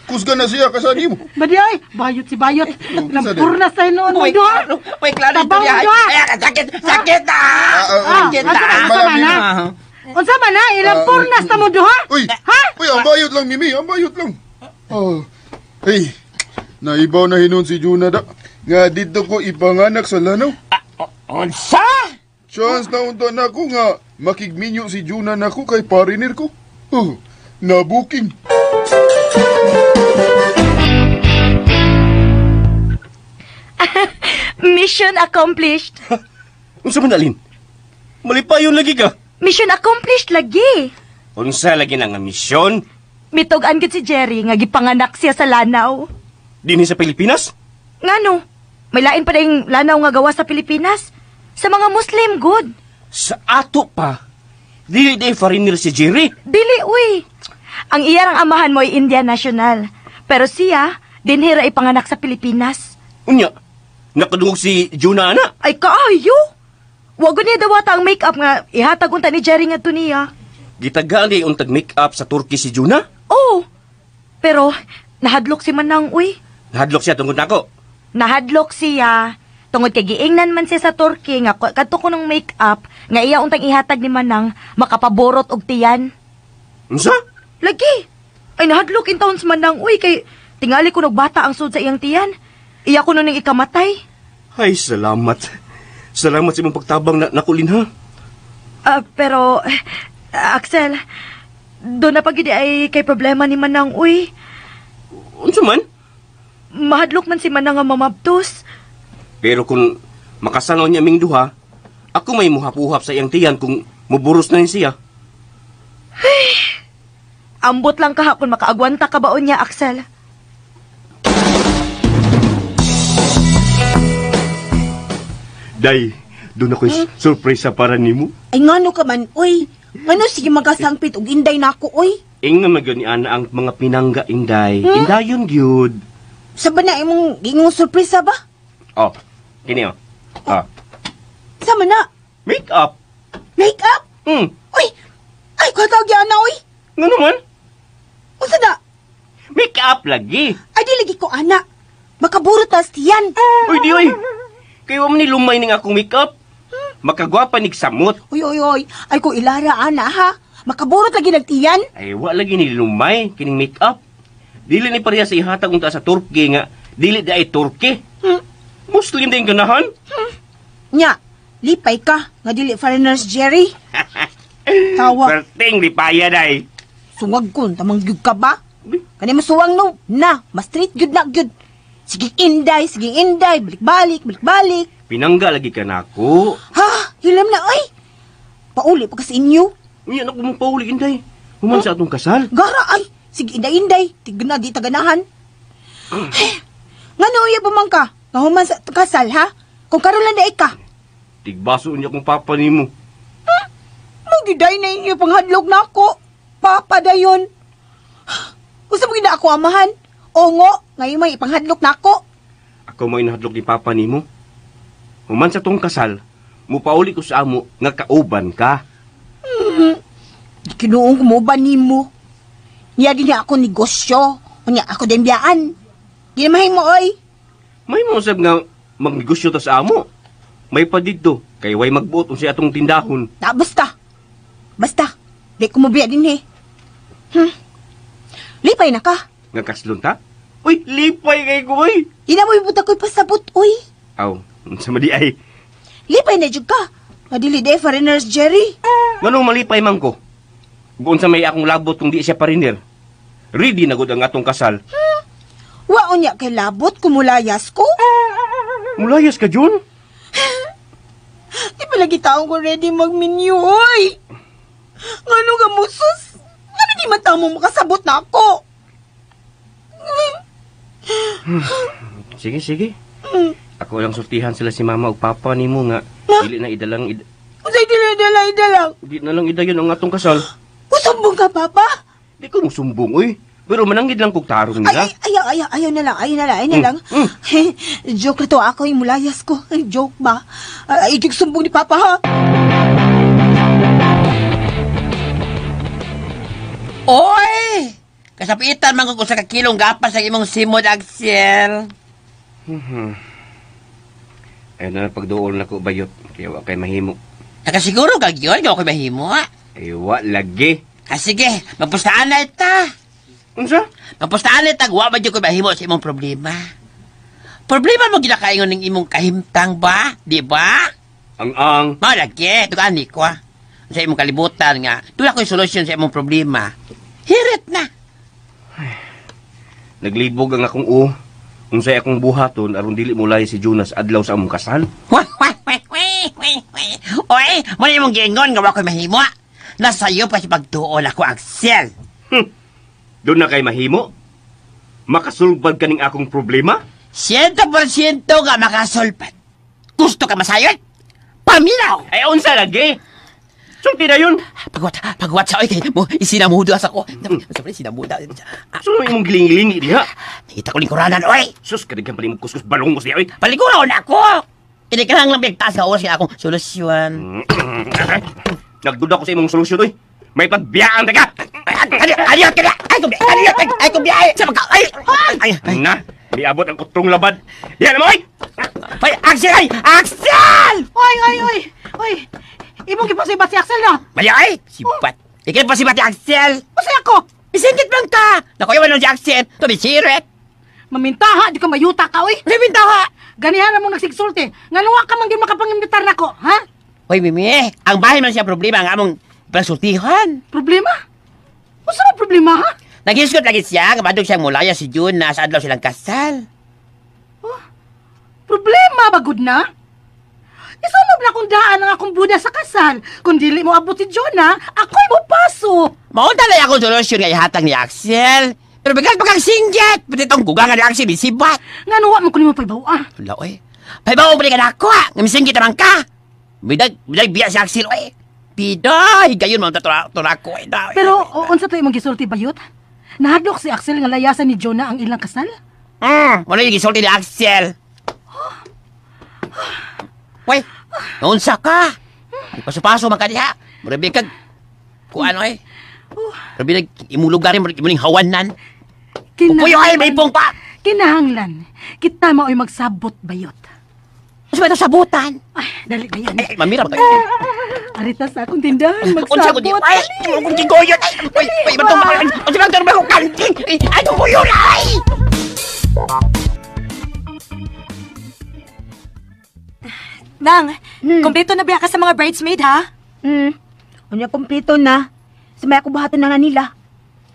Kusga na siya kasani mo. Badi ay, bayot si bayot. Lampur na sa noon Uy, mo doha. Uy, klaro ito Tabang niya. doha. Ay, sakit, sakit ah! Sakit Unsa man na? Unsa man na? Ilang purnas ta mo doha? Uy, Ha? uy, ang bayot lang, Mimi, ang bayot lang. Ay, naibaw na hinon si Juna da. Nga dito ko ipanganak sa Lanao. Unsa? Chance na unta na ako nga makigminyo si Juna nako kay pariner ko. Oh, nabuking. Mission accomplished. Unsa man alin? Malipayon lagi ka. Mission accomplished lagi. Unsa lagi na nga misyon? Mitug-an gid si Jerry nga gipanganak siya sa Lanao. Dinhi sa Pilipinas? Ngano? May lain pa ding Lanao nga gawa sa Pilipinas. Sa mga Muslim, good. Sa ato pa. Dili day foreigner si Jerry. Dili, uy. Ang iyarang amahan mo ay Indian national. Pero siya, dinhi ra ipanganak sa Pilipinas. Unya, nakadungog si Juna ana. Ay, kaayo! Wa gud niya dawata ang make-up nga ihatag unta ni Jerry ngadto niya. Gitagaan di untag make-up sa Turkey si Juna. Oh, pero nahadlok si Manang, uy. Nahadlok siya tungod nako. Nahadlok siya tungod kay giingnan man siya sa Turkey nga kadto ko ng make-up nga iya untang ihatag ni Manang makapaborot og tiyan. Unsa? Lagi. Ay nahadlok in taon si Manang, uy, kay tingali ko nagbata ang sud sa iyang tiyan. Iya ko ning ikamatay. Ay, salamat. Salamat sa imong pagtabang na nakulin ha. Pero Axel, doon na pagidi ay kay problema ni Manang, uy. Unsa man? Mahadlok man si Manang nga mamabtos. Pero kung makasanaw niya ming duha, ako may muhapuhap sa iyang tiyan kung muburos na siya. Ay, ambot lang ka kung makaagwanta ka baon niya, Axel. Day, doon ako'y surprise para nimo. Ay, ngano ka man, uy. Ngano sige magasangpit og inday na ako, uy. Ingna man gyud ni Ana ang mga pinangga, inday. Indayon gyud. Sa ba na imong ingong surpresa ba? Oh, kini oh. Ah. Sa man na? Make up. Make up? Hmm. Uy, ay katawag yan na, uy. Ngano man? Unsa na? Make up lagi. Ay, di lagi ko, ana. Makaburot tas tiyan. Uy, di, uy. Kayo man ni lumay ning akong make up. Makagwapa nig samot. Uy, uy, uy. Ay, ko ilara, ana, ha? Makaburot lagi nagtiyan. Ay, wa lagi ni lumay kining make up. Dili ni pareha sa ihatag unta sa Turkey nga dili di ay Turkey. Muslim din ganahan. Nya, lipay ka nga dili foreigners, Jerry. Tawa. Perting lipaya day. Sungag ko, tamang gyud ka ba? Kani masuwang no, na, mas street gyud na gyud. Sige inday, balik-balik, balik-balik. Pinangga lagi ka nako. Ha, hilam na ay. Pauli pa ka sa inyo. Unya na ko mong pauli inday. Human sa atong kasal. Gara ay, sige inday-inday, tigna di taganahan. Ngano uya pa man ka? Nga human sa kasal ha? Kung karon lang daig ka. Tigbaso niya kong papa nimo. Magiday na inyo panghadlok na ako. Papa dayon. Usa mo gid ako amahan? Ongo, ngayon may ipanghadlok na ako. Ako may nahadlok ni papa nimo. Human sa tong kasal, mupauli ko sa amo nga kauban ka. Di kinuong kumuban nimo. Niya din niya ako negosyo. Unya ako din biyaan. Di na mahimo, oy. May mausap nga magnegosyo ta sa amo. May pa dito, kay way magbuot unsa atong tindahon. Na, basta. Basta. Di ko mubiya din eh. Lipay na ka. Nga kaslon ta? Uy, lipay kay ko, uy. Di na mo ibuta ko'y pasabot, uy. Aw, sa madi ay. Lipay na jud ka. Madili day foreigners, Jerry. Nganong malipay man ko? Kung sa may akong labot kung di siya pariner. Ready na gud ang atong kasal. Wa unya kay labot kumulayas ko. Mulayas ka, Jun? Di pa lagi taong ko ready magminyo, oy. Ngano ka musus? Ngano di man tamo makasabot na ako? Sige, sige. Ako lang sultihan sila si mama ug papa nimo nga dili na idalang Unsay dili na idalang? Di na lang idayon ang atong kasal. Usumbong ka, papa? Di ko musumbong, oy. Pero mananggid lang kog tarong nila. Ay, ayaw, ayaw na lang, ayaw na lang, ayaw na lang. Joke na to, ako yung mulayas ko. Joke ba? Ay, sumbong ni Papa, ha? Oy! Kasapitan man kung sa kakilong gapas ang imong simod, Axel. Ayun na pagduol na ko, bayot. Kaya wa kay mahimo. Nakasiguro kag yun, kaya ako'y mahimo, ha? Ay, wa lagi. Ah, sige, magpustaan na ita. Unsa? Magpustaan na ita, wa ba dyan ko'y mahimo sa imong problema? Problema mo ginakaingon ng imong kahimtang ba? Di ba? Ang-ang. Malagi, tugaan ni ko, ha? Sa imong kalibutan nga, doon ako'y solusyon sa imong problema. Hirit na. Ay, naglibog ang akong u. Unsay akong buhaton aron dili mulay si Jonas adlaw sa among kasal. Oy, muna imong giingon nga wa ko'y mahimo. Nasayo pa si pagtuon ako, Axel. Doon na kay mahimo? Makasulbad kaning akong problema? 100% nga makasulbad. Gusto ka masayon? Paminaw! Ay, unsa lagi? Sulti na yun. Pagwat sa oy kay mo isinamudo sa ko. Sabi sinamuda. Suno imong gilingilingi diha. Nakita ko lingkuranan oy. Sus kadaghan pa nimong kuskus balongos diha oy. Paliguron ako. Kini ka lang bigtas sa oras akong solusyon. Nagduda ko sa imong solusyon oy. May pagbiyaan ta ka. Aliyot ka na. Ay kumbi, aliyot ay kumbi ay. Sa pagka ay. Ay. Na, miabot ang kutrong labad. Diha na mo oy. Ay, Axel ay, Axel! Oy, oy, oy. Oy. Imong gipasibat si Axel na. Mali ay, sibat. Ikay pasibat si Axel. Unsay ako? Isingit lang ka. Nakuyawan lang si Axel. Tumisirit. Mamintaha, di ka mayuta ka, oy. Mamintaha. Ganihan na mong nagsigsulti. Nga wa ka man gyud makapangimbitar nako, ha? Hoy, Mimi, ang bahay man siya problema ang among pagsultihan. Problema? Unsa man problema, ha? Nagisgot lagi siya, kabadog siyang mulaya si June na sa adlaw silang kasal. Oh, problema ba gud na? Isunob na kung daan ang akong buda sa kasal. Kung dili mo abot si Jonah, ako'y mopaso. Maunta na akong solusyon nga ihatag ni Axel. Pero bigat pa kang singgit. Pati itong gugangan ni Axel, isibat. Nga nuwa mo kunin mo paybaw, ah. Wala, oy. Paybaw, bali ka na ako, ah. Nga misinggit naman ka. Bidag biya si Axel, oy. Biday, gayon mo ang tatura ko, oy. Pero, unsa to imong gisulti, bayot? Nahadlok si Axel nga layasan ni Jonah ang ilang kasal? Wala yung gisulti ni Axel. Uy, naunsa ka. Paso-paso man ka diha. Murabi kag, kung ano eh. Murabi nag, imulugar rin, murabi hawanan. Pupuyo ay, may ipong pa! Kinahanglan, kita mao'y magsabot, bayot. Ano ba ito sabutan? Ay, dali ba yan? Ay, mamira ba tayo? Arita sa akong tindahan, magsabot. Ay, akong tigoyon! Ay, ay, batong ba? Ano ba ito ba kanting? Ay, tumuyo na! Ay! Nang, kumpleto na biya ka sa mga bridesmaid, ha? Unya, kumpleto na. Sa may ako buhaton na nila.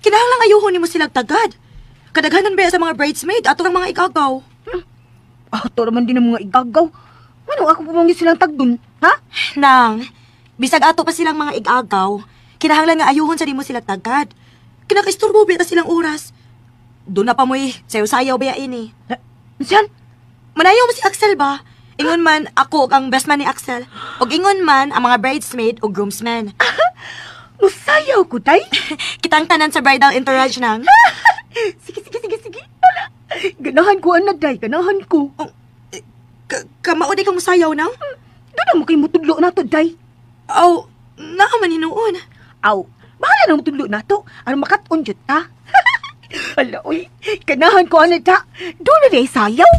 Kinahanglan ayuhon nimo silang tagad. Kadaghanan biya sa mga bridesmaid, ato ang mga igagaw. Ato raman din ang mga igagaw. Ano ako pumanggi silang tagdun, ha? Nang, bisag ato pa silang mga igagaw, kinahanglan nga ayuhon sa nimo silang tagad. Kinakaisturbo biya ta silang oras. Doon na pa mo'y sayaw-sayaw biya ini. Siyan? Manayaw mo si Axel ba? Ingon man, ako ang best man ni Axel. Og ingon man, ang mga bridesmaid o groomsmen. Musayaw ko, tay? Kitang tanan sa bridal entourage nang. Sige. Ganahan ko, anak, day. Ganahan ko. Oh, kamao di kang musayaw nang? Doon na mo kayo mutudlo na to, day. Aw, nakaman hinuon. Aw, bahala na mutudlo na to. Ano makat-on dyan, ta? Ala, uy, ganahan ko, anak, ta. Doon na day, sayaw.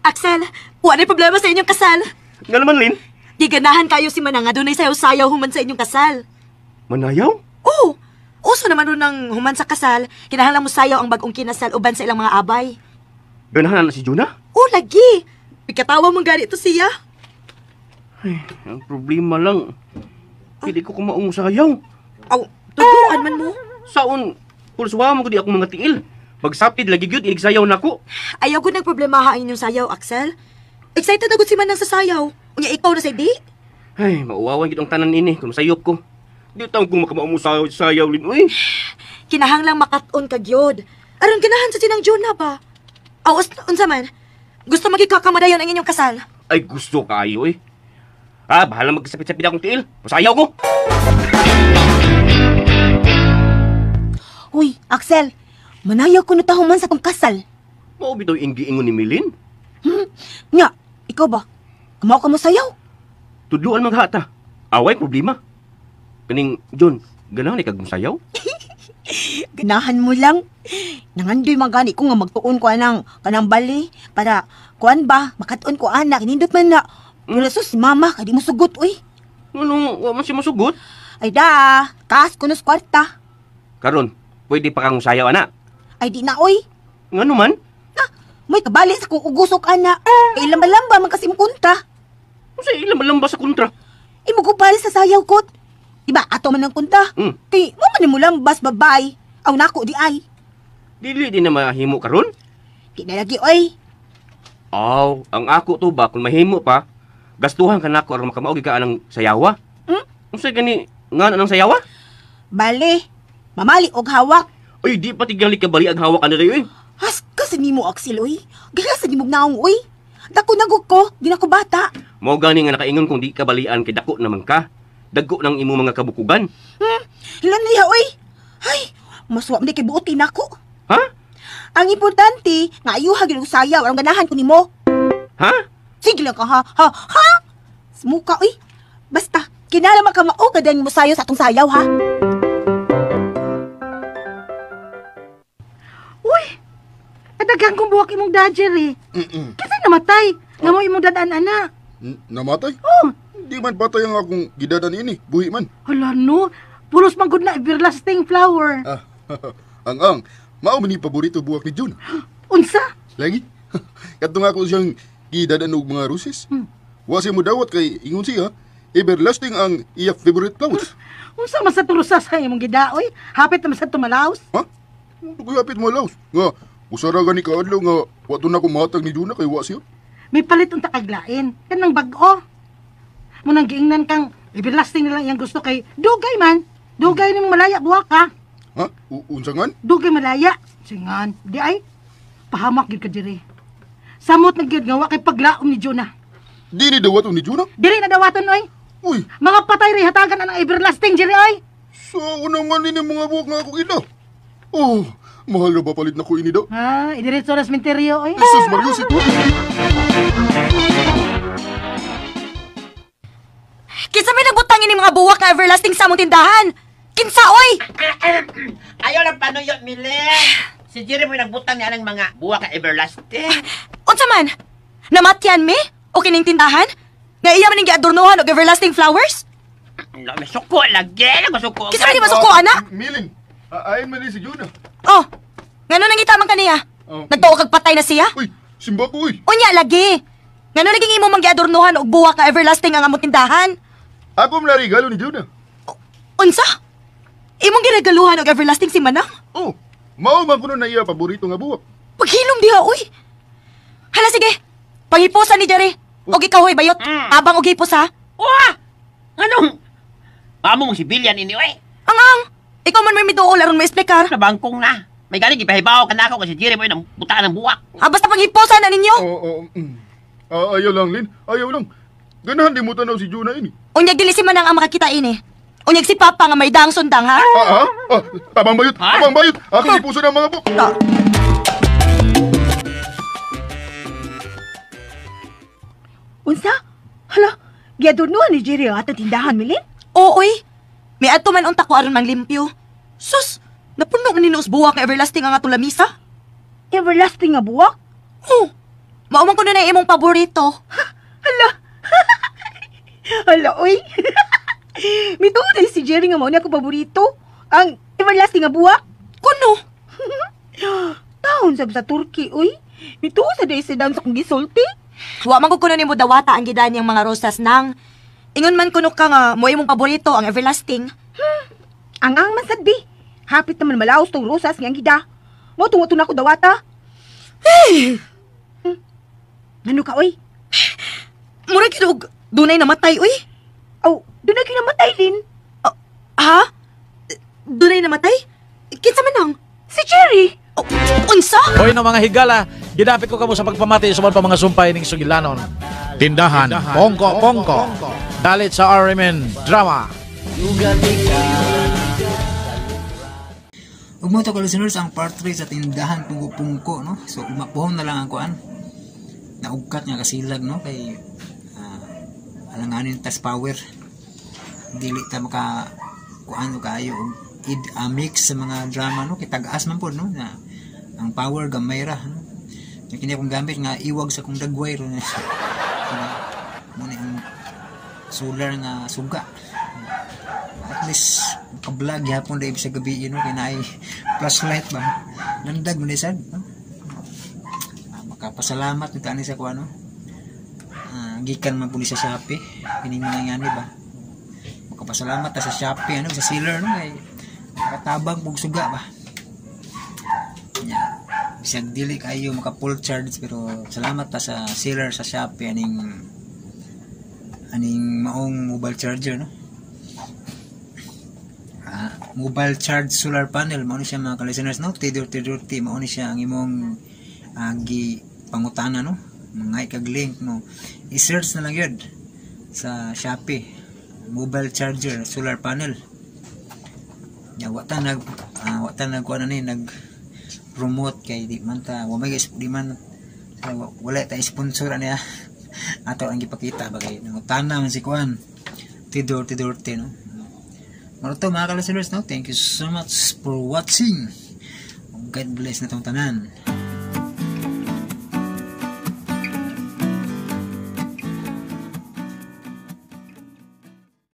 Axel, wala problema sa inyong kasal. Nga naman, Lynn. Giganahan kayo si Manang nga dunay sayaw-sayaw human sa inyong kasal. Manayaw? Oo. Uso naman ron ng human sa kasal, kinahanglan mo sayaw ang bagong kinasal uban sa ilang mga abay. Ganahan na si Jonah? Oo, lagi. Pikatawa mong gani to siya. Ay, ang problema lang, hindi ko kumaong sayaw. Aw, tuduan man mo. Saon, pulsuwa mo ko di ako mga tiil. Pagsapid lagi gyud inigsayaw nako. Ayaw ko nagproblema ha inyong sayaw, Axel. Excited na gud si Manang sa sayaw. Unya ikaw na sa di? Ay, mauwawan gyud ang tanan ini kung sayop ko. Di taon kong makamaong sayaw, sayaw lin, uy. Kinahanglang makat-on ka gyud. Aron ganahan sa sinang Jonah ba? Aw, unsa man? Gusto magikakamadayon ang inyong kasal. Ay, gusto kaayo eh. Ah, bahala magsapit-sapit akong tiil. Masayaw ko. Uy, Axel, manayaw ko na tahuman sa tong kasal. Mao bitaw inggiingon ni Milin. Nya, ikaw ba? Kamaw ka mo sayaw? Tudluan maghata. Away problema. Kaning John, ganahan kag musayaw? Ganahan mo lang. Nangandoy man gani ko nga magtuon ko anang kanang bali para kuan ba makatuon ko anak nindot man na. Pero sus mama kay di mo sugot uy. Ano, wa man siya masugot? Ay da, taas ko na sa kwarta. Karon, pwede pa kang musayaw ana. Ay di na oy. Ngano man? Ah, may kabali sa kong ugusok ana. Kay lamba-lamba man kasi imong kontra. Unsa ilamba-lamba sa kontra? Imo ko pare sa sayaw kot. Diba ato man ang kontra? Mm. Kay mo man mo lambas babay. Aw nako di ay. Dili din na mahimo karon. Di na lagi oy. Aw, ang ako to ba kung mahimo pa, gastuhan ka nako aron makamaog ka anang sayawa. Hmm? Unsa gani nga nang sayawa? Bale, mamali og hawak. Ay, di pa tigali ka bali ang hawak ana dayo eh. Has ka sa nimo Axel oy. Gila sa nimog naong oy. Dako nagug ko, di na ko bata. Mao gani nga nakaingon kung di ka balian kay dako naman ka. Dagko ng imong mga kabukugan. Ilan niya oy. Ay, maswa man di kay buot nako. Ha? Ang importante nga ayuha gyud og sayaw aron ganahan ko nimo. Ha? Sige lang ka ha. Ha? Ha? Smuka oy. Basta kinahanglan man ka mao ka mo sayaw sa atong sayaw ha. Uy! Adagang kong buwak imong dodger eh. Kasi namatay. Nga mo imong dadaan, ana. Namatay? Oh! Di man patay ang akong gidadan ini. Buhi man. Hala no. Pulos man gud na everlasting flower. Ah, ang. Mao man ni paborito buwak ni June. Unsa? Lagi. Kadto nga ako siyang gidadan og mga roses. Wa siya mo dawat kay ingon siya, everlasting ang iya favorite flowers. Unsa man sa turusa sa imong gidaoy? Hapit naman sa tumalaos. Ha? Dugoy hapit mo laos. Nga, usara gani kaadlaw nga wa to na ko mahatag ni Juna kay wa siya. May palit unta kaglain. Kanang bag-o. Munang giingnan kang everlasting na lang iyang gusto kay dugay man. Dugay nimong malaya buwak ka. Ha? Unsa ngan? Dugay malaya. Singan, di ay pahamak gyud ka diri. Samot na gyud nga wa kay paglaom ni Jonah. Di ni dawaton ni Juna? Diri na dawaton oy. Uy, Mga patay ri hatagan ang everlasting diri oy. sa una nga nini mga buwak nga ako ina. Oh, mahal na ba palit na ko ini daw? Ha, idiretso na sementeryo oy. Jesus Mario si Tuan. Kinsa may nagbutang ini mga buwak nga everlasting sa among tindahan? Kinsa oy? Ayaw lang panuyo, Milen. Si Jerry mo nagbutang niya ng mga buwak na everlasting. Unsa man? Namatyan mi? O kining tindahan? Nga iya man ning giadornohan og everlasting flowers? No, may suko lagi. Masuko. Kinsa man ni masuko ana? Milin, ayon man ni si Juna. Oh, ngano nangita man kaniya? Oh. Nagtuo kag patay na siya? Uy, simba ko uy. Unya lagi. Ngano naging imo mang giadornohan og buwak nga everlasting ang among tindahan? Ako man regalo ni Juna. Unsa? Imong giregaluhan og everlasting si Manang? Oh, mao man kuno na iya paborito nga buwak. Paghilom diha oy. Hala sige. Panghipusan ni Jerry. Og ikaw hoy bayot. Abang og hipos ha. Wah! Anong? Amo mong sibilyan ini, oy. Ang. Ikaw man may miduol aron mo explicar. Sa bangkong na. May gani gipahibaw ka na ako kasi Jerry mo yung butaan ng buwak. Ah, basta panghipusan na ninyo. Oo, oh, ayaw lang, Lin. Ayaw lang. Ganahan di mo tanaw si Juna ini. Unyag dili si Manang ang makakita ini. Unyag si Papa nga may daang sundang ha. Tabang bayot, Ha? tabang bayot. Aking ipuso ng mga buwak. Ah. Unsa? Hala, giadornohan ni Jerry ang atong tindahan, Milin? Oo, oy. May adto man unta ko aron manglimpyo. Sus, napuno man ni nos buwak nga everlasting ang atong lamisa. Everlasting nga buwak? Oh, mao man kuno na imong paborito. Hala. Hala, oy. Mituo na si Jerry nga mao ni ako paborito. Ang everlasting nga buwak. Kuno. Taon sab sa Turkey, oy. Mituo sa day si down sa kong gisulti. Wa man ko kuno nimo dawata ang gidan niyang mga rosas nang. Ingon man kuno ka nga mo imong paborito ang everlasting. Ang man sad bi. Hapit naman malaos tong rosas nga ang gida. Mo tungo to na ako dawata. Hey! Ano ka, oy? Murag gyud og dunay namatay oy. Aw, dunay kinamatay din. Ha? Dunay namatay? Kinsa man nang? Si Jerry. Oh, unsa? Hoy no mga higala, gidapit ko kamo sa pagpamati sa pa mga sumpay ning sugilanon. Tindahan, Pongko Pongko. Dalit sa RMN Drama. Ug mo to ka listeners ang part 3 sa tindahan pungko-pungko no. So umapuhon na lang ang kuan. Naugkat nga kasilag no kay alanganin tas power. Dili ta maka kuan o kaayo og id mix sa mga drama no kay tag-as man pod no na ang power gamay ra no. Yung kini akong gamit nga iwag sa kong dagway ro na. Mo ni ang solar nga suga. At least maka-vlog gyapon dahil sa gabi no kay naay flashlight ba. Landag man sad no. Makapasalamat ni ani sa kuan no. Gikan man pud ni sa Shopee kining mga ngani ba. Makapasalamat ta sa Shopee ano sa seller no kay makatabang pug suga ba. Nya bisag dili kayo maka full charge pero salamat ta sa seller sa Shopee aning aning maong mobile charger no. Mobile charge solar panel mao ni siya mga ka-listeners no. Tidor tidor mao ni siya ang imong gi pangutana no. Mga kag link no. I-search na lang yun sa Shopee mobile charger solar panel. Ya wa ta nag kuan ani nag promote kay di man ta wa may di man wala ta sponsor ani ato ang gipakita ba kay nangutana man si kuan Tidor Tidorte no. Mao to mga ka-listeners no. Thank you so much for watching. God bless na tong tanan.